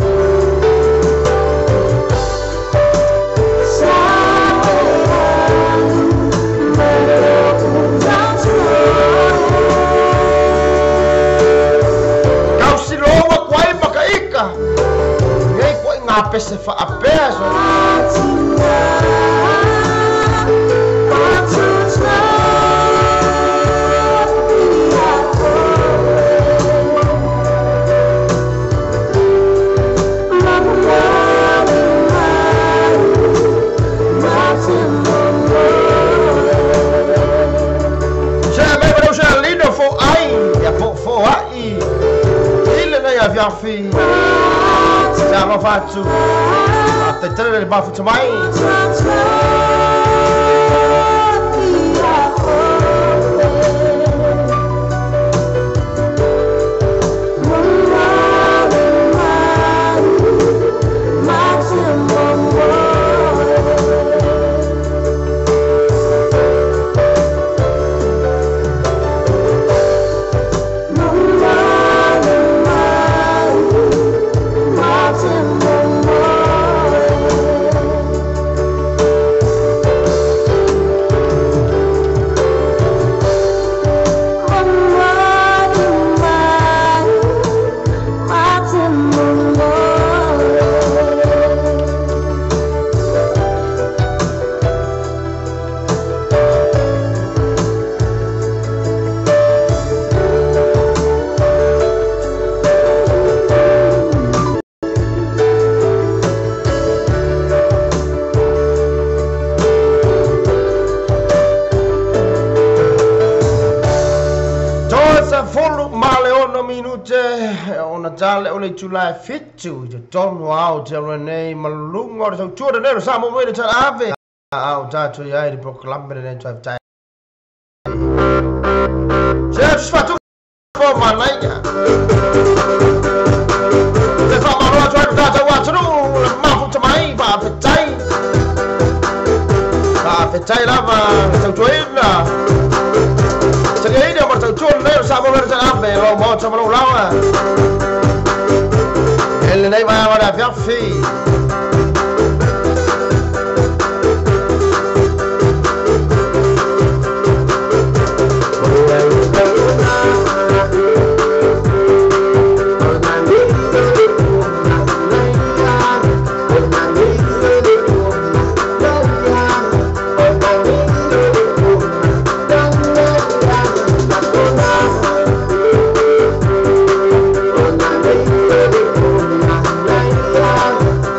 Nei koe ngā pese whaapea so. Se me marau se lino fo ai, ia fo fo ai. Ile nei a fiafi. Te alofa atu. A te tere le mafuta mai. Tale o le tula fitu te tonu au te rene malunga o te tautua te nero sa mo mo te ave au tātou iai te proclamere nei tau tai se fatu po manaia te whamaro atu ai tātou atunu le mafuta mai whaafetai whaafetai lava le tautuaina te ina mo te tautua nero sa mo mo te ave lo mo te malo lawa. Ele nei vai agora fiafi.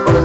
Oh,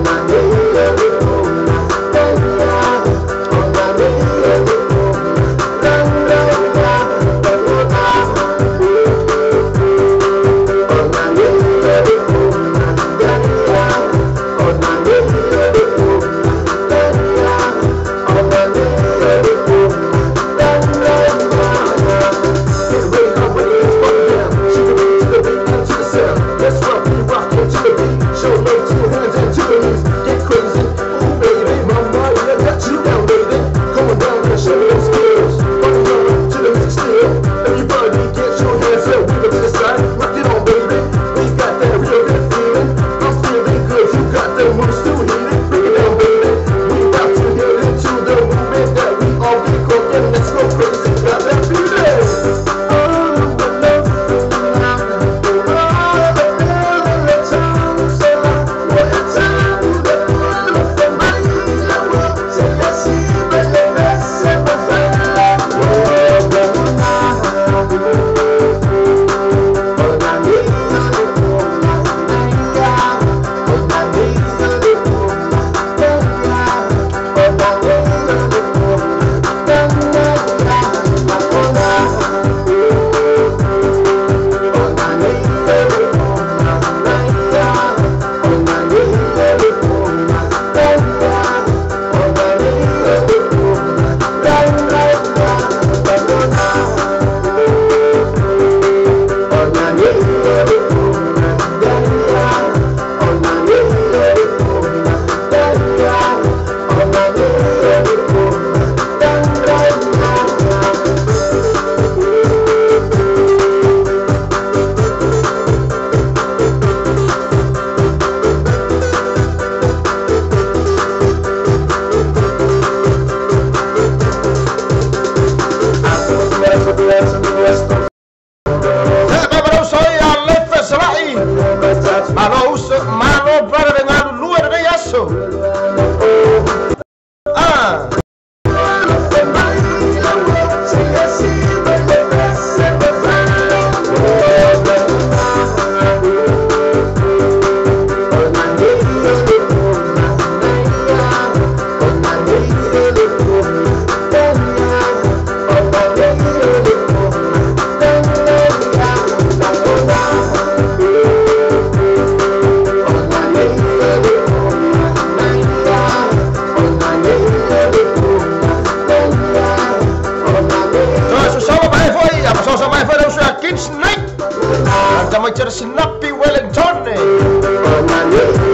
mai tera Sinapi Wellington.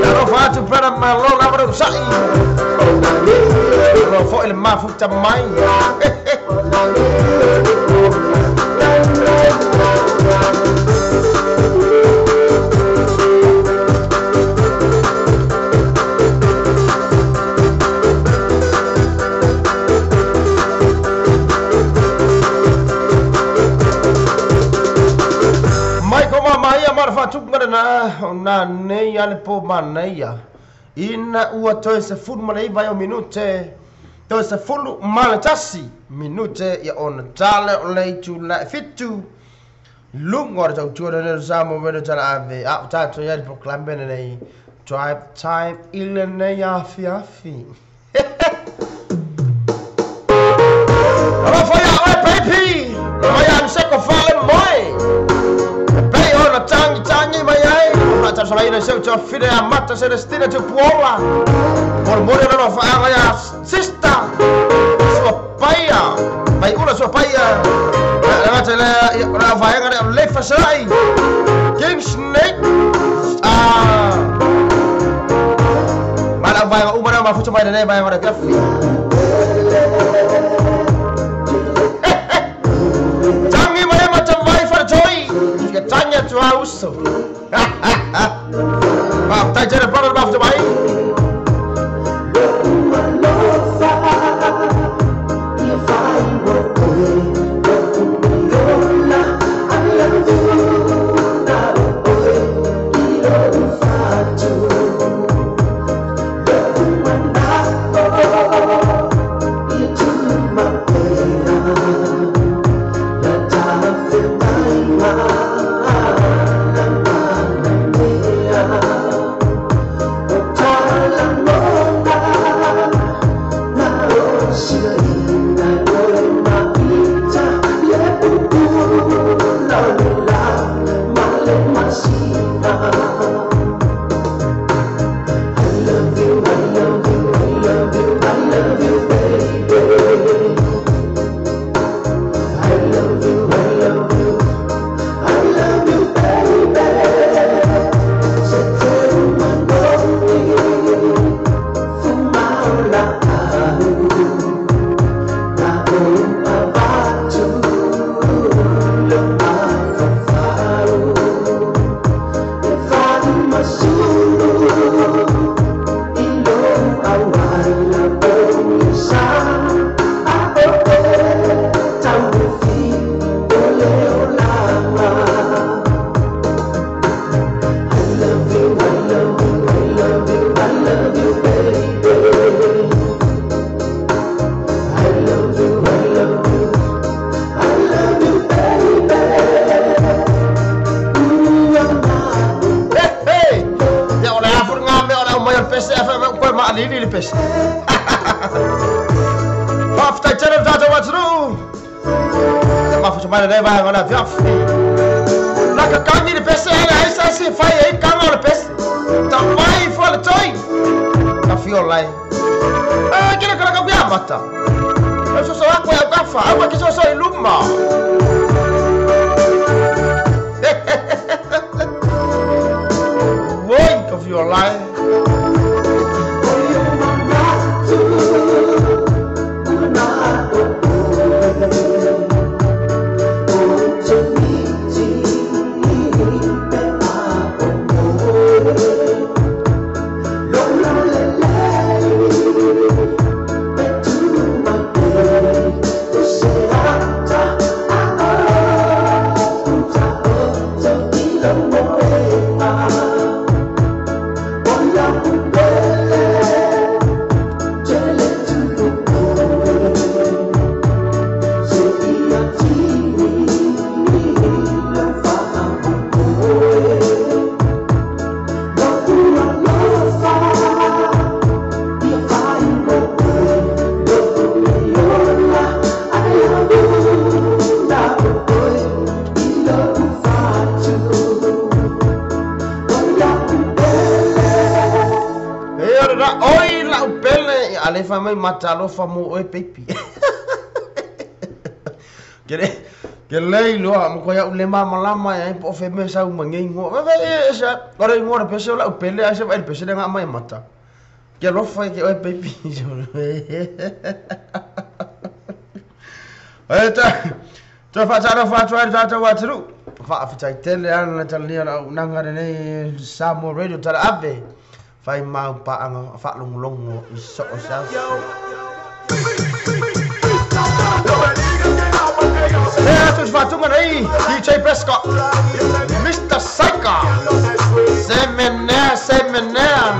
Alofa atu pera malo lava le usai. Alofa foi le mafuta mai. Na nei ale po manaia ina ua toe se fulu ma le iva o minute toe se fulu ma le tasi minute ia ona tale o le itu la fitu lungo o le tautua le leo Samoa Radio Tala Ave a o tatou ia le proklame nei Drive Time i lenei afiafi. Alofa ia oe baby mai am se ko fale moe pei ona tangi tangi mai ai faatalaina seu tofine a mata Celestina Tupuola molemole lona faaga ia sista suapaia maiula suapaia lagata lea o le auvaega lea o le fasalai King Snake ma le auvaega uma lea mafuta mai lenei vaega o le afiafi. Tangi mai e matavai faletoi ke tangi atu a uso. Faafetai tele brother mafuta mai. Faafetai tele le tatou atunuu ia mafuta mai lenei vaega o le afiafi. Lakakangi le pese ele ai sa se fai ai kanga o le pese tawai fo le toi ka fio lai kila kala ka kuia mata e so so ako ya kafa au ki so so iluma. Woi ka fio lai. Alefa mai matalofa mo oe baby. Kere Ke lei loa mo ko ya le mama lama ya po fe me sa uma ngei ngo. Ve ve sa ora ngo re pese la upele a se va pese le nga mai mata. Ke lo fa ke oi baby. E ta ta fa ta fa ta ta ta wa tru. Fa fa ta tele ana ta lia la nanga nei Samoa Radio ta ave. Fai mau pa anga fa long long so sa. Tus fatunga nei DJ Prescott, Mr. Psycho, Semenea, Semenea.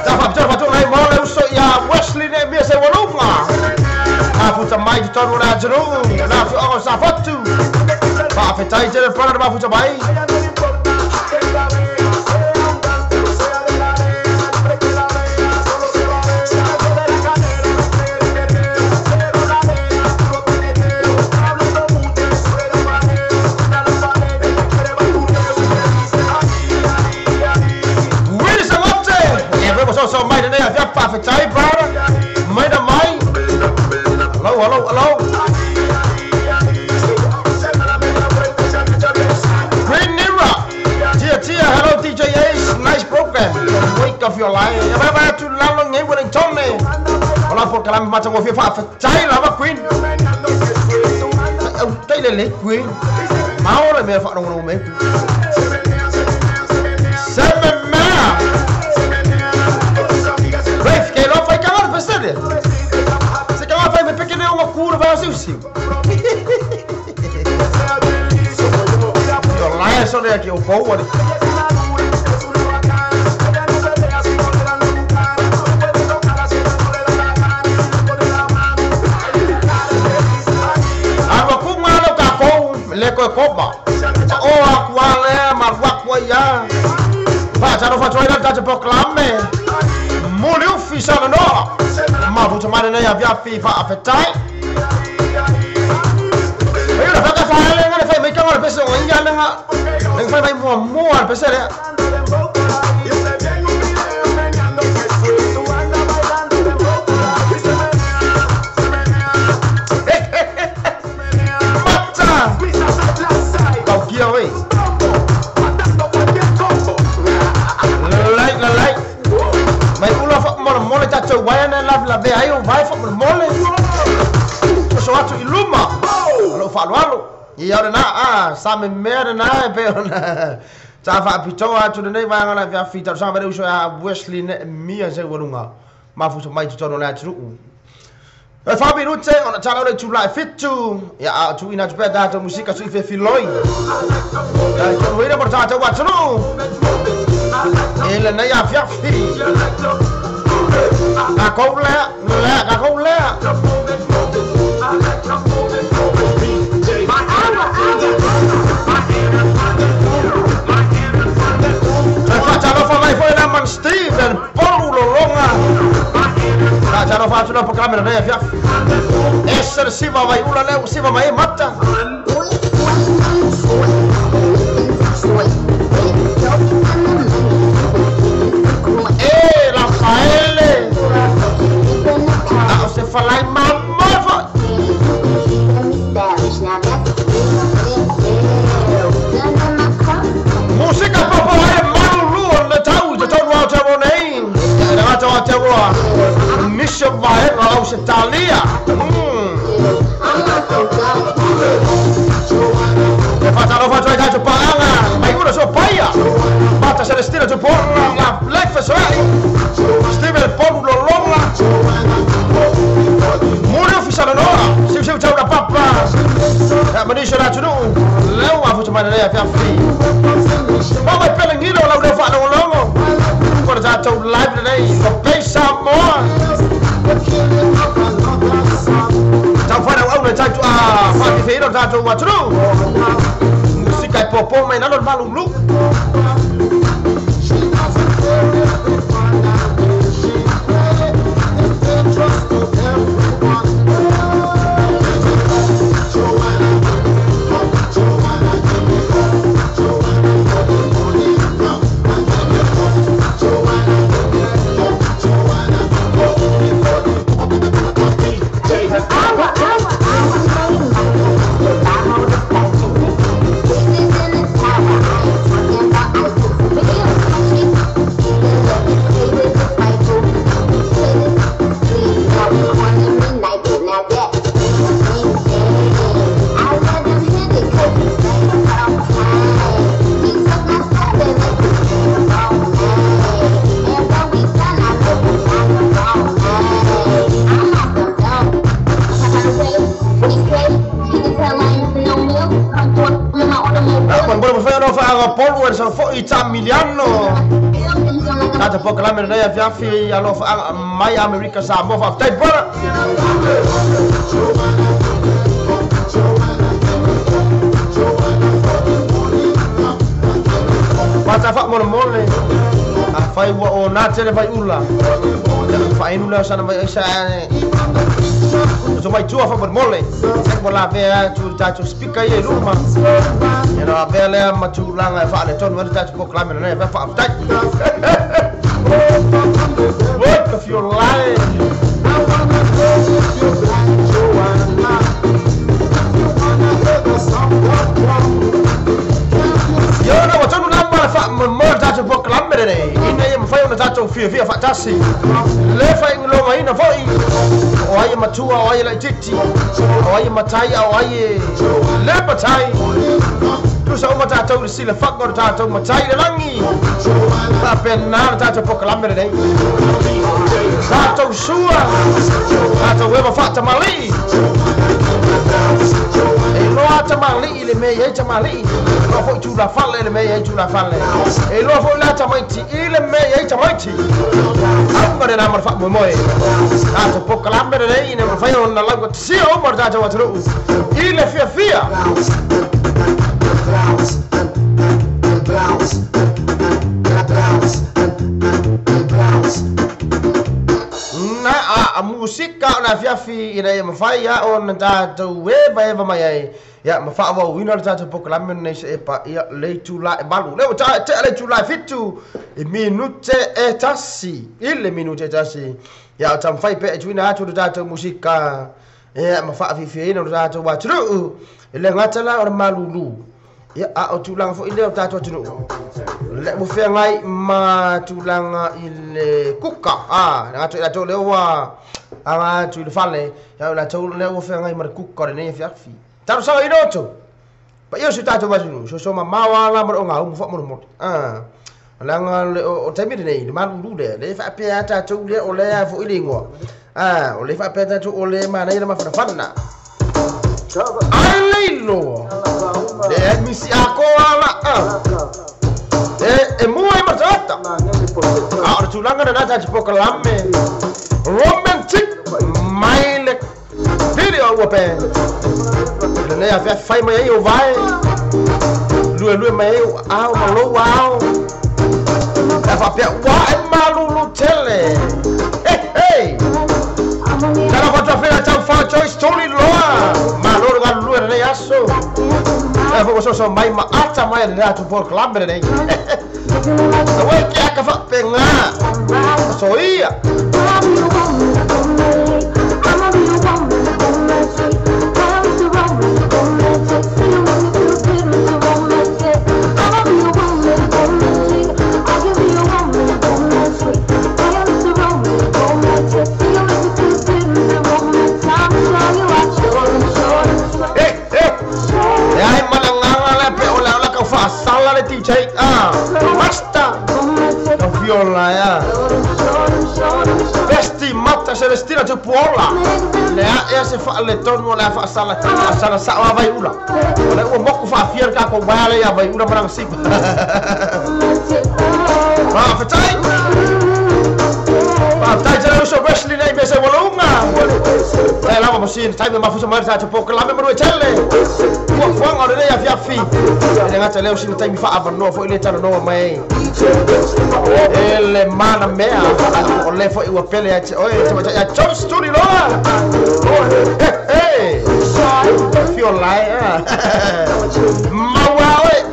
Ta fa ta fatunga nei mole uso ia Wesley ne mia se walunga. A puta mai tonu na tru, na fi o sa fotu. Fa fa tai te para ma futa mai. So mai nei a fa fa tai para. Mai da mai. Hello, hello, hello. Green Nira. Tia tia, hello DJ Ace. Nice program. Wake of your life. Ya ba ba tu lalo ngai Wellington ne. Hola por kalam ma tango fa fa tai la ba Queen. Au tai le le Queen. Ma ora me fa no me. Seven man. Se que ela vai me pequeno uma cura vai ser o sim. Lá é só aqui o povo ali. Água com malo cacau, leco copa. O aqua le, marwa quaia. Vai, já não faz vai dar de proclame. Mulher oficial no. Ma futa mai nei avia fi fa afetai. Io la fa fa le ngale fa me ka pese o inga le nga. Le fa mai mo mo al pese le. Mata. Tau kia oi. Lai la lai. Mai ula fa mo mo le ta wai na la la ve ai o vai fa mo le. So atu iluma. Lo fa lo alo. Ia ora na a sa me me na pe ona. Ta fa pito atu nei vai ngana via fita sa me uso a Wesley ne mia se walunga. Ma fu so mai tu no la tru. E fa minute ona ta le tu la fitu. Ya tu ina tu pe da ta musika su fe filoi. Dai ko wira por ta ta wa tru. Ele nei a fia fi. A koula, la a koula. Steven Paulo Longa. Ta no fa tu no proclame nei fia. Esser siva vai ula leu siva mai mata. Eh, Rafaele. Ah, você falar em mamava. Música popular Malulu na tau de tau wa tau nei. Na tau tau wa. Misha vai lá o Italia. E fa ta fa ta paanga. Mai ura so paia. Bata Celestina tu porra la lefa so. Steven Paulo Longa. Muri oficial no. Se se tau da papa. Ya manisha na tunu. Leu a futa mai nei fi. Mama pelengiro la udah fa longo. Por ta tau live nei. Pesa mo. Tau fa na au ta tu a fa ti feiro ta tu wa tunu. Música popo mai na normal lu. Alofa polu e sa foi Tamiliano. Tata pokalame nei afiafi alofa mai Amerika Samoa faafetai brother. Pata fa mole mole. A fai ua o na tele vai ula. Fa inu leo sana vai sa. So mai tua fa mole mole. Se la vea tu tatou speaker ia i luma. Ia na vea lea ma tulaga e faaletonu ai le tatou pokalame lenei avea faafetai. Oi ka fiolae. Ia na ua tonu lama le faamoemoe le tatou pokalame lenei ina ia mafai ona tatou fiafia faatasi le faailogaina foi o ai e matua o ai e laititi o ai e matai a o ai e le matai tusa uma tatou i le silafaga o le tatou matai i le lagi faapena le tatou pokalame lenei tatou sua tatou eva faatamalii e iloa tamalii le mea i ai tamalii iloa foi tulafale le mea i ai tulafale e iloa foi la tamaiti i le mea i ai tamaiti auga lena ma le faamoemoe tatou pokalame lenei ina mafai ona laugatasia uma le tatou atunuu i le fiafia. Na a musika o na fiafi ina ia mafai ia ona tatou eva mai ai ia ma faauauina le tatou pokalame lenei se e paia le itula e 8 lea ua tea le itula e 7 i minute e 1 i le minute e 1 ia o taumafai pea e tuuina atu le tatou musika ia ma faafiafiaina le tatou atunuu e le gata la o le malulu ia a o tulaga foi lea o tatou atunuu le ua feagai ma tulaga i le kuka a le gata i latou lea ua aga atu i le fale ia o latou lea ua feagai ma le kuka o lenei afiafi talosaga ina outou paia o si tatou atunuu soso mamao ala ma le ogaumu faamolemole a leaga o taimi lenei le malulu lea le faapea tatou lea o lea foi le igoa a o le faapea tatou o le manaia le mafanafana ai leiloa le misi akoa la e mua i matata a o le tulaga lena tatou pokalame romantic mai le video ua pe lenei afiafi fai mai ai o vae luelue mai ai o ao ma lou ao e faapea ua e malulu tele. Hey Tala fatuafega taufao Joyce Tuli Loa malo le galulue lenei aso e foi ua mai ma ata mai le tatou pokalame lenei ua ke aka faapega soia. Faasala le DJ Master o fiola ia Vesti mata Celestina Tupuola le a ea se faaletonu o le a faasala faasala sao a vai ula o le ua moku faafia le tatou vaea le ia vai ula ma lana sipa. Faafetai faafetai tele uso Wesley nei me se ualouga e lava mo sina taimi mafusa mai le tatou pokalame manua e tele fuafuaga o lenei afiafi e le gata lea o sina taimi faaavanoa foi le talanoa mai e le mana mea o le foi ua pele ia te oe tamatai ia Joyce Tuli Loa. Hey fiolae maua oe.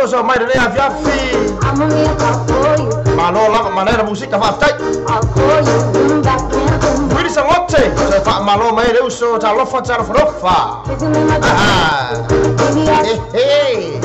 So mai lenei afiafi malo lava manera musika faafetai Willy Sangote se Faamalo mai le uso talofa talofalofa. Hey,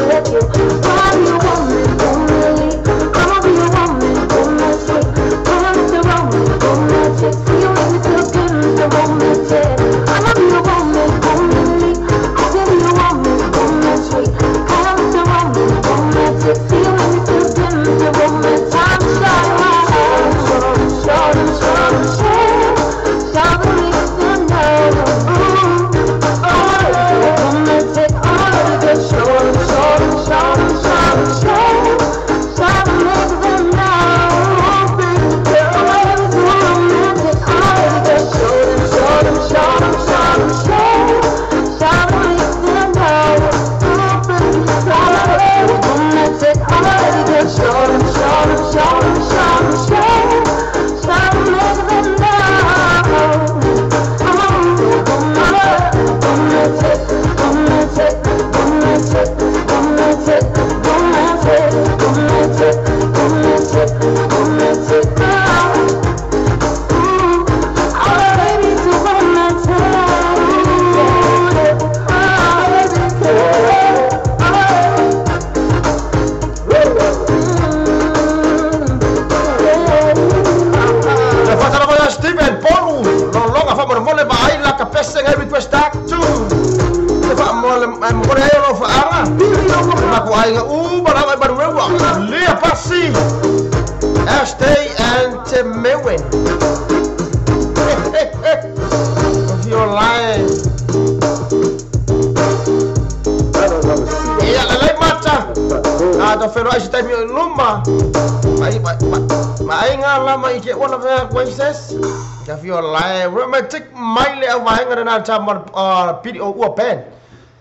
na ta ma piri o ua pen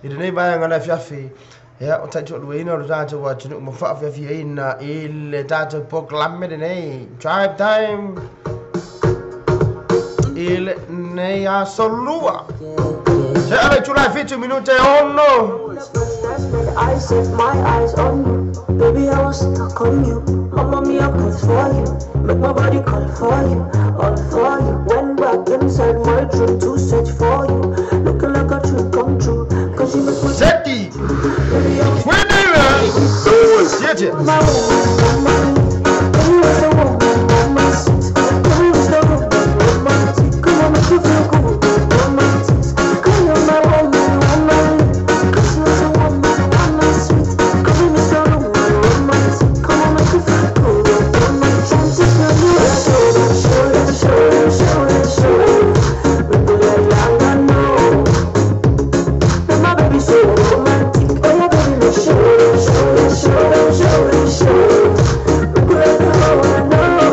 i lenei vaega le afiafi ia o taitualuaina o le tatou atunuu ma faafiafiaina i le tatou polokalame lenei Drive Time i lenei aso lua se ale tulai 7 minute 6. I set my eyes on you, baby, I was stuck on you. Mama mia, call for you, make my body call for you, all for you. Went back inside my dream to search for you, looking like a dream come true. Cause you make me Seti, Siete. My woman, you was the woman, woman, sweet. You was the woman, romantic. Come on, make you feel good, romantic. Come on, my woman, woman. Cause you was the woman, woman, sweet. Cause you miss the woman, romantic. Come on, make you feel good, romantic. Just show you, show them, show them, show them, show them, show them. We go let la know. Now my baby so romantic. Oh yeah, baby, me show them, show them, show them, show them, show them. We go let the whole world know.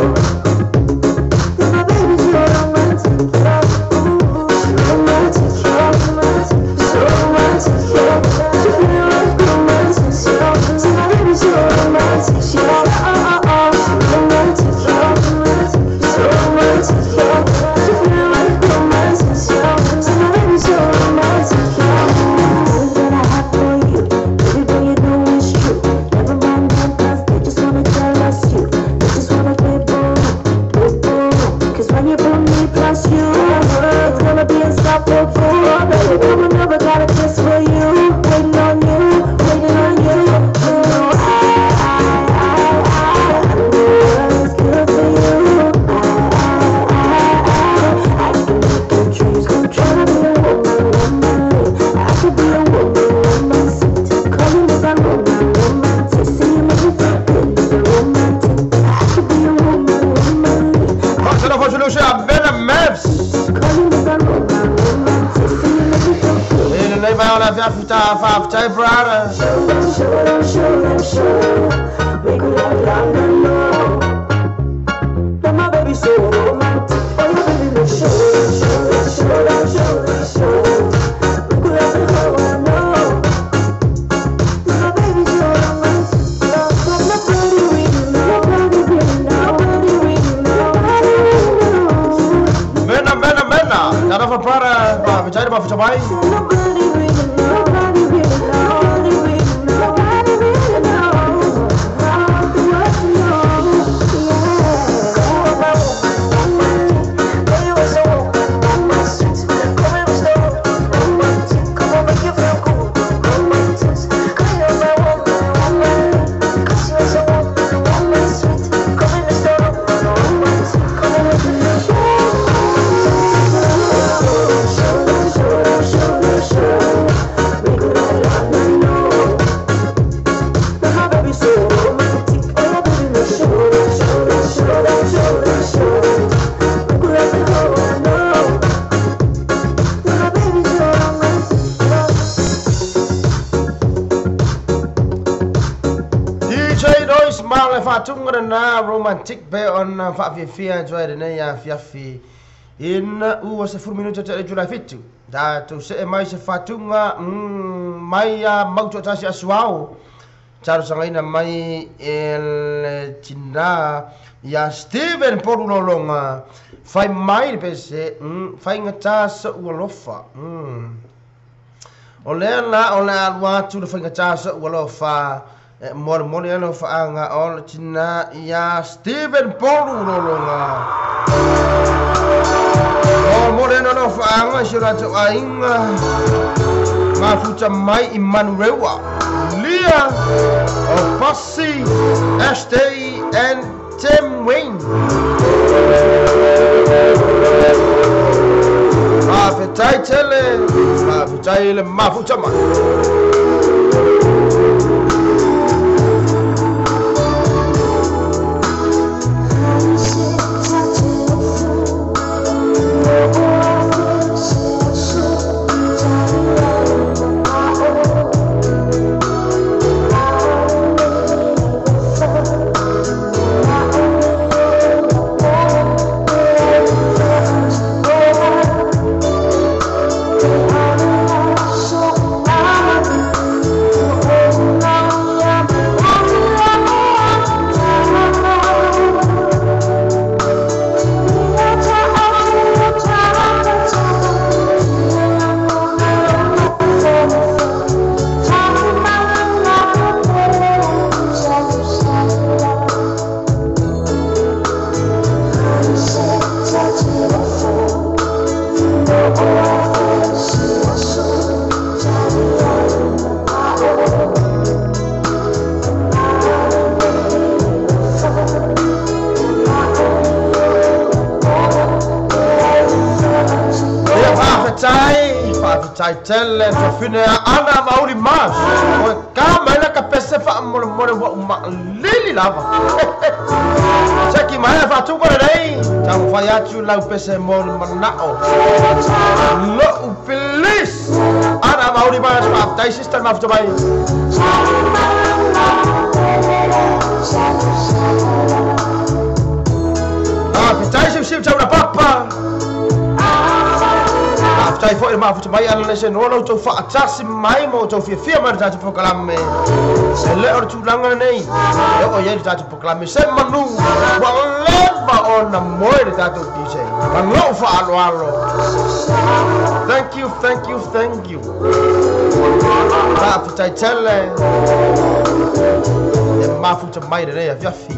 Now my baby so romantic, yeah. Ooh, romantic, yeah. So romantic, yeah. She feel like romantic, yeah. See my baby so romantic, yeah. Oh, oh, oh, romantic, yeah. So romantic, yeah. She feel like romantic, yeah. See my baby so romantic, yeah. All that I have for you, baby boy, you know it's true. Never mind them, 'cause they just wanna jealous you. They just wanna play ball, play ball. 'Cause when you put me plus you, it's gonna be unstoppable. Baby, come on over, got a kiss for you. Waiting on you, waiting on you. You know I know it's good for you. I can make your dreams come true. Be a woman, woman. I could be a woman, woman. Sweet. Call me Miss Woman, romantic. See you make me feel good, Miss Romantic. I could be a woman, woman. Faatalofa a Bena Mavs Call me Miss Woman, romantic. See you make me feel good. I lenei vaega le afiafi ta faafetai brother. Show them, show them, show them, show them. Make me let London know. That my baby so romantic. Oh yeah, baby, me show them, show them, show them, show them, show them. Make me let the whole world know. That my baby so romantic. But nobody really know, nobody really know, nobody really know, nobody really know. Mena mena mena talofa brother faafetai le mafuta mai. Nobody really know, nobody really know, nobody really know, nobody really knows how the world knows. Yeah. Go my woman, woman. Girl, you was a woman, woman, sweet. Faatuga lena romantic pe ona faafiafia atu ai lenei afiafi ina ua 10 minute te le itula e 7. Tatou see mai se faatuga mai ia Mautoatasi Asuao. Talosagaina mai e le tina ia Steven Polulologa. Fai mai le pese, faigata so'u alofa. O lea la o le a alu atu le faigata so'u alofa. E molemole ai alofaaga o le tina ia Steven Polulologa. Molemole ai alofaaga i si o latou aiga mafuta mai i Manurewa. Lia o Pasi, Ashley and Tim Wayne. Faafetai tele, faafetai le mafuta mai. Faafetai tele fafine ana mauli mas. O ka mai la ka pese faamolemole ua umaalili lava. Seki mai a faatuga lenei. Taumafai atu lau pese mo le manao. Lo'u please. Ana mauli mas faafetai sister mafuta mai. Faafetai siusiu tauna papa. Faafetai foi le mafuta mai ana le se noa lau tou faatasi mai ma o tou fiafia mai le tatou polokalame. E le o le tulaga lenei e oo i ai le tatou polokalame se manu ua leva ona moe le tatou DJ. Ma lou faaloalo. Thank you, thank you, thank you. Faafetai tele e mafuta mai lenei afiafi.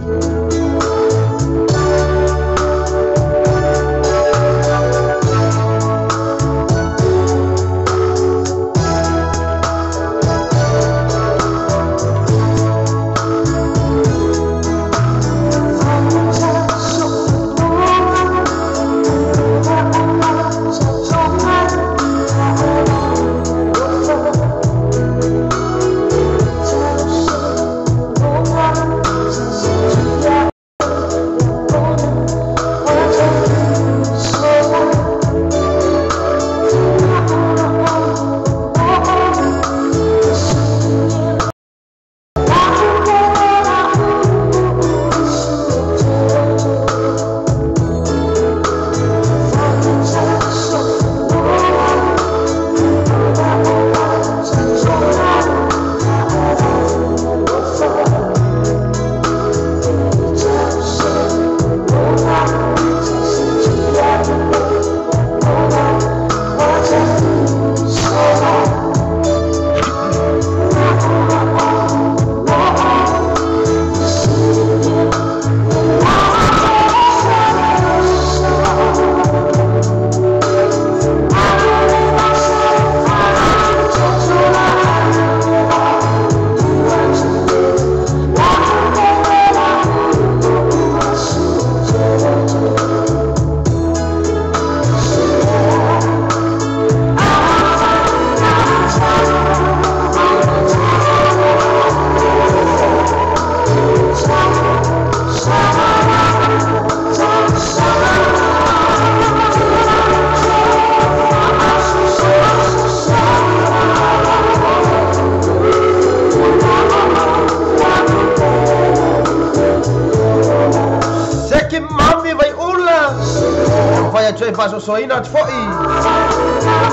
faasoasoaina atu fo'i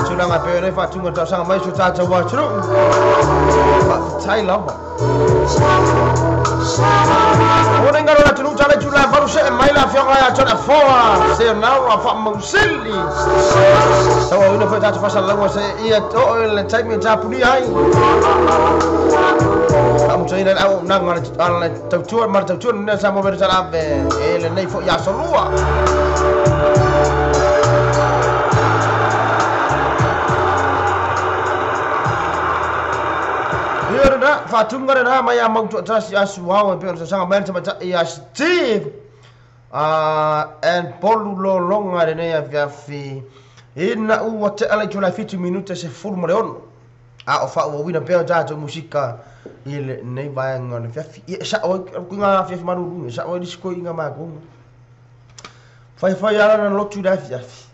tulaga pe ona e faatuga tausaga mai so tatou atunuu faafetai lava. Ona ingalo le atunuu tala i tula valu se'e mai le afioga ia tona foa seonara faamausili tauauina foi tatou faasalalauga se'e ia oo i le taimi e tapunia ai faamutaina le auaunaga a le tautua ma le tautua lena sa mo vele talave e lenei fo'i aso lua. Ia lena faatuga lena mai a mautuatasi asuao e pei ona tausaga mai le tamaitai ia Steve and polu lologa lenei afiafi ina ua tea le itula e 7 minute 16 a o faaauauina pea o tatou musika i lenei vaega o le afiafi. Ia e sa'o ai kuiga afiafi maluluga e sa'o ai lisi koi'iga makoga faifai ala na lotu i le afiafi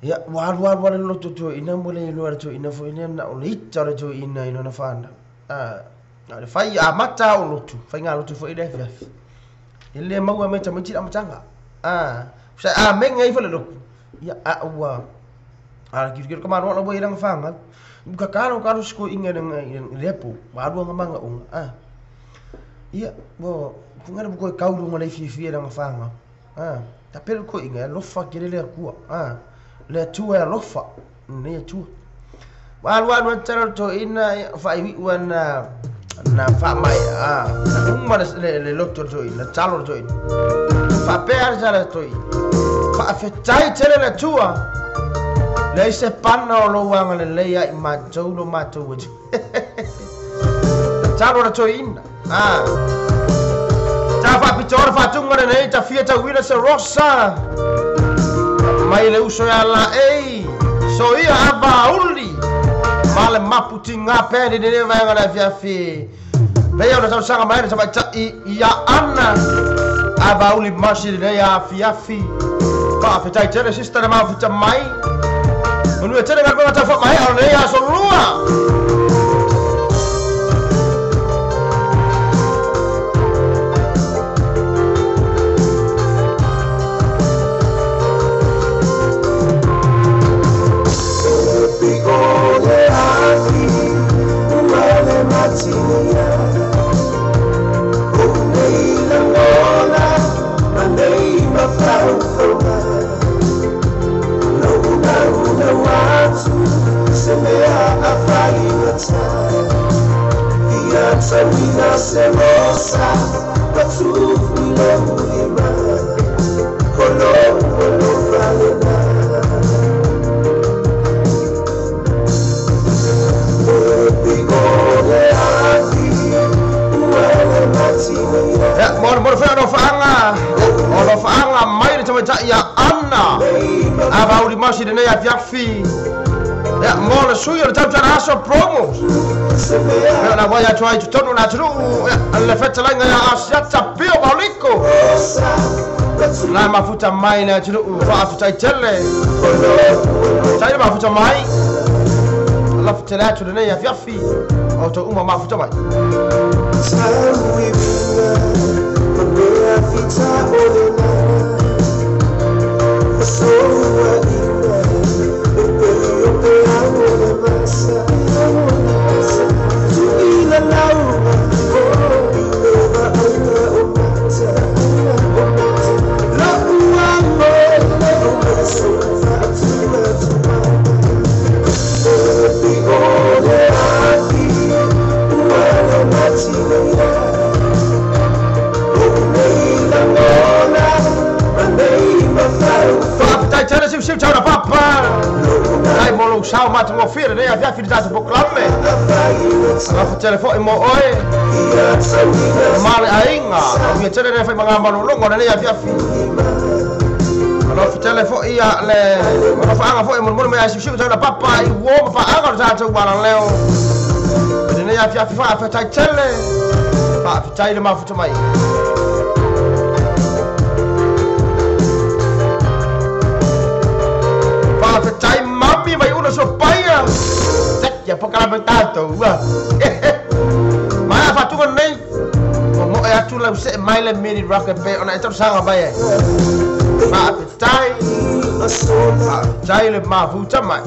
ia ua alu alu ale lotu toe'ina mo le iloa le toe'ina foi lea na o le ita o le toe'ina i lona fanau na o le fai amata o lotu faiga lotu foi i le afiafi e le maua mai tamaiti le amataga sa amega ai foi le lotu ia a ua ala kilikili ka maloa la ua i langa fagau kakalo kalo se koi'iga i lea po ua alu aga maga'uga ia ua fuga le koe kauluga le fiafia i langa fagau tapele le koi'iga e alofa kele le Atua le Atua e alofa lenei Atua ua alu alu ai tala o le toe'ina faaiuiu ana na faamaea na uma le lotu o le toe'ina talo le toe'ina faapea le tala le toe'ina faafetai tele le Atua leai se pana o lou agalelei ai matou lo matou atu talo le toe'ina ta faapitoa le faatuga lenei tafia tauina se rosa mai le uso ia laei soia avauli ma le maputigā peni lenei vaega le afiafi peia ona tausaga mai le tamaita'i ia Ana avauli masi lenei afiafi faafetai tele sista le mafuta mai manua tele galuega taufaamaea o lenei aso lua. Afiafi ia mo le sui o le tautala aso promos ia na vai atu ai totonu le atunuu ia le fetalaiga ia Asiata Pio Pauliko la mafuta mai le atunuu faafetai tele tai le mafuta mai lafu tele atu lenei afiafi o tou uma mafuta mai. Sao matou gofie lenei afiafi le tatou pokalame alafu tele fo'i mo oe ma le aiga auia tele le faimaga malologo lenei afiafi alofu tele fo'i ia le alofaaga fo'i molemole mai aisiusiu taula papa i uo ma faaga o le tatou alaleo lenei afiafi faafetai tele faafetai le mafuta mai. Faafetai mami mai una so paia ia pokalame tatou mai a faatuga lenei o mo'e atu lau se'e mai le mini rocket pe ona e tausaga mai ai. Faafetai, faafetai le mafuta mai.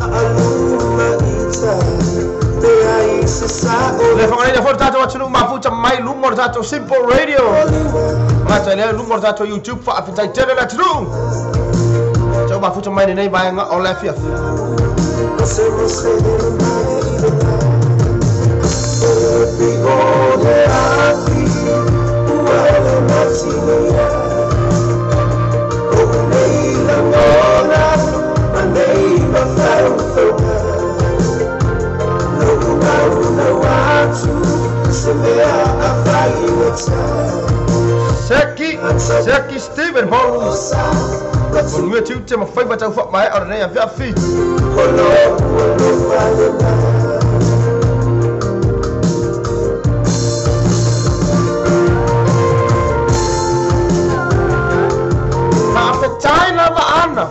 Le whangareina fo tātou atunuu mafuta mai luga o le tātou Simple Radio. Ngata lea luga o le tātou YouTube faafetai tele le atunuu. Tau mafuta mai lenei vaega o le afiafi. Seki, Seki Stephen Paul. Manuia tiute ma faiva tau faamaea o lenei afiafi. Faafetai lava ana.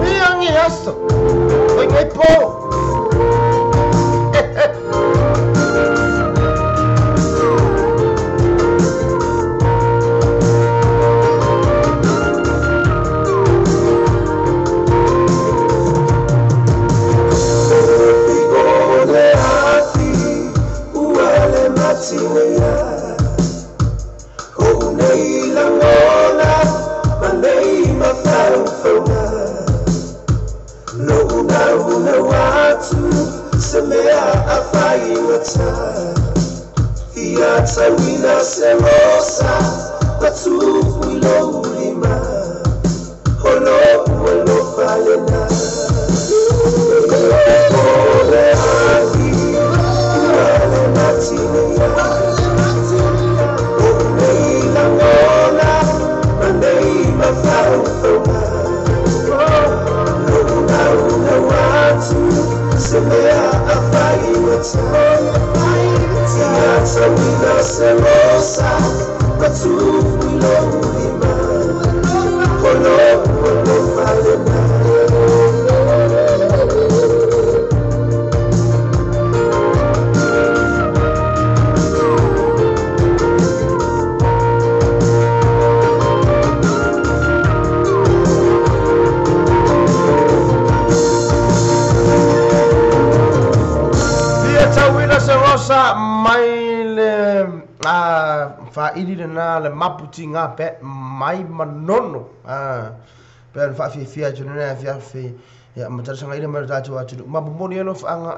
Miangi aso. Oi ngai po. Whairi le nā le maputi ngā pe mai manono. Pea na whaafiafia atu nene afiafi. Ia matarasanga ina mai tātou atu. Mapumoni alo whaanga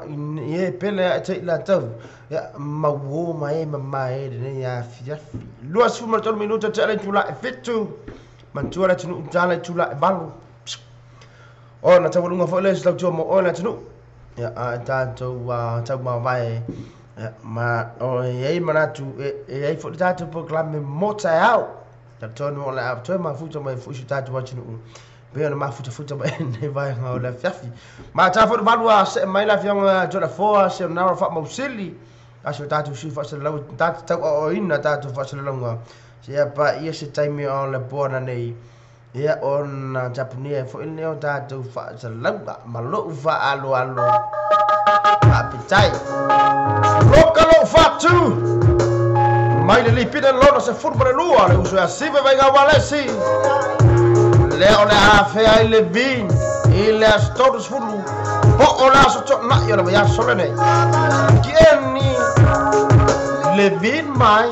i e pele a te ila tau. Ia mauo mai e mamae le nei afiafi. 23 minuta te ale tula e 7. Mantua le tunu utala i tula e 8. O na tawalunga fo le se tau tua mo o le tunu. Ia a tātou tau mavae. Ma o e manatu e ai fo tātou programe mo taeao. Talitonu o le a toe mafuta mai fo isu tātou atunuu. Pei ona mafutafuta mai nei vaega o le afiafi. Ma tā fo valu a se mai la afioga Jona se o nara faamausili. A se o tātou sui faasalalau tātou tau aoaoina tātou faasalalauga. Se ia pa ia se taimi o le poana nei. Ia ona tapunia fo ile o tātou faasalalauga ma lou faaloalo. Faafetai. Loka lou fatu. Mai le lipina lona se furu ma le lua le uso ia sive vaiga walesi. Lea o le afea i le vin i le aso 30 po o le aso toonai o le vaiaso lenei. Kieni le vin mai.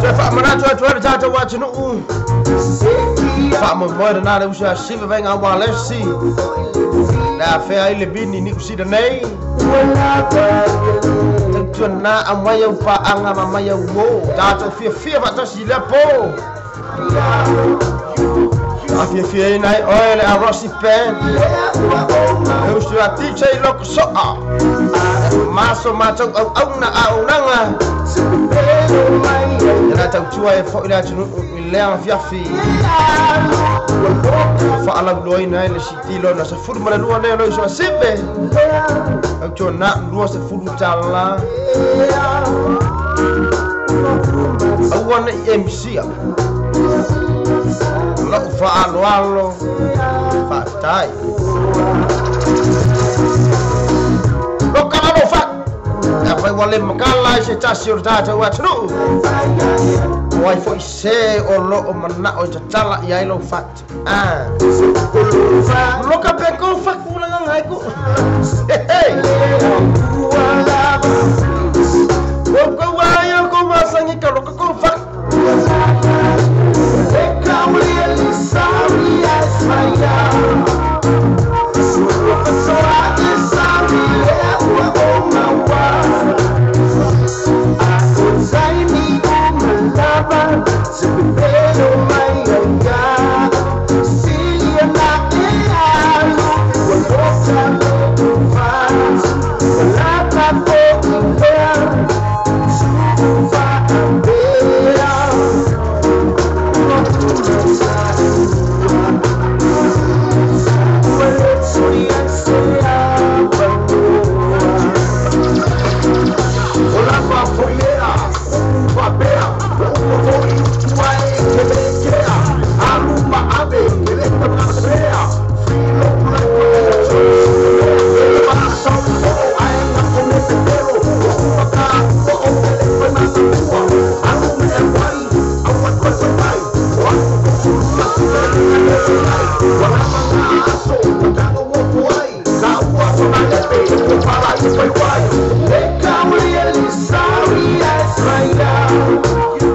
Te whaamanatu atu ai le tātou atunuu. Whaamoemoe rena le uso ia sive vaiga walesi. Le afea i le vini ni usida nei. Tautua nā a mai au paanga ma mai au o. Tātou fiafia faatasi i lea po. A fiafia ina ai oe le a Rossi Band. E uso ia DJ Loko Soa. Maso mātou au auna a aunaga. Ia tautua e fo i le atunuu i lea afiafi. Whaalauloaina ai le sitilo na 12 nei o le uso a sive. Tautua nā 20 tala. Aua nei MC a. Lau whaaloalo. Whaatai. Faafetai. Loka lalo fa. Ia fai ua le makala i se tasi o le tatou atunuu. O ai foi se o loo manao i tatala i ai lou fatu. Ah. Loka pe kou faku la ngai ku. Hey. O kou ai o kou masangi ka loka kou faku.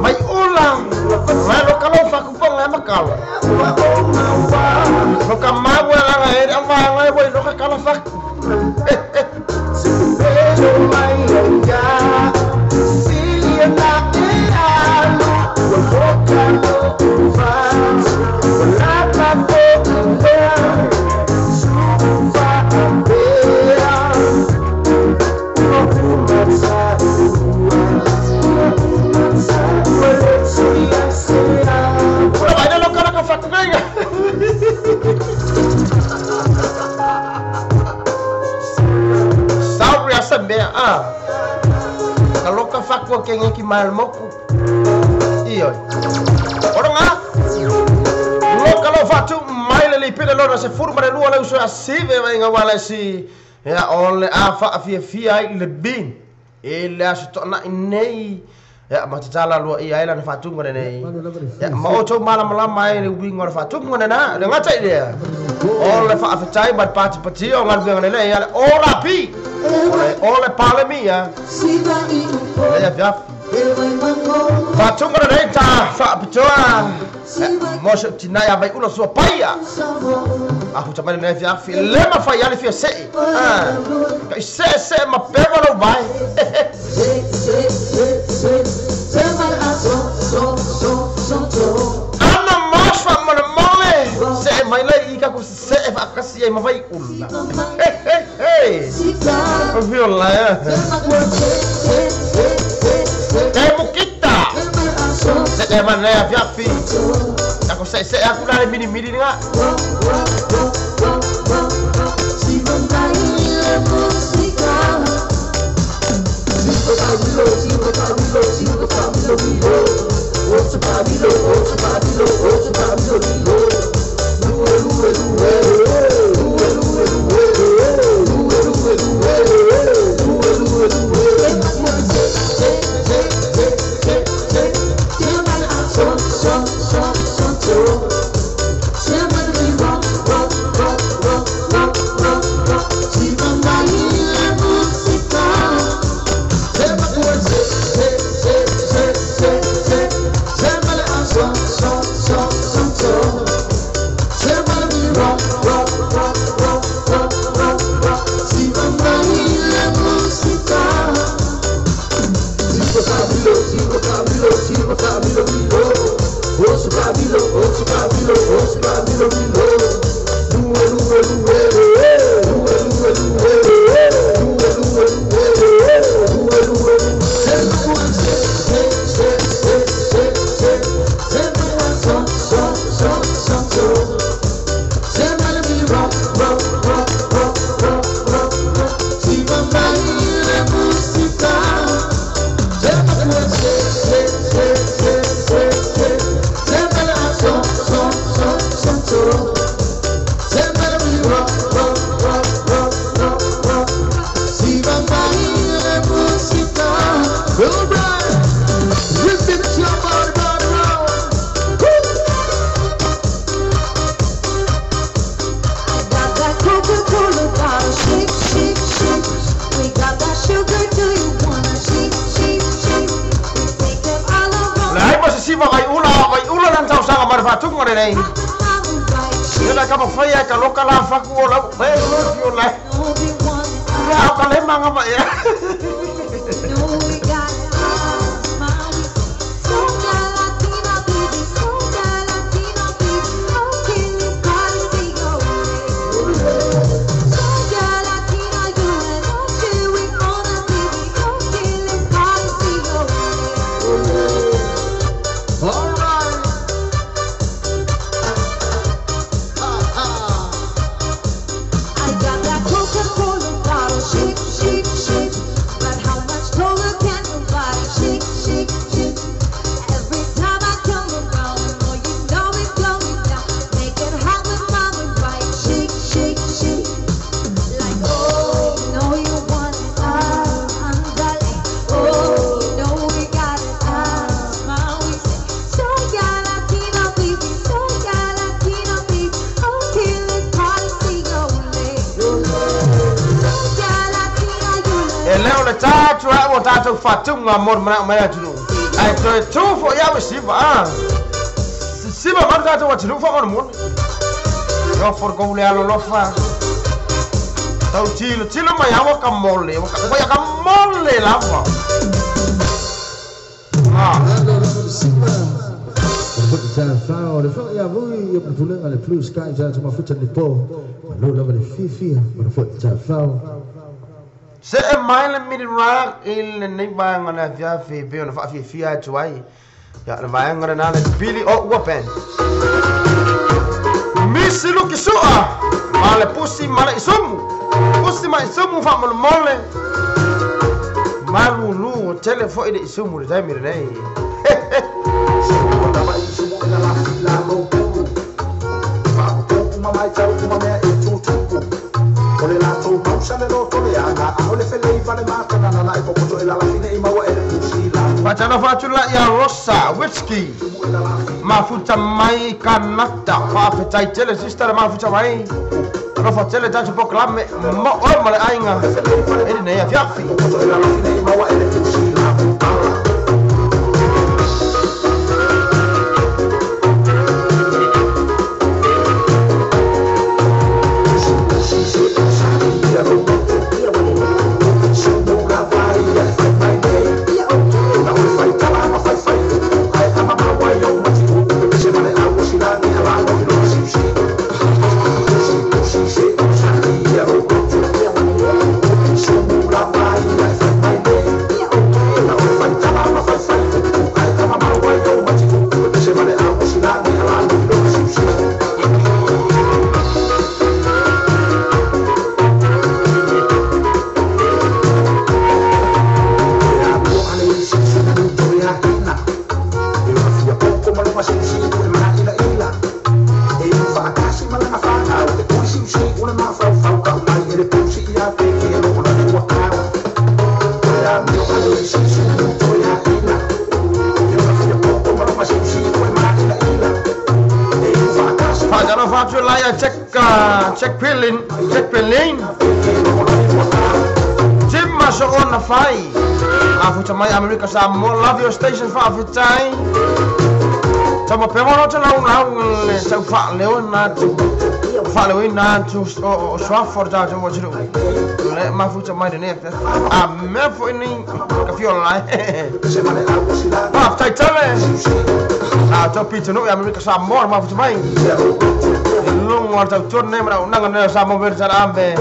Mai ula, mai lo kalau faku pa ngai makala. Lo ka maua langa e amba ngai boi lo ka kala faku. Ula vai lo kala ka faku ngai. Sorry asa mea ah. Ka loka faku ke ngi ki mal moku. Io. Oronga. Loka lo fatu mai le lipele lona se furu mare lua le uso asive vai nga wala si. Ya ole a fa fia fia i le bin. E le aso to na nei. Ya ma tala lua i ai la na fatunga nei. Ya ma o to mala mala mai le wingo na fatunga na le ngata i le. Ole fa afetai ma pati pati o ngal le ya ola pi. Ole pale mi ya. Le ya fia. Fatunga nei ta fa pitoa. Mo se tina ya vai ulo sua paia. A futa mai le fia fi le ma fa ya le fia se. Ah. Ka se se ma pega lo vai. Ana mas fa mo mole. Se mai le i ka ku se fa ka si ma vai ulla. Hey hey hey. O viola ya. Te mukita. Se te man le fia fi. Aku se se aku la mini mini nga. So fa'atuga lelei. Ela ka mafai ai ka loka la faku o lau e fio la. Ia o ka le manga ma ia. Tatou fatunga mo mana mai atunu ai toe tufo ia siva a siva ma tatou atunu fo mo yo for ko le alo lofa tau tilo tilo mai awa ka mole wa ya ka mole lava Se e mai le miri ra i le nei vaega le afiafi pei ona faafiafia atu ai. Ia le vaega lena le pili o ua pen. Misi luki sua ma le pusi ma le isumu. Pusi ma isumu faamolemole. Malulu o tele fo'i le isumu le taimi lenei. Fatana fatula ia Rosa Whiskey mafuta mai kanata faafetai tele sister mafuta mai alofa tele tatou pokalame mo oe ma le aiga e lenei afiafi. Check Pelin Jim Masoona fai afuta mai Amerika Samoa love your station faafitai tama pemono te lau lau le tau faaleo atu faaleoina atu o soafo le tatou atunuu le mafuta mai lenei a mea fo'i nei ka fio lae faafetai tele a tau pitonuu i Amerika Samoa le mafuta mai luga o le tautua lenei ma lauunaga lenei o Samoa Veritala Ave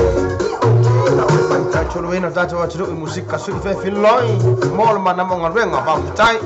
tautoluina o tatou atunuu i musika sui fefiloi mo le manamoga galuega faafetai.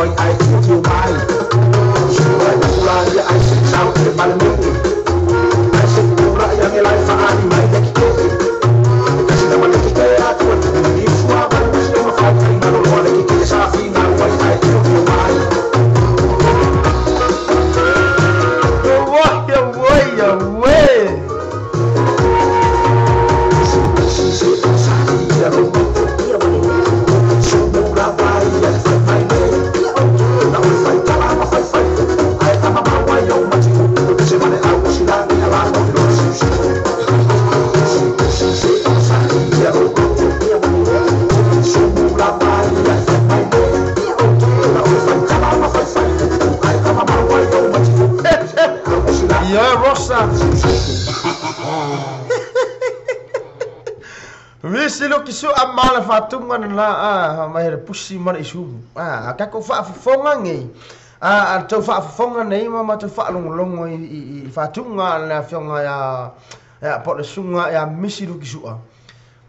ai ai tio mai. Sua ula ia ai se sau te pale mo. Ai se ula ia me lai fa ani mai te ki te. Kasi na male ki te atu ni sua ba si o fa ti na lo le ki te sa fi na ai ai tio mai. Ué! Ioe Rosa. Misi luki su a mala fatunga na la a mai le pusi ma le isu. A ka ko fa fofonga ngi. A tau fa fofonga nei ma ma tau fa longolongo i fatunga le afionga ya ya po le sunga ya misi luki su a.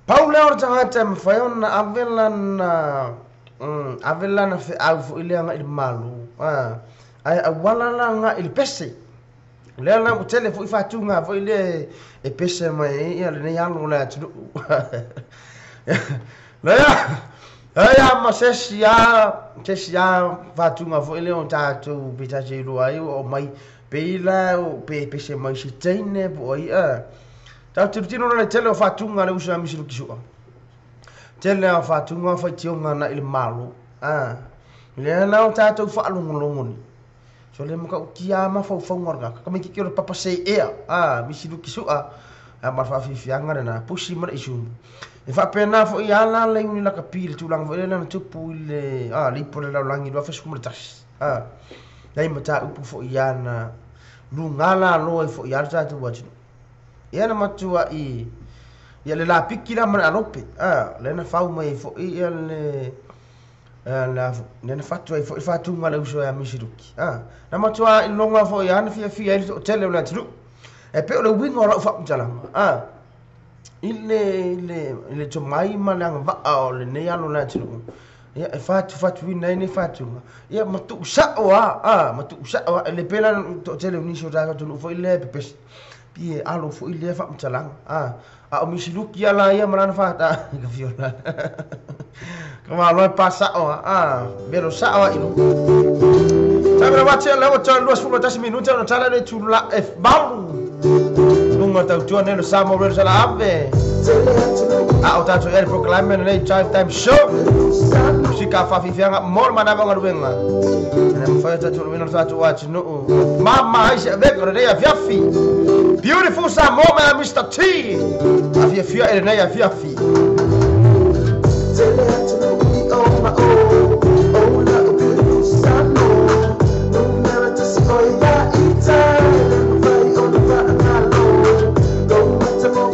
Pau leo o tagata mawhai ona avela na avela na wheau fo ile anga i le malu. Ai awala la nga i le pese. Lea la mo tele fo i fatunga fo ile e pese mai ia le nei alo le atunuu. Lea ai ma se sia fatunga fo ile o tatou pe tatou iloa ai o mai pe ila o pe pese mai si teine po ai a. Tau tirotiro le tele o fatunga le uso a misi luki sua. Tele o fatunga faitioga na i le malo. Lea la o tatou faalogologo ni. So le maka utia ma fau ga ka me ki o papa se ea a misi luki sua a ma fa fifianga na pusi ma isu. E fa pena fo ia la le uni la kapi le tulang fo le na tupu le a le po le langi lo fa sku tas. A dai mata upu fo ia na lunga la lo fo ia ta tu wa. Ia na matua i ia le la piki la mana alope. A le na fau mai fo ia le la nena fatu ai fo fatunga le uso ia misi luki. Na matua i longa fo ia na fia fia i tele o le atunu. E pe o le winga o lau whaputalanga. I le tomai ma le anga waa o le nei alo le atunu. Ia e fatu fatu ina nei fatunga. Ia matu sao a matu sao a le pela to tele o nisi o tātou atunu fo i le pepesi. Pi e alo fo i le whaputalanga. A o misi luki ala ia marana whata. Ka fiola. Ka malo e pa sao a. Mero sao a inu. Tamera watia lewa tau 21 minuta o tala le tula e malu. Lunga tautua nelo Samoa Radio sala ave. A o tātou e proclame nei Drive Time Show. Musika whafifianga mo le manava ngaluenga. Ene mawhai tātou luina o tātou atunuu. Mama ai se aveka o lenei afiafi. Beautiful Samoa mea Mr. T. Afiafia e lenei afiafi.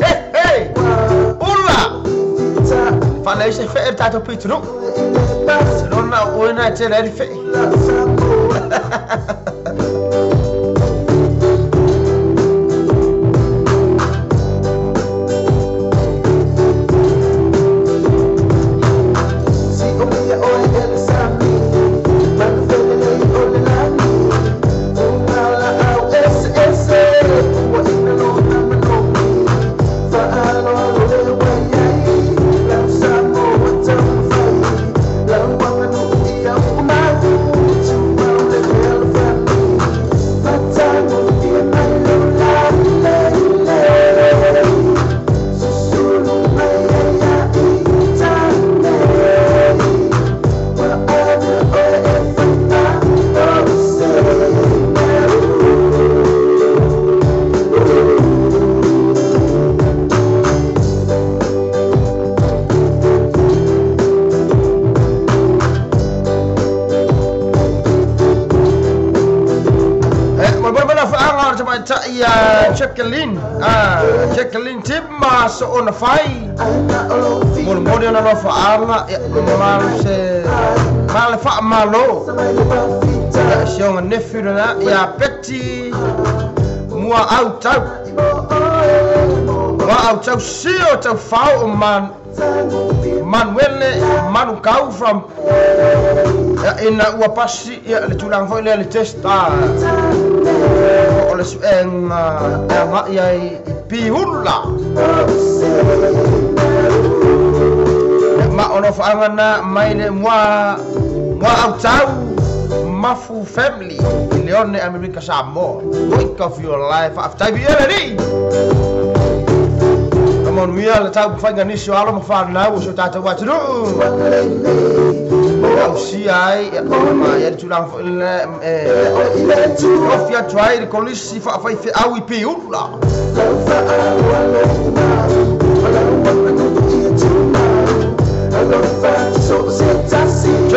Hey, hey! Ula! Whanau se whea tātou pituru. Rona o oena e te reri whea. Jacqueline, Jacqueline Timma so ona fai. Mo ona no faanga ia malo se male fa malo. Ia sionga nephew na ia Betty mua au tau. Mua au tau sio tau fao o man Manuele Manukau from ina ua pasi ia le tulaga foi lea le test o le suega e agai ai i Piula. Ma o lofaaga na mai le mua autau Mafu family i Leone Amerika Samoa. Wake of your life faafetai viia le Alii. Manuia le tau faiga nisi o alo ma whanau o so tātou atunuu. Ausia ai, ma ia le tulaga foi le ofi atu ai le kolisi faafaife au i Piula. So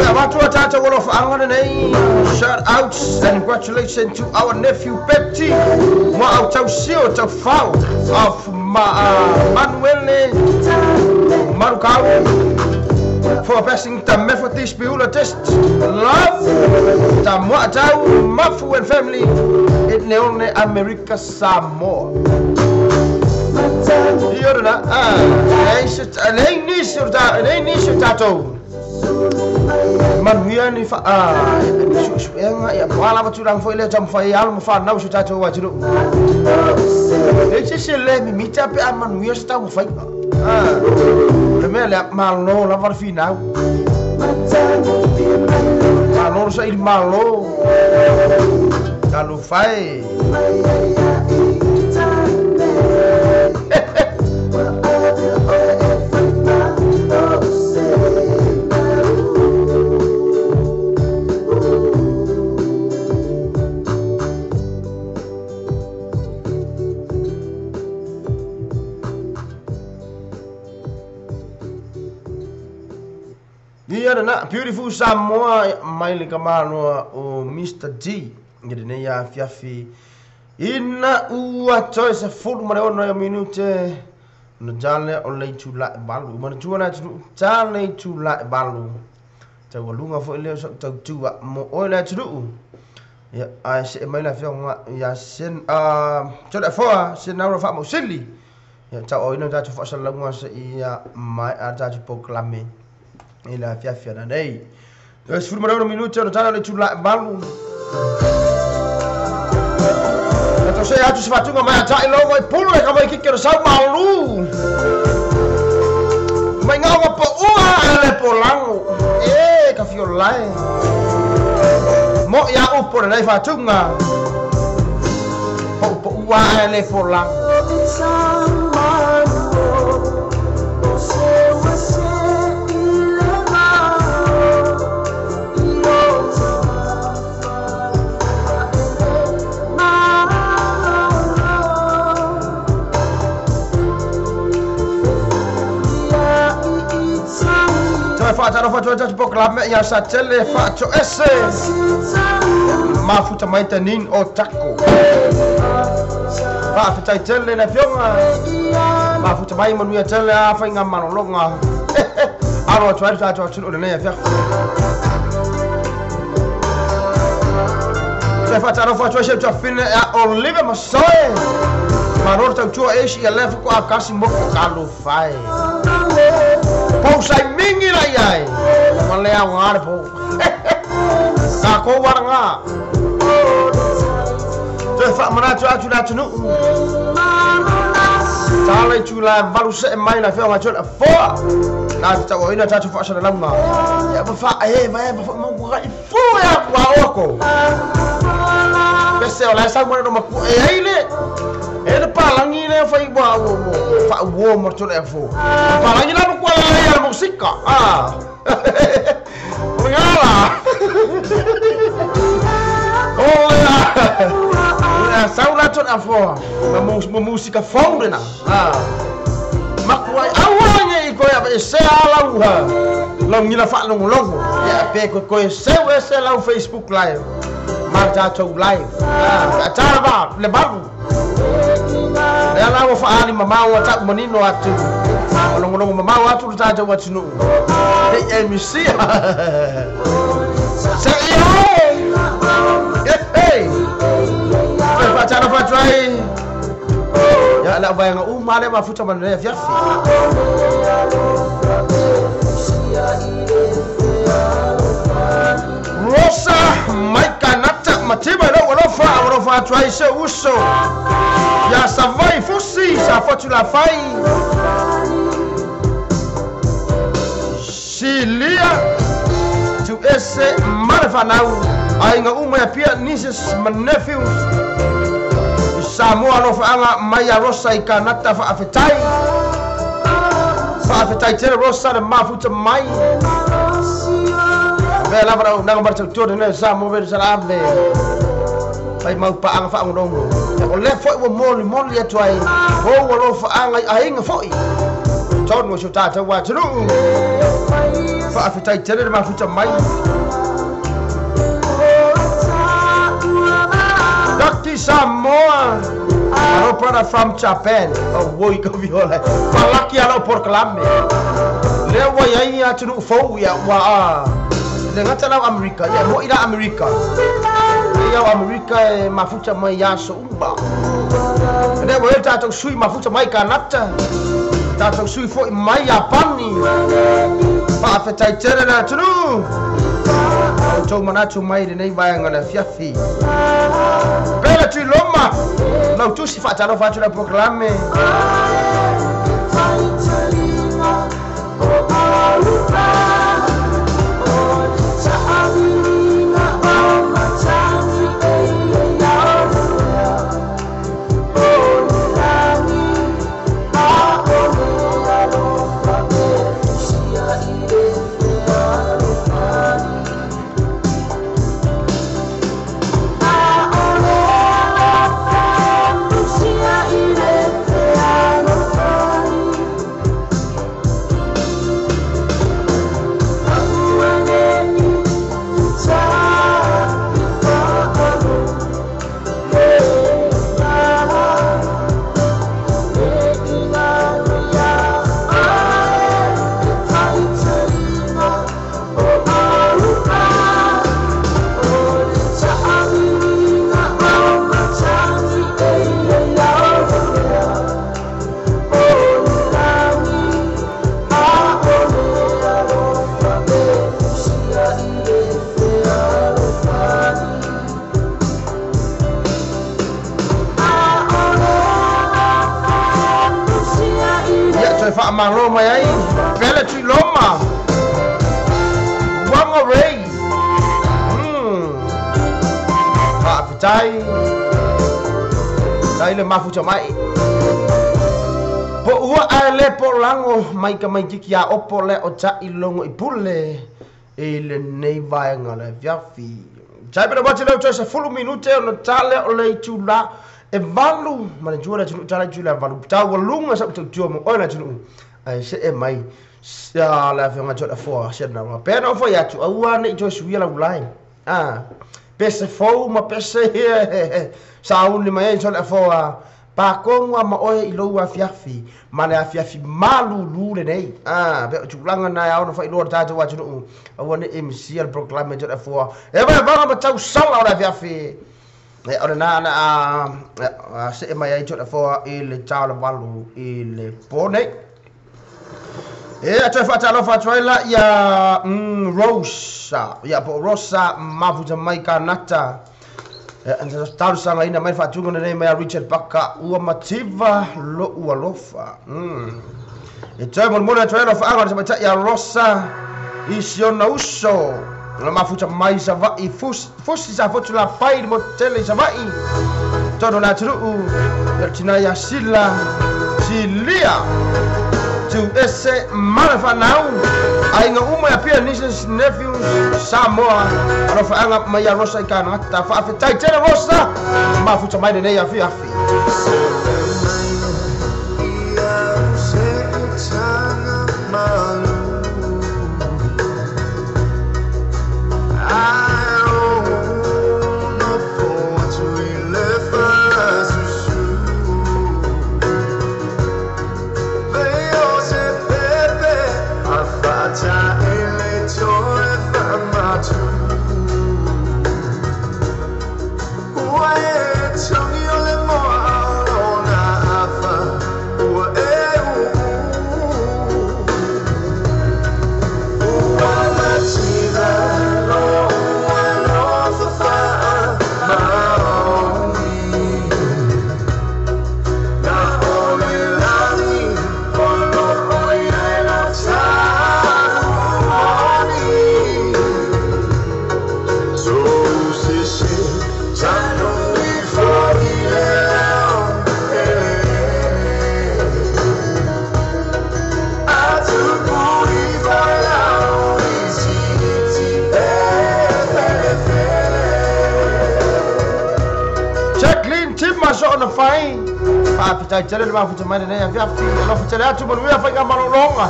avatua tātou o lofaaga lenei. Shout outs and congratulations to our nephew Pepti Mua au tau sio tau fao of Manuele Marukau for passing the Methodist Piula test. Love ta mua tau Mafu and family in Leone America Samoa. Ia rena, nei nisi o tātou. Manuia ni suesuega ia po lava tulaga foi lea taumafai alo ma fanau so tatou atunuu. E se le mimita pe a manuia se taumafaiga. Le mea lea malo lava le finau. Malo sa ili malo. Talufai. Ia na beautiful Samoa mai le kamaloa o Mr. G ngi nei a fiafi ina ua toe se fulu ma le ono ia minute na jale o le tula balu mana tua na tu jale tula balu tau lunga foi le tau tua mo o le tu ia ai se mai la fionga ia sen a tole foa sen na fa mo sili ia tau o ina ta tu fa salonga se ia mai a ta tu proclame ila fiafia na nei. Se fulu ma le ono minute na jale le tula balu. Ato se atu se fatunga mai atai logo i pulu e ka mai kike o sau malu. Mai ngau pa ua ele polango. E ka fio lai. Mo ia upo le fatunga. Po ua ele polango. Whaataro whatua tatu poklame ia sa tele whaato ese mafuta mai tanin o tako whaafetai tele na fionga mafuta mai manuia tele a whainga manolonga aro atu ai tātou atunu o lenei a fiafu te whaataro whatua se tua whine a Olive Masoe maroro tautua eisi ia lefu ko a kasi moko kalu whai Pau sai mingi lai ai. Ma le au ngā po. Ka ko wara ngā. Te wha manatu atu la tunu. Tālei tu la valu se mai la whio ngā tuna foa. Nā te tau ina tātou wha asana launga. Ia ma wha e ma e ma wha ma i fū e aku a oko. Pese o lai sau mana no maku e eile. E le palangi le whai wā o mo. Wha uo mo tuna e fō. Palangi la mo kua la ia musika. Ah. O ngala. O ya. Ya sau la tuna fō. Ma musika fō rena. Ah. Makua aua nge i koe e se ala uha. Lau ngila wha longo longo. Ya pe koe se we se lau Facebook live. Marta tou live. Ah, tara ba le babu. Le ala wa whaali mamau a tau manino atu. O longo longo mamau atu le tātou atunuu. Hei e misia. Se i hoi. Hei. Hei. Whaatara whaatuai. Ia La vaega uma le mafuta ma lenei afiafi. Rosa mai Kanata matima i lou alofa alofa atu ai se uso ia Savai Fusi sa fotu lafai Silia tu ese ma le fanau aiga uma ia pia nieces ma nephews i Samoa alofaaga mai ia Rosa i Kanata faafetai faafetai tele Rosa le mafuta mai Vea lava lau naga mara tautua lenei Samoa vele salame fai mau paaga faagogogo o lea foʻi ua molimoli atu ai ou alofaaga i aiga foʻi tonu o si o tatou atunuu faafetai tele le mafuta mai. Dr. Samoa Hello brother from Japan. Oh woi ka viola palaki ala o porkalame lea ua iai atunuu fou ia ua le gata lau Amerika ia moʻi la Amerika ia o Amerika e mafuta mai ia aso uma lea ua ia tatou sui mafuta mai Kanata tatou sui foʻi mai Iapani faafetai tele le atunuu outou manatu mai lenei vaega le afiafi pele tuiloma lau tusi faatalofa atu lau proklame. Malo mai ai pele tuiloma Wanga Ray faafetai tai le mafuta mai po ua ae le po lago mai ka mai kiki a opo le o taʻi logo i pule i lenei vaega le afiafi tai pena wati leo toe 10 minute ona tale o le itulā e valu ma le tua le atunuu tala i tula valu taualuga sa utautua mo oe le atunuu ae see mai le afioga atu afoa senaga pea na ofai atu aua nei toe suia laulai pese fou ma pese sauni mai ai tole afoa pakoga ma oe i lou afiafi ma le afiafi malulu lenei pe o tulaga na e ao ona faailoa le tatou atunuu aua nei e misia le proclame tole afoa e vaevaga ma tausala o le afiafi e o lena na see mai ai tole afoa i le tao le valu i le po nei. E atoe faatalofa atu ai la ia Rosa ia po Rosa mafuta mai Kanata talosagaina mai le faatuga lenei mai a Richard Baka ua mativa loʻu alofa e toe molimoli atu ai alofaaga o le samaitaʻi a Rosa i siona uso na mafuta mai Savaʻi fusi sa fotu lafai le motele i Savaʻi tonu le atunuu ia le tinai ia Sila Silia tu ese ma le fanau aiga uma ia pia nieces nephews Samoa alofaaga mai ia Rosa i Kanata faafetai tele Rosa mafuta mai lenei afiafi. Tell me all the more. Faafetai tele le mafuta mai lenei afiafi. Alofa tele atu manuia faiga malologa.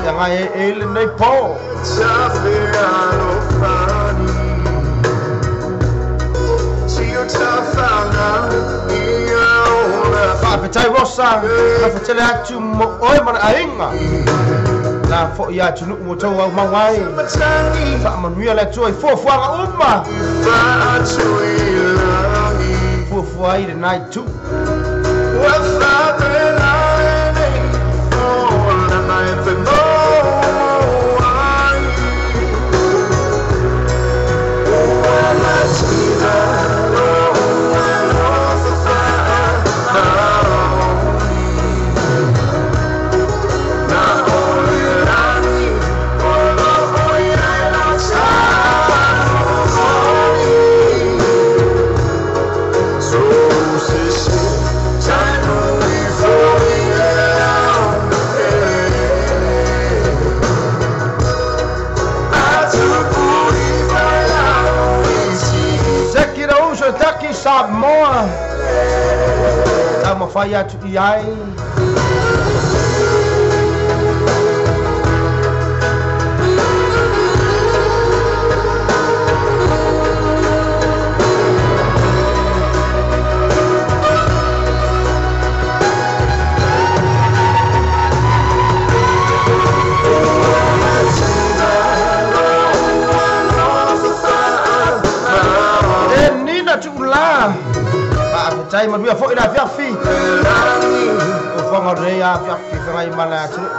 Ia gai e lenei po. Faafetai Rosa, alofa tele atu mo oe ma le aiga. La fo'i atunuu ua tou aumau ai. Faamanuia le Atua i fuafuaga uma. Fuafua ai lenā itu. Seki le uso taki Samoa. Taumafai atu i ai. E nina tu'ulā. Faafetai manuia fo'i le afiafi. Ufoga o lenei afiafi fegai ma le atunuu.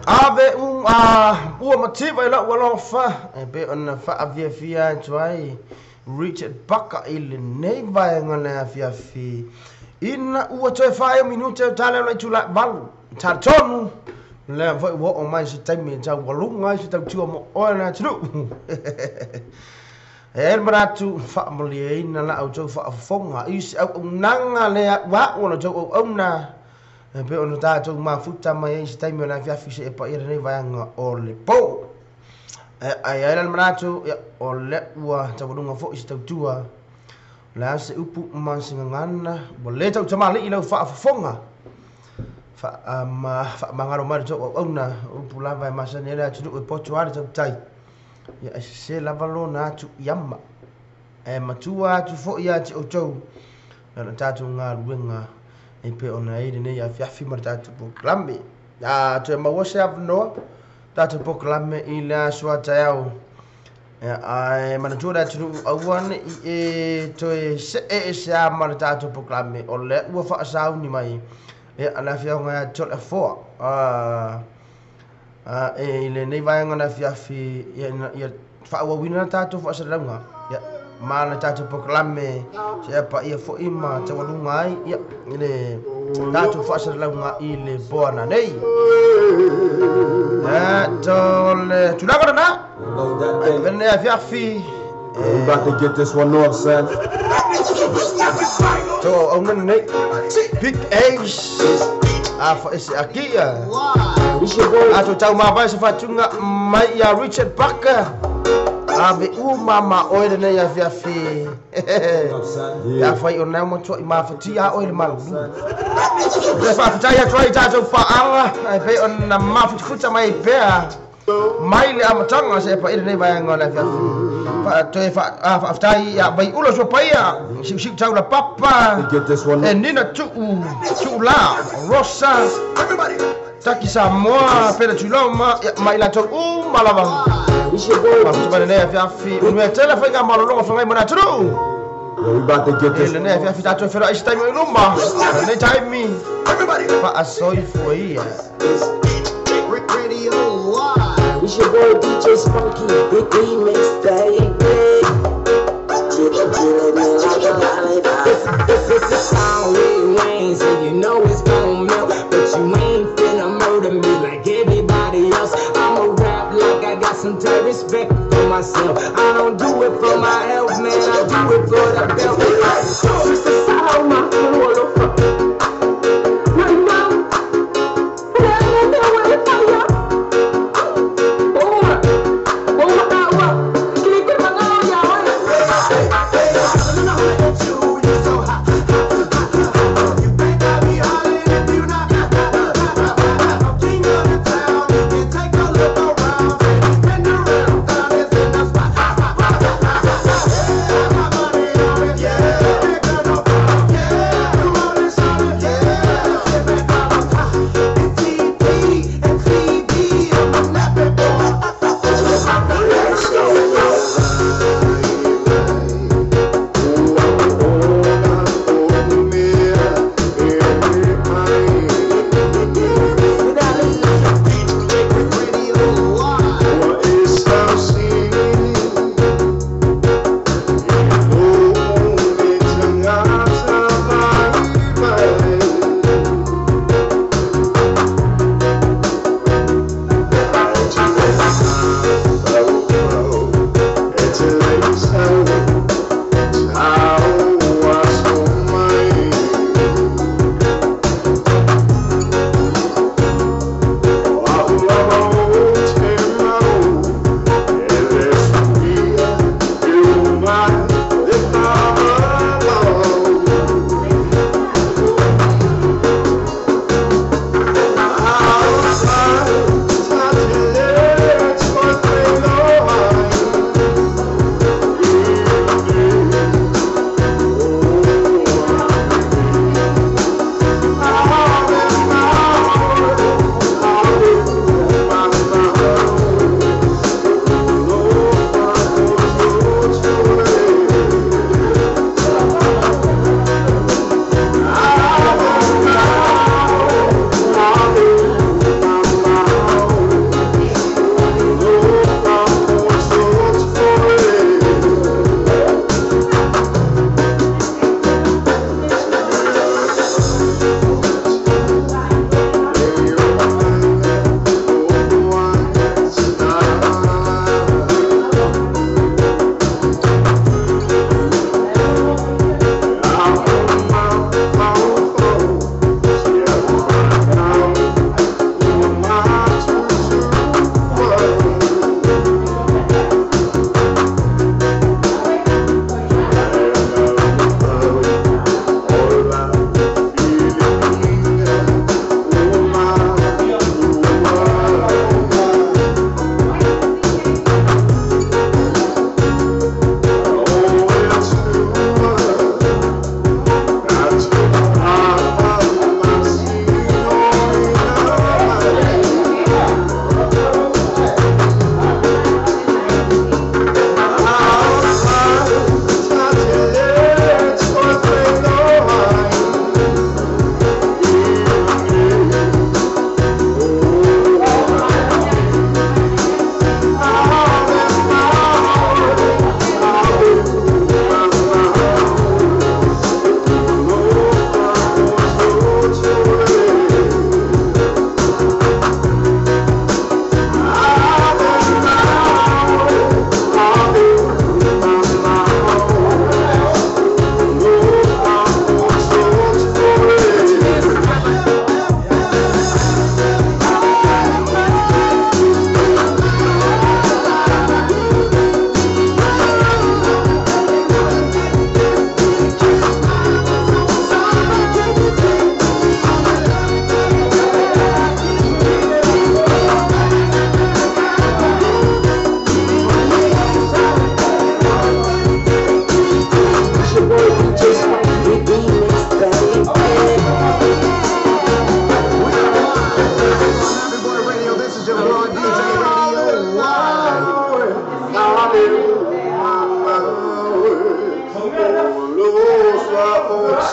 Ave ua mativa i la'u alofa e pei ona fa'afiafia atu ai Richard Baka i lenei vaega le afiafi ina ua toe fa'aio minute o tale ona i tula'i valu talitonu lea fo'i ua o'o mai se taimi e taualuga ai se tautua mo oe le atunuu. E ai le manatu fa'amalieina la outou fa'afofoga i se auaunaga le a'ua'u ona tou auauna e pei ona tatou mafuta mai ai se taimi o le afiafi se'e paia lenei vaega o le po. E ai ai la le manatu ia o le ua taualuga fo'i se tautua o le a se upu ma se gagana ua lē tautamali'i lau fa'afofoga fa'amagalo mai le tou auauna upu lava e masani ai le atunuu e poto a le tautai ia e sesē lava lona atu i ama e matua atu fo'i ia te outou na tatou galuega e pei ona ai lenei afiafi ma le tatou polokalame. A toe maua se avanoa tatou polokalame i le aso a taeao. Ae manatua le atunuu aua ne'i e toe se'e ese a ma le tatou polokalame o lea ua fa'asauni mai ia le afioga ia te le afoa e i lenei vaega le afiafi ia fa'aauauina le tatou fa'asalalauga ia ma le tatou polokalame se'e paia fo'i ma taualuga ai ia i le tatou fa'asalalauga i le poana nei. Ia to le tulaga lena lenei afiafi. We about to get this one off, son. To auauna lenei Big Ace a fa'ese akia. Ato tau mavae se faatuga mai ia Richard Parker ave u mama oe lenei afiafi pe afai ona e matuaʻi mafatia oe le malulu le faafetai atu ai tatou paaga ae pei ona mafutafuta mai pea mai le amataga se paʻi lenei vaega o le afiafi toe faafetai ia mai ulo suapaia siusiu taula papa e nina tuu tuulā Rosa Taki Samoa Pele Tuiloma ma i latou uma lava mafuta lenei afiafi manuia tele faiga malologa fagai mo le atunuu. Yo, we about to get this. Lenei afiafi tatou feloai se taimi o i luma lenei taimi faasoifua ia. Radio Live. It's your boy DJ Spunky, big remix, baby. This is the song Lil Wayne, so you know it's gon' melt. But you ain't finna murder me like everybody else. I'ma rap like I got some type respect for myself. I don't do it for my health, man. I do it for the belt. Take a look around, baby. Bend around, down is in the spot.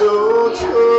So true.